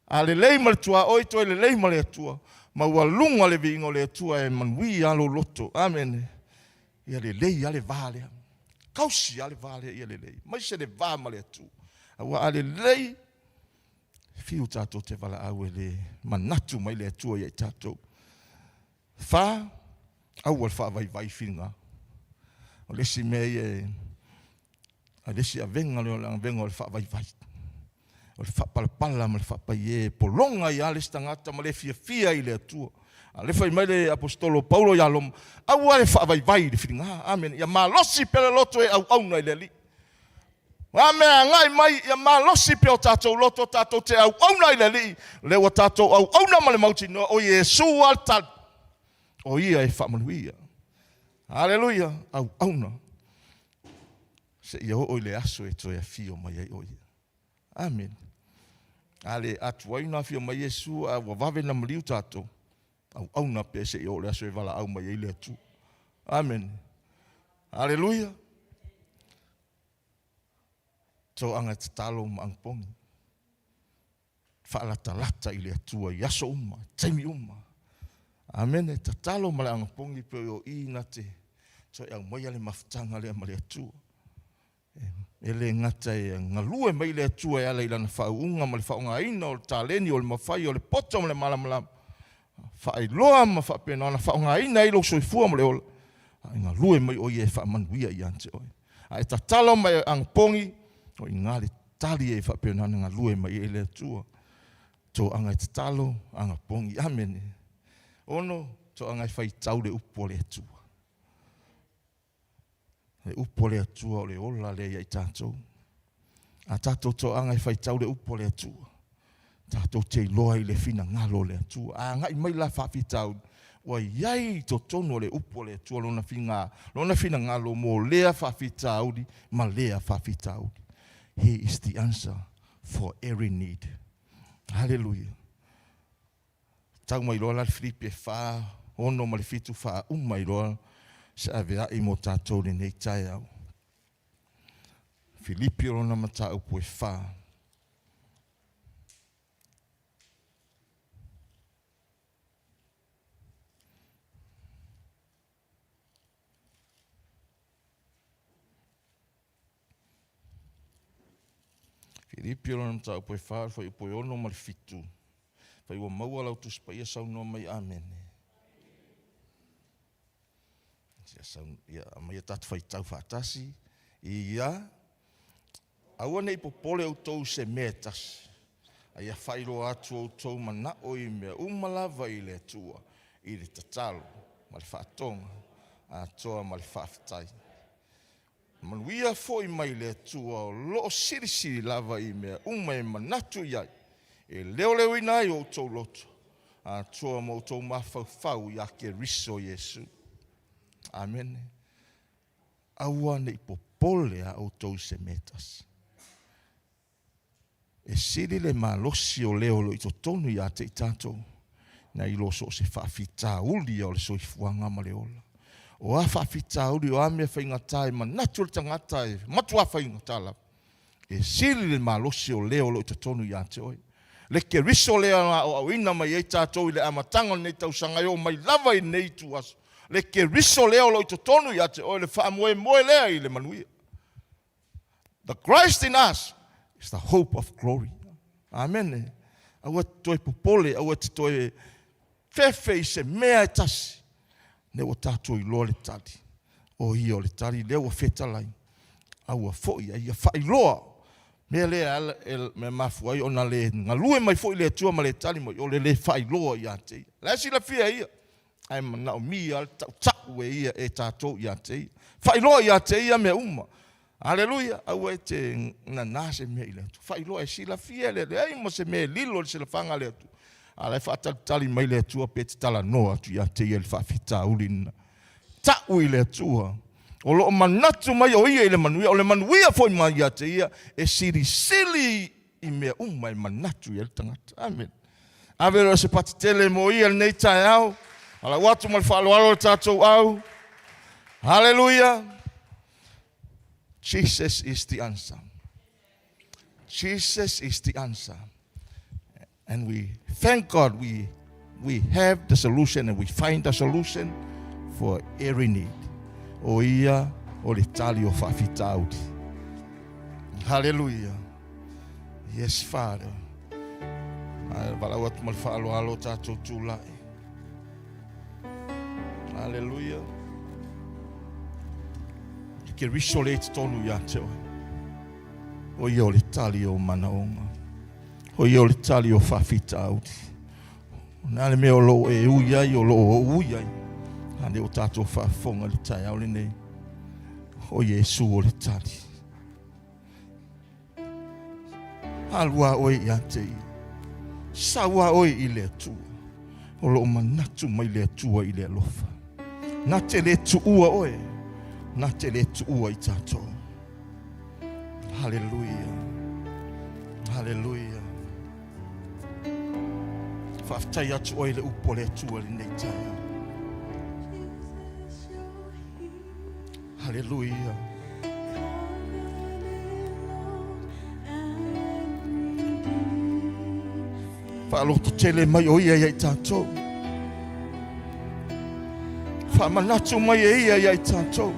A lelei ma le tuaoi, toe lelei ma le Atua. Ma ua luga le viiga o le Atua e manuia lou loto. Amene. Ia lelei lava le va lea. Tausi lava le va lea ia lelei. Maise le va ma le Atua. Aua a lelei, fiu tatou te valaau e le manatu mai le Atua ia i tatou. Fa, aua le faavaivai filiga. O le isi mea ia e, a le isi avega lea o le avega o le faavaivai. O le faapalapala ma le faapaiē e pologa ai lava le isi tagata ma le fiafia i le Atua. A o lea fai mai le Aposetolo o Paulo ia Roma, aua le faavaivai i le filiga. Amene. Ia malosi pea le loto e auauna i le Alii. O a mea agai mai, ia malosi pea o tatou loto tatou te auauna i le Alii, lea ua tatou auauna ma le mautinoa o Iesu lava le tali. O Ia e faamanuia. Aleluia, auauna seia oo i le aso e toe afio mai ai o Ia. Amene. A le atu ai ona afio mai Iesu, a ua vave ona maliu tatou, auauna pea seia oo i le aso e valaau mai ai le Atua. Amene. Aleluia. Toaga e tatalo ma agopogi. Faalatalata i le Atua i aso uma, taimi uma. Amene. Tatalo ma le agopogi pe o i na te toe aumaia le mafutaga lea ma le Atua. E le gata e galue mai le Atua e ala i lana faauuga ma le faaaogaina o le taleni o le mafai o le poto ma le malamalama, faailoa ma faapena ona faaaogaina ai lou soifua ma le ola, a e galue mai o ia e faamanuia ia te oe. A e tatalo ma e agopogi, o i ina le tali e faapena ona galue mai ai le Atua. Toaga e tatalo, agopogi. Amene. Ono, toaga e faitau le upu a le Atua. Le upu a le Atua o le ola lea ia i tatou. A tatou toaga e faitau le upu a le Atua, tatou te iloa i le finagalo o le Atua. A agai mai la faafitauli, ua i ai i totonu o le upu a le Atua lona figa, lona finagalo mo lea faafitauli ma lea faafitauli. He is the answer for every need. Hallelujah. Tau mai loa la le Filipi e 4, 6 ma le 7 faauma ai loa se aveai mo tatou lenei taeao. Filipi o lona mataupu e 4. Filipi o lona mataupu e 4, le fuaiupu e 6 ma le 7. Fai ua maua lau Tusi Paia saunoa mai Amene. Ia, sau, ia aumai a tatou faitau faatasi. Ia, aua ne i popole outou i se mea e tasi, a ia faailoa atu outou manao i mea uma lava i le Atua, i le tatalo ma le faatoga atoa ma le faafetai. Manuia foi mai le Atua o lo o silisili lava i mea uma e manatu i ai, e leoleoina ai outou loto, atoa ma outou mafaufau ia Keriso Iesu. Amene. Aua ne i popole a outou i se mea e tasi. E sili le malosi o leo o lo o i totonu ia te i tatou, nai lo so o se faafitauli ia o le soifuaga ma le ola. O a faafitauli, o a mea faigata e manatu le tagata e matuā faigata lava, e sili le malosi o leo o lo o i totonu ia te oe. Le Keriso lea na aoaoina mai ai tatou i le amataga o lenei tausaga e oo mai lava i lenei ituaso, le Keriso lea o lo o i totonu ia te oe, le faamoemoe lea i le manuia. The Christ in us is the hope of glory. Amene. Aua te toe popole, aua te toe fefe i se mea e tasi. Ne ua tatou iloa le tali. O ia o le tali, lea ua fetalai. Aua foi ai ia faailoa. Mea lea ala, e, mea mafua ai ona le galue mai foi le Atua ma le tali mai, o le le faailoa ia te ia. La e silafia e ia. Ae manaomia le tautau e ia e tatou ia te ia. Faailoa ia te ia mea uma. Aleluia! Aua e te nanā se mea i le Atua. Faailoa e silafia e le leai ma se mea e lilo i le silafaga a le Atua. A la e faatalitali mai le Atua pe te talanoa atu ia te ia i le faafitauli lena. Tau i le Atua. O lo o manatu mai o ia i le manuia, o le manuia foi mai ia te ia e silisili i mea uma e manatu i ai le tagata. Amene. Ave lea o se pati tele mo ia lenei taeao. Alau atu ma le faaaloalo le tatou au. Hallelujah. Jesus is the answer. Jesus is the answer. And we thank God we, we have the solution and we find the solution for every need. O ia o le tali o faafitauli. Hallelujah. Yes, Father. Ae valau atu ma le faaaloalo o tatou tulai. Hallelujah. Ke riso le tonu ia te oe. O ia o le tali o manaoga. O ia o le tali o faafitauli. O na le mea o loo e ui ai, o loo o ui ai. A le o tatou faafofoga i le taeao lenei. O Iesu o le tali. Alu a oe ia te ia. Sau a oe i le Atua. O loo manatu mai le Atua i le alofa. Na te le tuua oe. Na te le tuua i tatou. Haleluia. Haleluia. Faafetai atu oe i le upu a le Atua i lenei taeao. Haleluia. Faalototele mai o ia ia i tatou. Faamanatu mai e ia ia i tatou.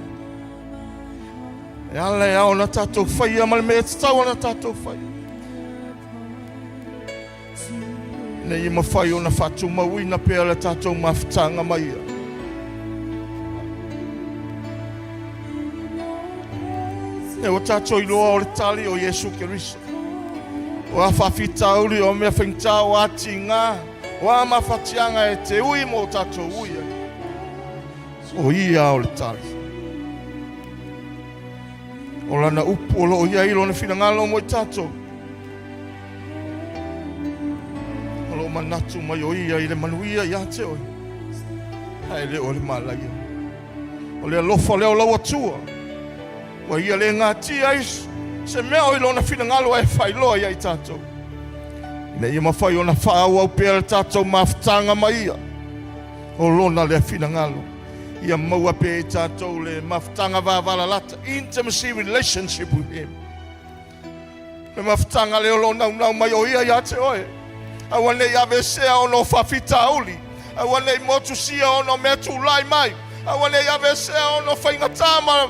E ala e ao na tatou faia ma le mea e tatau ona tatou faia. Ina ia mafai ona faatumauina pea le tatou mafutaga ma ia. E ua tatou iloa o le tali o Iesu Keriso. O a faafitauli, o mea faigata, o a tiga, o a mafatiaga e te ui mo tatou ui ai. O ia o le tali. O lana upu o loo i ai lona finagalo mo i tatou. O loo manatu mai o ia i le manuia ia te oe. Ae le o le malaia. O le alofa lea o lau Atua. Ua ia le gatia ai se mea o i lona finagalo ae faailoa ia i tatou. Ina ia mafai ona faaauau pea le tatou mafutaga ma ia. O lona lea finagalo. Ia maua pea i tatou le mafutaga vavalalata, intimacy relationship with him. Le mafutaga lea o lo o naunau mai o ia ia te oe. Aua ne i aveesea ona o faafitauli. Aua ne i motusia ona o mea tulai mai. Aua ne i aveesea ona o faigata ma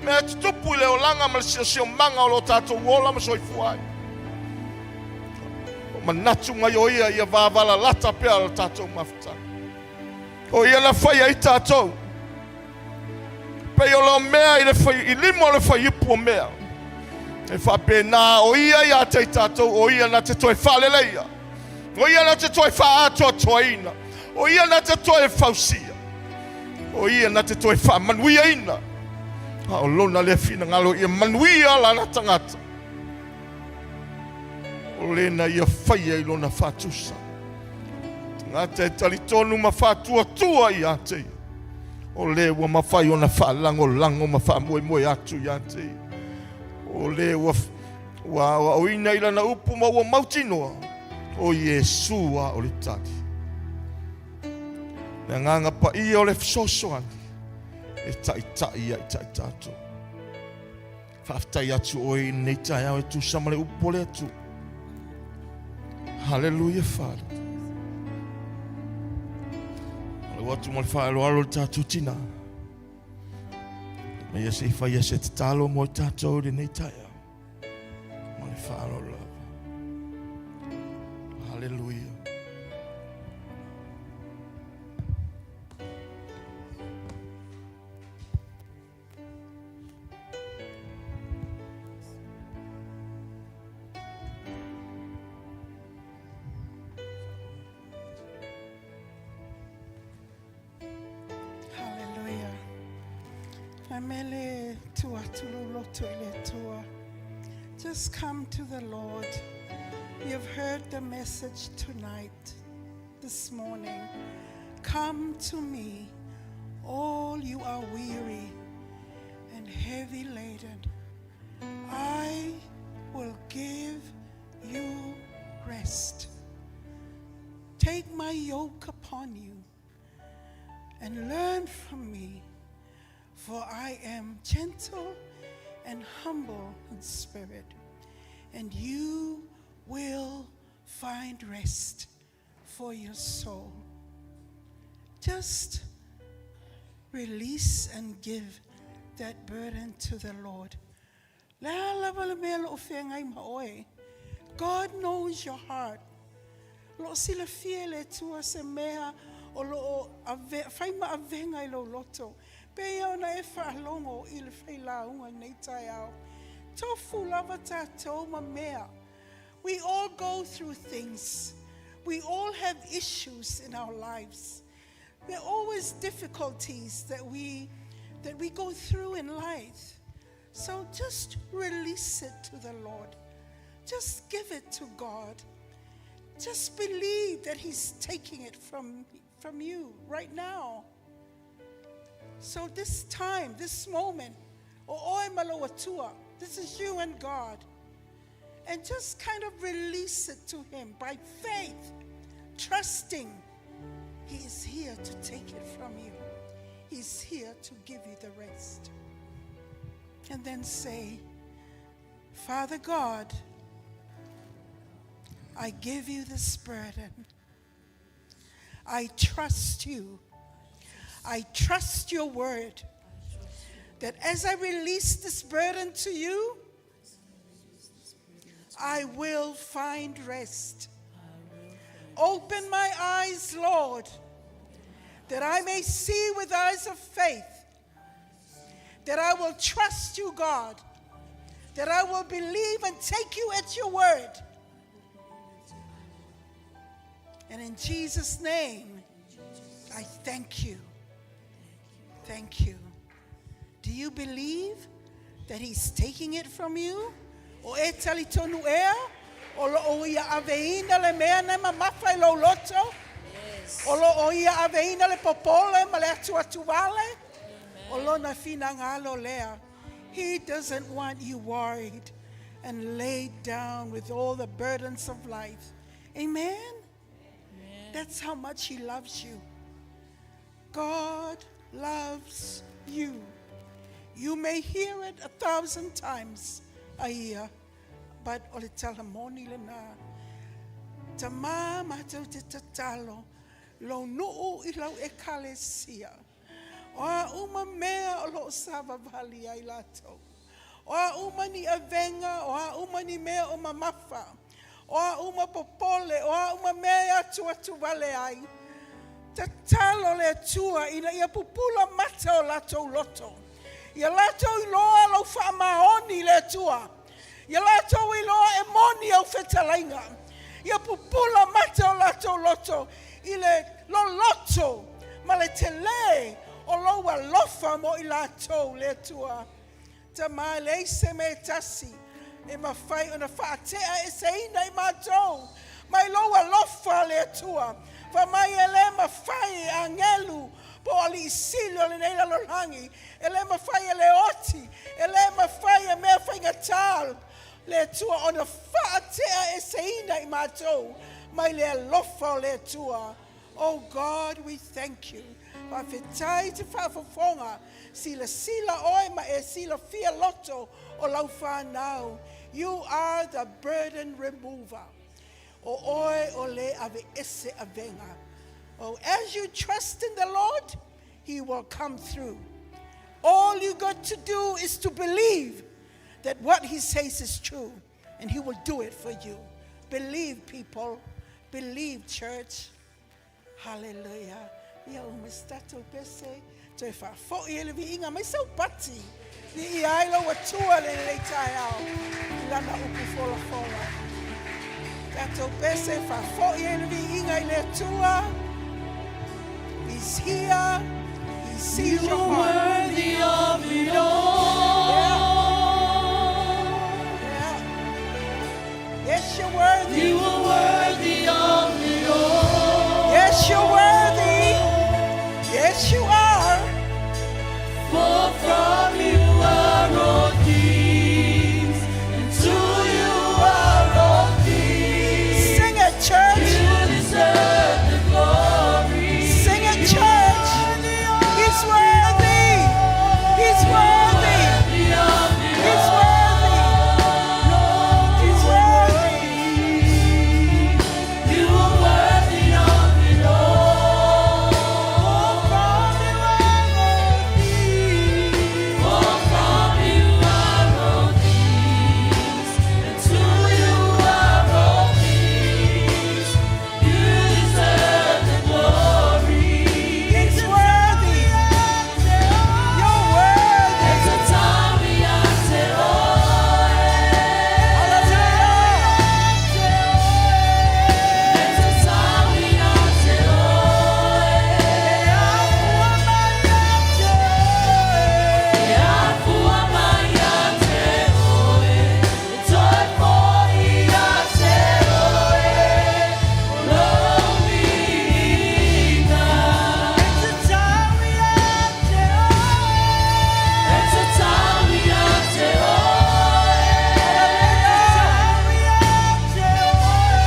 mea tutupu i le olaga ma le siosiomaga o lo tatou ola ma soifua ai. O manatu mai o ia ia vavalalata pea le tatou mafutaga. O ia na fai ai tatou. Pei o leo mea i le fai, i lima o le faiupu o mea. E faapena o ia ia te i tatou, o ia na te toe faaleleia. O ia na te toe faaatoatoaina. O ia na te toe fausia. O ia na te toe faamanuiaina. A o lona lea finagalo ia manuia lana tagata. O lena ia faia i lona faatusa. Tagata e talitonu ma faatuatua ia te ia. O le ua mafai ona faalagolago ma faamoemoe atu ia te ia. O le ua ua aoaoina i lana upu ma ua mautinoa, o Iesu a o le tali. Le agaga paia o le fesoasoani e taitai ia i tatou. Faafetai atu oe i lenei taeao e tusa ma le upu o le Atua. Haleluia, Father. Alu atu ma le faaaloalo le tatou tina. Ma ia se i faia se tatalo mo i tatou i lenei taeao. Ma le faaaloalo lava. Haleluia. Haleluia. Le mea le tuu atu lou loto i le Atua. Just come to the Lord. You've heard the message tonight, this morning. Come to me, all you are weary and heavy laden. I will give you rest. Take my yoke upon you and learn from me, for I am gentle and humble in spirit, and you will find rest for your soul. Just release and give that burden to the Lord. Le a lava le mea o lo o feagai ma oe. God knows your heart. O lo o silafia e le Atua se mea o lo o ave, fai ma avega i lou loto. Pei ona e faalogo i le failauga i lenei taeao. Tofu lava tatou ma mea. We all go through things. We all have issues in our lives. There are always difficulties that we go through in life. So just release it to the Lord. Just give it to God. Just believe that He's taking it from you right now. So this time, this moment, o oe ma lou Atua, this is you and God. And just kind of release it to Him by faith, trusting He is here to take it from you. He's here to give you the rest. And then say, Father God, I give you this burden. I trust you. I trust your word. That as I release this burden to you, I will find rest. Open my eyes, Lord, that I may see with eyes of faith, that I will trust you, God, that I will believe and take you at your word. And in Jesus' name, I thank you. Thank you. Do you believe that He's taking it from you? O e talitonu ea? O lo o ia aveina le mea na mamafa i lou loto? Yes. O lo o ia aveina le popole ma le atu atu vale? O lona finagalo lea. He doesn't want you worried and laid down with all the burdens of life. Amen? That's how much He loves you. God loves you. You may hear it 1,000 times a year, but o le tala moni lena. Tamā matou te tatalo, lou nuu i lau ekalesia. O a uma mea o lo o savavali ai latou. O a uma ni avega, o a uma ni mea o mamafa. O a uma popole, o a uma mea e atu atu vale ai. Tatalo le Atua ina ia pupula mata o latou loto. Ia latou iloa lou faamaoni le Atua. Ia latou iloa e moni au fetalaiga. Ia pupula mata o latou loto i le loloto ma le tele o lou alofa mo i latou le Atua. Tamā e leai se mea e tasi e mafai ona faatea eseina i matou. Mai lou alofa le Atua. Fa mai e le mafai e agelu po o alii sili o lenei lalolagi. E le mafai e le oti. E le mafai e mea faigatā le Atua ona faatea eseina i matou. Mai le alofa o le Atua. Oh God, we thank you. Faafetai te faafofoga. Silasila oe ma e silafia loto o lau whanau. You are the burden remover. O oe o le ave ese avega. Oh, as you trust in the Lord, He will come through. All you got to do is to believe that what He says is true, and He will do it for you. Believe, people. Believe, church. Hallelujah. Ia uma se tatou pese. Toe faafoi e le viiga mai sau pati. Viia ai lou Atua le lelei taeao. I lana upu folafola. Tatou pese faafoi e le viiga i le Atua. He's here. He sees You your are heart. worthy of it all. Yeah. Yes, you're worthy. You are worthy of it all. Yes, you're worthy. Yes, you are. For from you are all things, and to you are all things. Sing it, church. You deserve the glory. Sing it, church. He's worthy. He's worthy. Worthy of it He's all. worthy. Lord, He's you are worthy. worthy. You are worthy of it all. For from you are all things, and to you are all things. You deserve the glory. He's worthy. You're worthy. Hallelujah.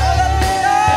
Hallelujah.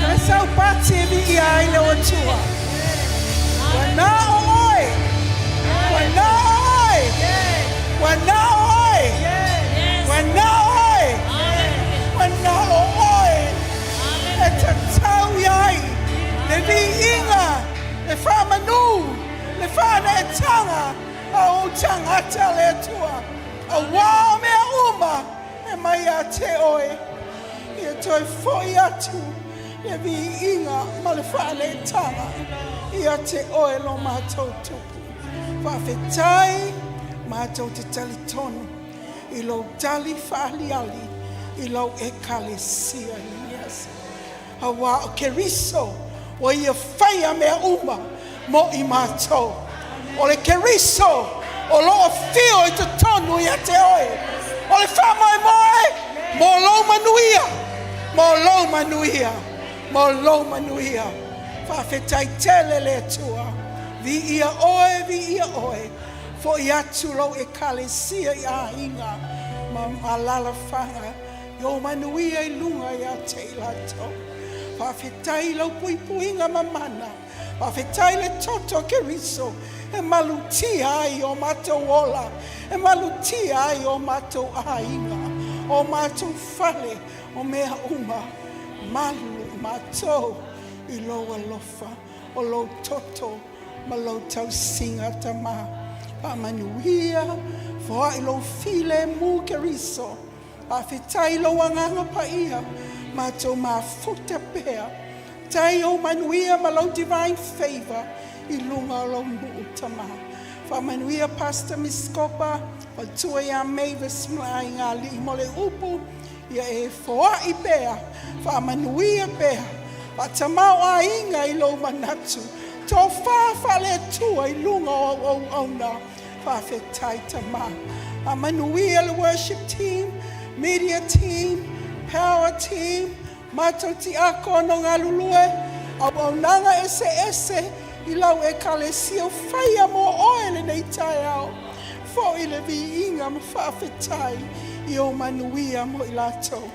Le saupati e vii ai le otua. Ua na o oe. Ua na o oe. Ua na o oe. Ua na o oe. Ua na o oe. E tatau iai. Le viiga. Le faamanu. Le faaneetaga. A ou tagata le Atua. Auā o mea uma. E mai ia te oe. Ia toe fo'i atu le viiga ma le faaneetaga ia te oe lo matou Tupu. Faafetai matou te talitonu i lou tali faaaliali i lau Ekalesia i lenei aso. Auā o Keriso ua ia faia mea uma mo i matou. O le Keriso o loo afio i totonu ia te oe. O le faamoemoe mo lou manuia, mo lou manuia, mo lou manuia. Faafetai tele le Atua. Viia oe, viia oe. Fo'i atu lou Ekalesia i aiga ma alaalafaga. I ou manuia i luga ia te i latou. Faafetai i lau puipuiga mamana. Faafetai le toto o Keriso e malutia ai o matou ola, e malutia ai o matou aiga, o matou fale, o mea uma. Malu i matou i lou alofa, o lou toto ma lou tausiga Tamā. Faamanuia, foai lou filemu Keriso. Faafetai i lou agaga paia, matou mafuta pea. Tai ou manuia ma lau divine favor i luga o lou nuu Tamā. Faamanuia Pastor Miskopa, faletua ia Mavis ma aiga alii mo le upu, ia e foai pea, faamanuia pea, faatamao aiga i lou manatu, tofā faale-Atua i luga o au auauna. Faafetai Tamā. Faamanuia le worship team, media team, power team, matou tiakono galulue, auaunaga eseese i lau Ekalesia o faia mo oe lenei taeao. Fo'i le viiga ma faafetai i o manuia mo i latou.